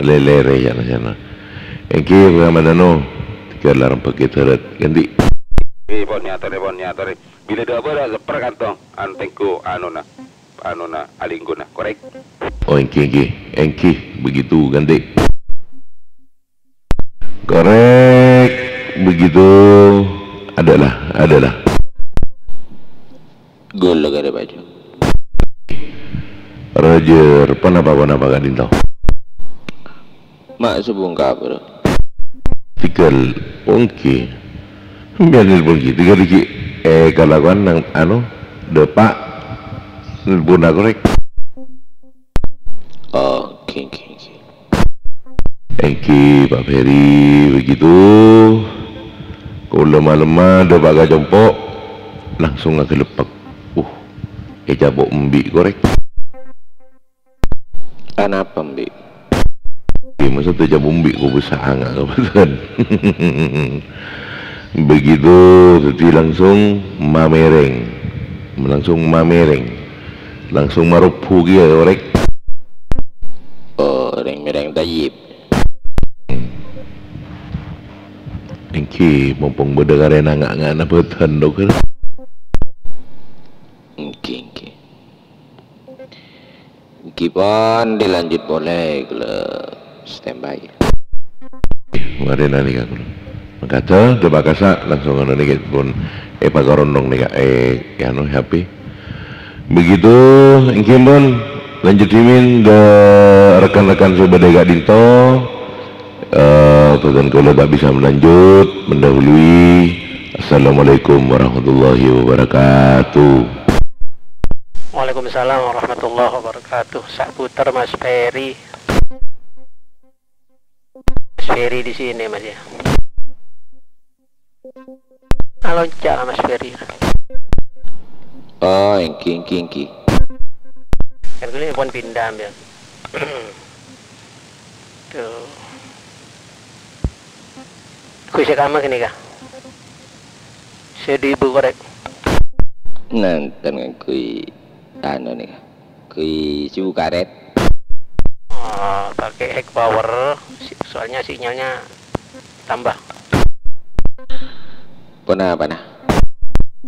Lèlèrè, yâ, na, yâ, na. Èngghi, bhâkal mandhâno. Tiga larang bâghi dârât. Ghândhi'. Èngghi, pon, nyatorè, pon, nyatorè. Bilâ dâ' bârâ' seper kanto, antèngghu, anona. Anona, alingguna, korèk? Oh, èngghi, èngghi. Èngghi, begitu, ghândhi'. Korèk, begitu. Adalah, adalah. Gula gare baju. Roger, ponapa, ponapa ka'dinto? Ma' subung kabur. Tigal, èngghi. Sampèyan nelpon ghi, tigal ghi, eh, kalakowan nang, anu, dâpa'. Nelpon aku, rèk. Oh, èngghi, èngghi, èngghi. Èngghi, Pak Ferry, begitu. Kaulâ malemma dâpa' ka compo', langsung aghâleppek. Uh, ècapo' embi' korèk. Anapa embi'? Èngghi, masa' ècapo' embi' kobâsa anga' kabâdâ'ân. Begitu, dhâddhi langsung mamèrèng. Langsung mamèrèng. Langsung marobbu kèya, korèk. Oh, rèng-mèrèng thayyib. Èngghi, mompong bâdâ karèna nga'-nga'na bâdân, Dok. Èngghi, èngghi. Èngghi pon dilanjut polè, kaulâ standby. Marèna nèka kaulâ. Mangkada, dâpa' kassa' langsung anu nèka pon èpakarondhâng nèka, eh, anu, H P. Begitu, èngghi pon, lanjut dhimèn dâ' rekan-rekan sè bâdâ è ka'dinto. Eh, bhâdhân kaulâ ta' bisa lanjut, mendahului. Assalamualaikum warahmatullahi wabarakatuh. Waalaikumsalam warahmatullahi wabarakatuh. Saputar Mas Ferry. Mas Ferry di sini, Mas, ya. Alonca' Mas Ferry. Oh, èngghi, èngghi, èngghi. Kan kulâ pon pindah, ya. Tuh. Ghun sè kamma ghânèka. Sè dhi-, bu korèk. Nènten ngangghuy anu nèka. Ngangghuy suhu karet. Oh, pakai high power, si-, soalnya sinyalnya tambah. Ponapa, nah?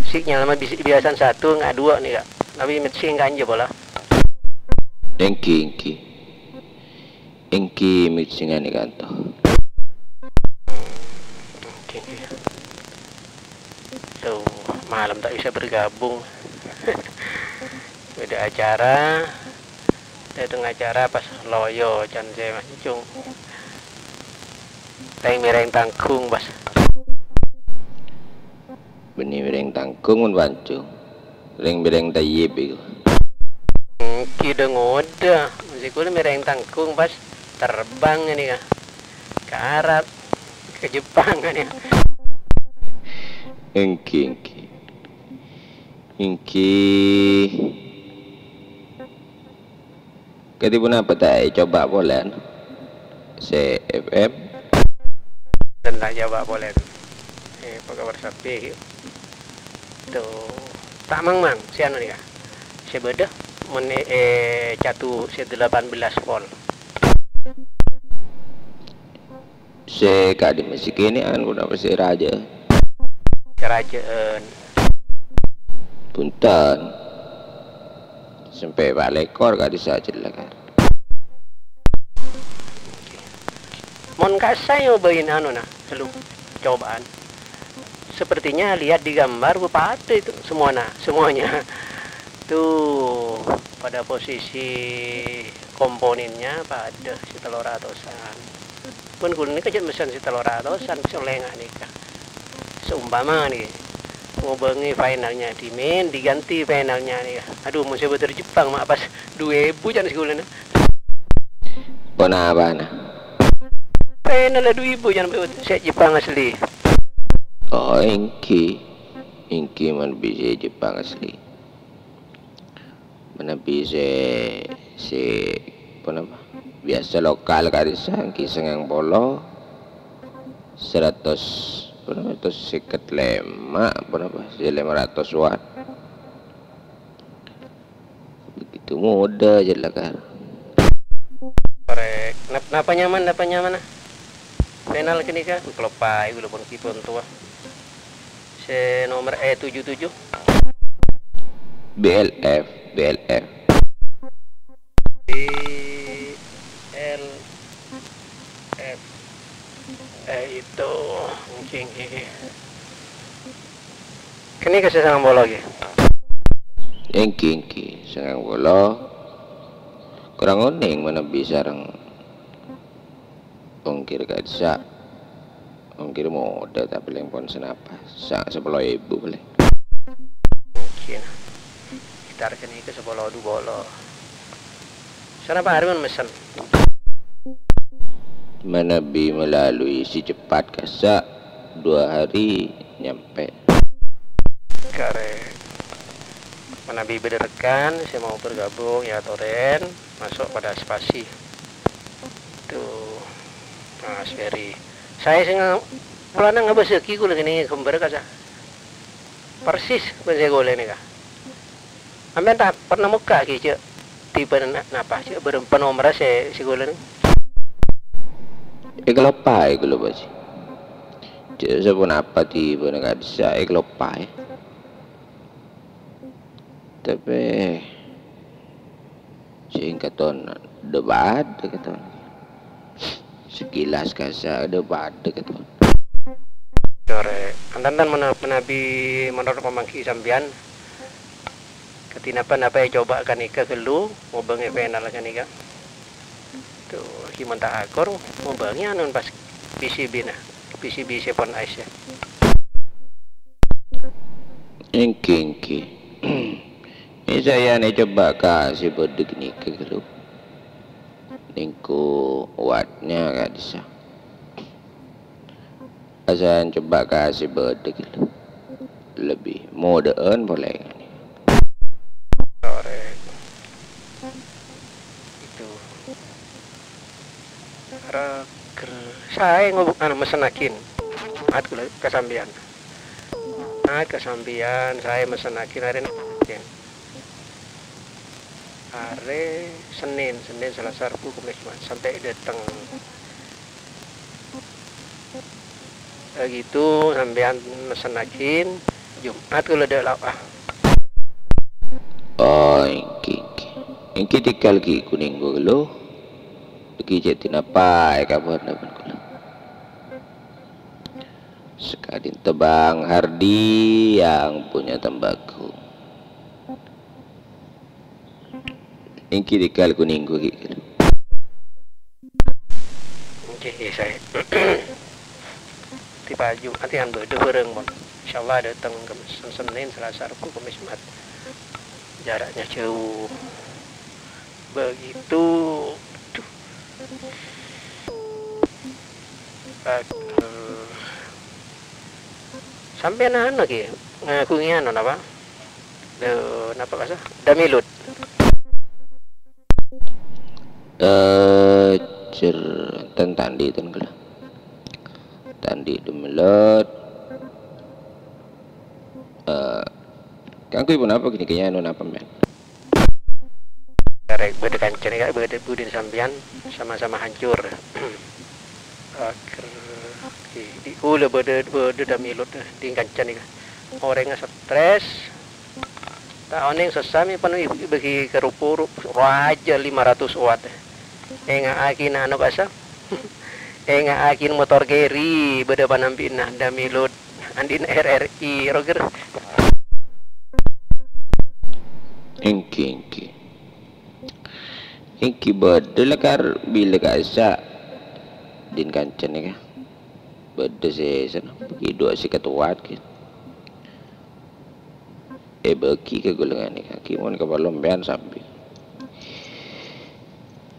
Sinyal mah bis-, biasaan satu, nga' dua nèka. Tapi mixing kanja pola. Èngghi, èngghi. Èngghi mixingnga nèka, Anto. Èngghi, èngghi. Tuh, malem ta' bisa bergabung. Bâdâ acara, dâteng acara pas loyo, can sè mancung. Rèng-mèrèng tangghung, pas. Bânnè mèrèng tangghung mon mancung. Rèng-mèrèng thayyib iku. Èngghi dâ-ngodâ, mesti kulâ mèrèng tangghung pas terbang ini, ka Arab, ka Jepang ini. Èngghi, èngghi. Èngghi. Kadhi ponapa ta' ècoba polè, anu? Sè F M? Tentang coba polè. Eh, apa kabar sapi? Tuh, ta' mang-mang, sè anu nèka. Sè bâdâ, mon, eh, catu sè delapan belas volt. Sè ka'dimma sè kènè'an, ponapa sè rajâ? Sè rajâ'ân. Bhunten. Sampè' pa' lèkor ka'dissa' jellak. Mon kassa' nyobâin anuna, ghâllu, cobaan. Sepertinya lihat di gambar, padâ itu semuanya, semuanya. Tuh, pada posisi komponennya padâ sè tello ratosan. Mon ghulâ nèka jhâ' mesen sè tello ratosan, sè ollè nga' nèka. Seumpama nèka, ngobângè panelnya dhimèn, diganti panelnya nèka. Adhu, mon sè bâdâr Jepang ma' pas du èbu can sè ghulâna. Ponapana? Panel du èbu can sè Jepang asli. Oh, èngghi. Èngghi manabi sè Jepang asli. Manabi sè, sè, ponapa? Biyasa lokal ka'dissa' èngghi sangang polo, saratos, ponapa, saratos sèket lèma', ponapa, sè lèma ratos watt. Begitu mudah aja lah, Kar. Korek. Nap-, napa nyaman, napa nyaman, ah? Panel kènè' ka? Kaloppaè ghulâ pon kèpon towa. Sè nomer, eh, tujuh tujuh. B L F, B L F. B L F. Eh, itu. Èngghi, èngghi, èngghi. Kènè' ka sè sangang polo, ghi? Èngghi, èngghi. Sangang polo. Korang onèng manabi sareng ongkir ka'dissa'. Ongkir modâ, tapè lèng pon sanapa. Sa-, sapolo èbu palèng. Èngghi, nah. Gitar kènè' ka sapolo du polo. Sanapa arè mon mesen? Manabi melalui si cepat kassa', dua hari nyampe. Karè manabi bâdâ rekan sè mau bergabung, ya, atoren masuk pada spasi. Tuh, Mas Ferry. Saè sè nga-, polana ngabâsaghi kaulâ kènè ghâmbhâr kassa'. Persis bân sè kaulâ nèka. Sampèyan ta' pernah mokka' ghi' jhâ' tibâna na-, napa, jhâ' bârâmpa nomerra sè, sè kaulâ nèka? Èkaloppaè kaulâ, Pak Ji. Jhâ' saponapa tibâna ka'dissa' èkaloppaè. Tapè sè katon dâ-padâ katon. Sekilas kassa' dâ-padâ katon. Torè, antantan mena-, manabi menurut pamangghi sampèyan, kadhi napa-napa ècoba ghânèka ghâllu, ngobângè final ghânèka. Tuh, ghi' mon ta' akor, ngobângè anu pas P C B-na, P C B Seven Ice, ya. Èngghi, èngghi. È, saèyan ècoba ka sè bâdâ ghânèka ghâllu. Nèngko wattnya ka'dissa'. Saèyan coba ka sè bâdâ ghâllu. Lebbi modâ'ân polè. Torè. Itu. Ra-, ger-, saè ngobu-, anu, mesennaghi. At kaulâ ka sampèyan. At ka sampèyan, saè mesennaghi arèna. Arè Sennèn, Sennèn, Salasa, Rebbhu, Kemis, Jumat, sampè' dâteng. Begitu sampèyan mesennaghi, Jumat kaulâ dâ' laowa. Oh, èngghi, èngghi. Èngghi tèngghâl ghi' kunèng ghâllu. Èngghi jhâ' dinapa è kabhârna bân kaulâ. Sakadinto Bang Hardi yang punya tembakau. Èngghi tèngghâl kunèng ghi'. Ngghi, ngghi, saè. Teppa' Jumat kan bâdâ bhârâng, pon. Insyaallah dâteng Kemis, Sennèn, Salasa, Rebbhu, Kemis, Jumat. Jaraknya jauh. Begitu. Aduh. Aduh. Sampèyan anu ghi, ngaghungè anu napa? Eh, napa kassa'? Damilut. Eh, cer-, ten tandhi ten kaulâ. Tandhi Damilut. Eh, kaangghuy ponapa ghânèka, anu napa, men? Karè bâdâ kancana, Kak, bâdâ budina sampèyan sama-sama hancur. Akhir, di, di kaulâ bâdâ, bâdâ Damilut, di kancana, Kak. Orèngnga stres, ta' onèng sossa, mè' pon èbâghi ka rupa-rupa, rajâ lima ratus watt. Ènga'aghi na anu kassa'. Ènga'aghi motor carry, bâdâ panambi'na, Damilut. Andi'na R R I, roger. Èngghi, èngghi. Èngghi bâdâ la kar bilâ kassa'. Din kancana, Kak. Bâdâ sè sèna, ghi' duwâ' sè katowa, ghi. Èbâghi ka golongan nèka, ghi mon ka palompeyan sambi.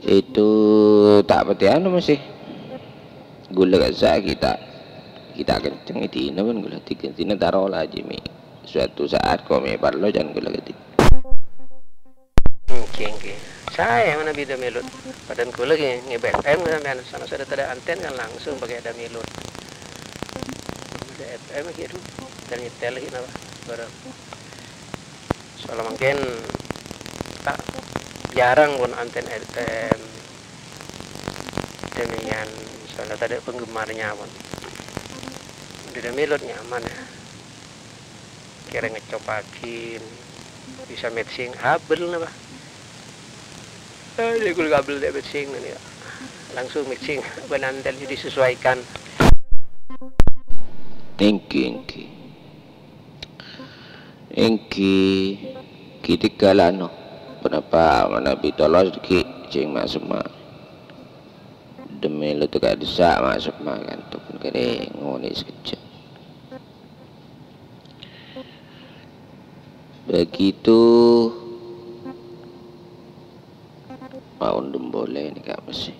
Itu ta' patè anu, masih. Ghulâ kassa' ghi' ta', ghi' ta' kenceng è dinna, bân ghulâ tiga dina taro la jâ' mè'. Suatu saat ko' mè' parlo can ghulâ kadhi. Èngghi, èngghi. Saè manabi Damilut. Padahal ghulâ ghi ngèbâ F M sampèyan, sana sudah tadâ' anten kan langsung pakai Damilut. Ada F M ghi, aduh, nyetel-nyetel ghi napa, barang. Soalnya mungkin ta' jarang pon anten F M. Demikian, soalnya tadâ' penggemarnya pon. Di Damilut nyaman, ya. Kèrèng ngècopaghi, bisa matching kabel napa. Eh, di ghulâ kabel ta' matching, ya. Langsung matching, bân anten disesuaikan. Èngghi, èngghi. Èngghi, ghi tèngghâl anu. Ponapa manabi tolos ghi' cèng ma'-semma'. Damilut ka'dissa' ma'-semma' kanto pon kèrèng ngonè' sakejjhâ'. Begitu, maundum boleh nèka masih.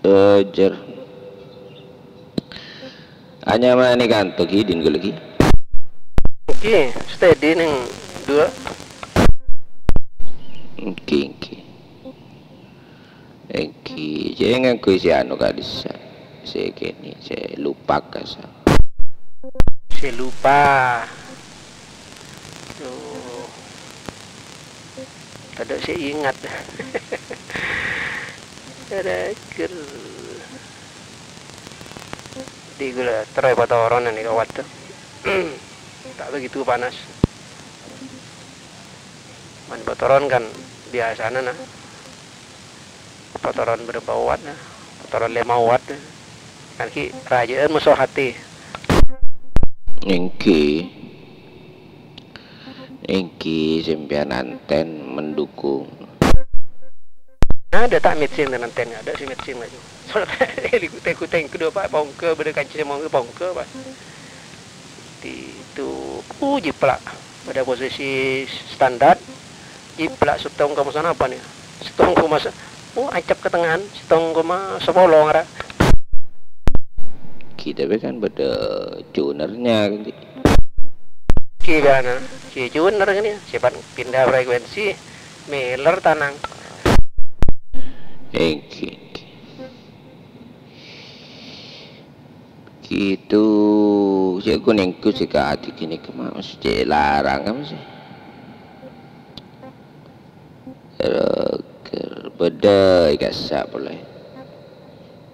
Ajar. Anyamane kanto ghi, din ghulâ ghi. Èngghi, steady neng dua. Èngghi, èngghi. Èngghi, jhâ' ngangghuy sè anu ka'dissa'. Sè kènè', sè lupa kasa. Sè lupa. Tuh. Tadâ' sè ingat. Rager. Di ghulâ terro èpatoron nèka watt. Ta' begitu panas. Mon èpatoron kan biasana, nah. Èpatoron berapa watt, nah. Èpatoron lèma watt, nah. Kan ghi' rajâ'ân moso hati. Èngghi. Èngghi sampèyan anten mendukung. Adâ' ta' matching dengan anten, adâ' sè matching laju. Soalnya likutè-kutè kedua, Pak, pongka, bâdâ kanca sè mongka, pongka, Pak. Di itu, uh, jiplak. Pada posisi standar, jiplak settong koma sanapa nih? Settong koma se-, uh, ancep ka tengngaan, settong koma sapolo ngara. Kita be kan bâdâ tunernya kan, Dik. Gimana? Si tuner kan ya, sifat pindah frekuensi, miler tanang. Èngghi, èngghi. Gitu, cè' kunèngku sè kadi ghânèka ma' mesti larang, kan, mesti. Roger, bâdâ è kassa' polè.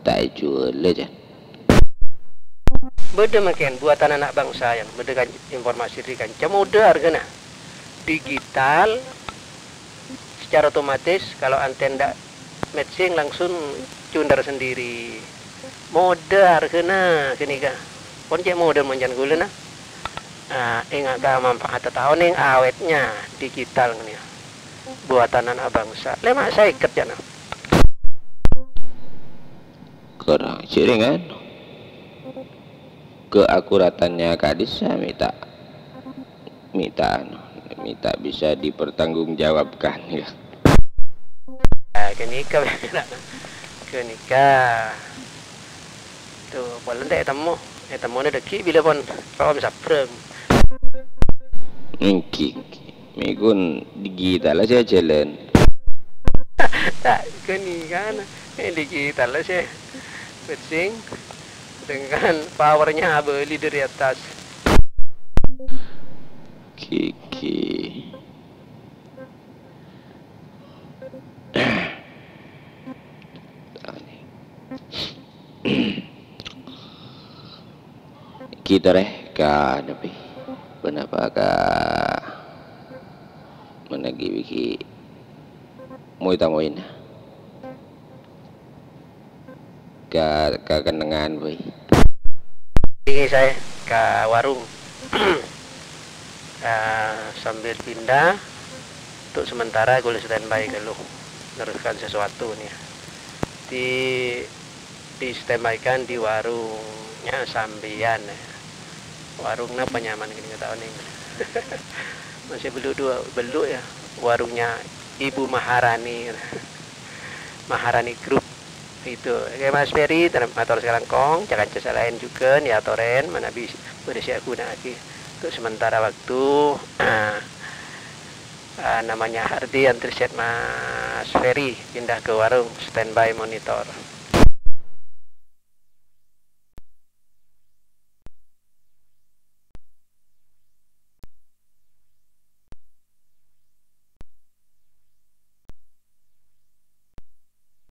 Ta' èjhuwâlâ, jân. Bâdâ mangkèn buatan ana' bangsa yang bâdâ kan-, informasi dâri kanca modâ arghâna. Digital, secara otomatis kalau anten ndak matching langsung cundar sendiri. Modâ arghâna ghânèka. Pon cè' modâ mon can ghulâ, nah. Ah, ènga' ka manfaat taonèng awetnya digital ghânèka. Buatan ana' bangsa. Lèma' sèket jâna. Korang sè ringan. Keakuratannya ka'dissa' mènta, mènta, anu, mènta bisa dipertanggungjawabkan, ya. Ah, ghânèka, ghânèka. Tuh, polè ta' ètemmo. Ètemmona dâgghi' bilâ pon rom sabrâng. Èngghi, èngghi. Mè' ghun digital sè ajhâlân. Ta' ghânèka, nah. Mè' digital sè matching dengan powernya abâli dâri attas. Ghi-ghi. Kita rè ka nabi. Ponapa ka managi bigi moy-tamoyna? Ka, ka kennengngan, boy. Ini saya ke warung. Eh, sambil pindah, untuk sementara ghulâ standby ghâllu, neruskan sesuatu nih. Di, di standby-kan di warungnya sampèyan, ya. Warung napa nyaman gini, nggak tahu nih. Masih bellu dua, bellu ya. Warungnya Ibu Maharani. Maharani Group. Itu. Oke, Mas Ferry, ter-, mator sakalangkong, ca-kanca sè laèn jhughân, ya, atorè, manabi bâdâ sè aghuna'aghi. Untuk sementara waktu, eh, namanya Hardi, antar set Mas Ferry, pindah ke warung, standby monitor.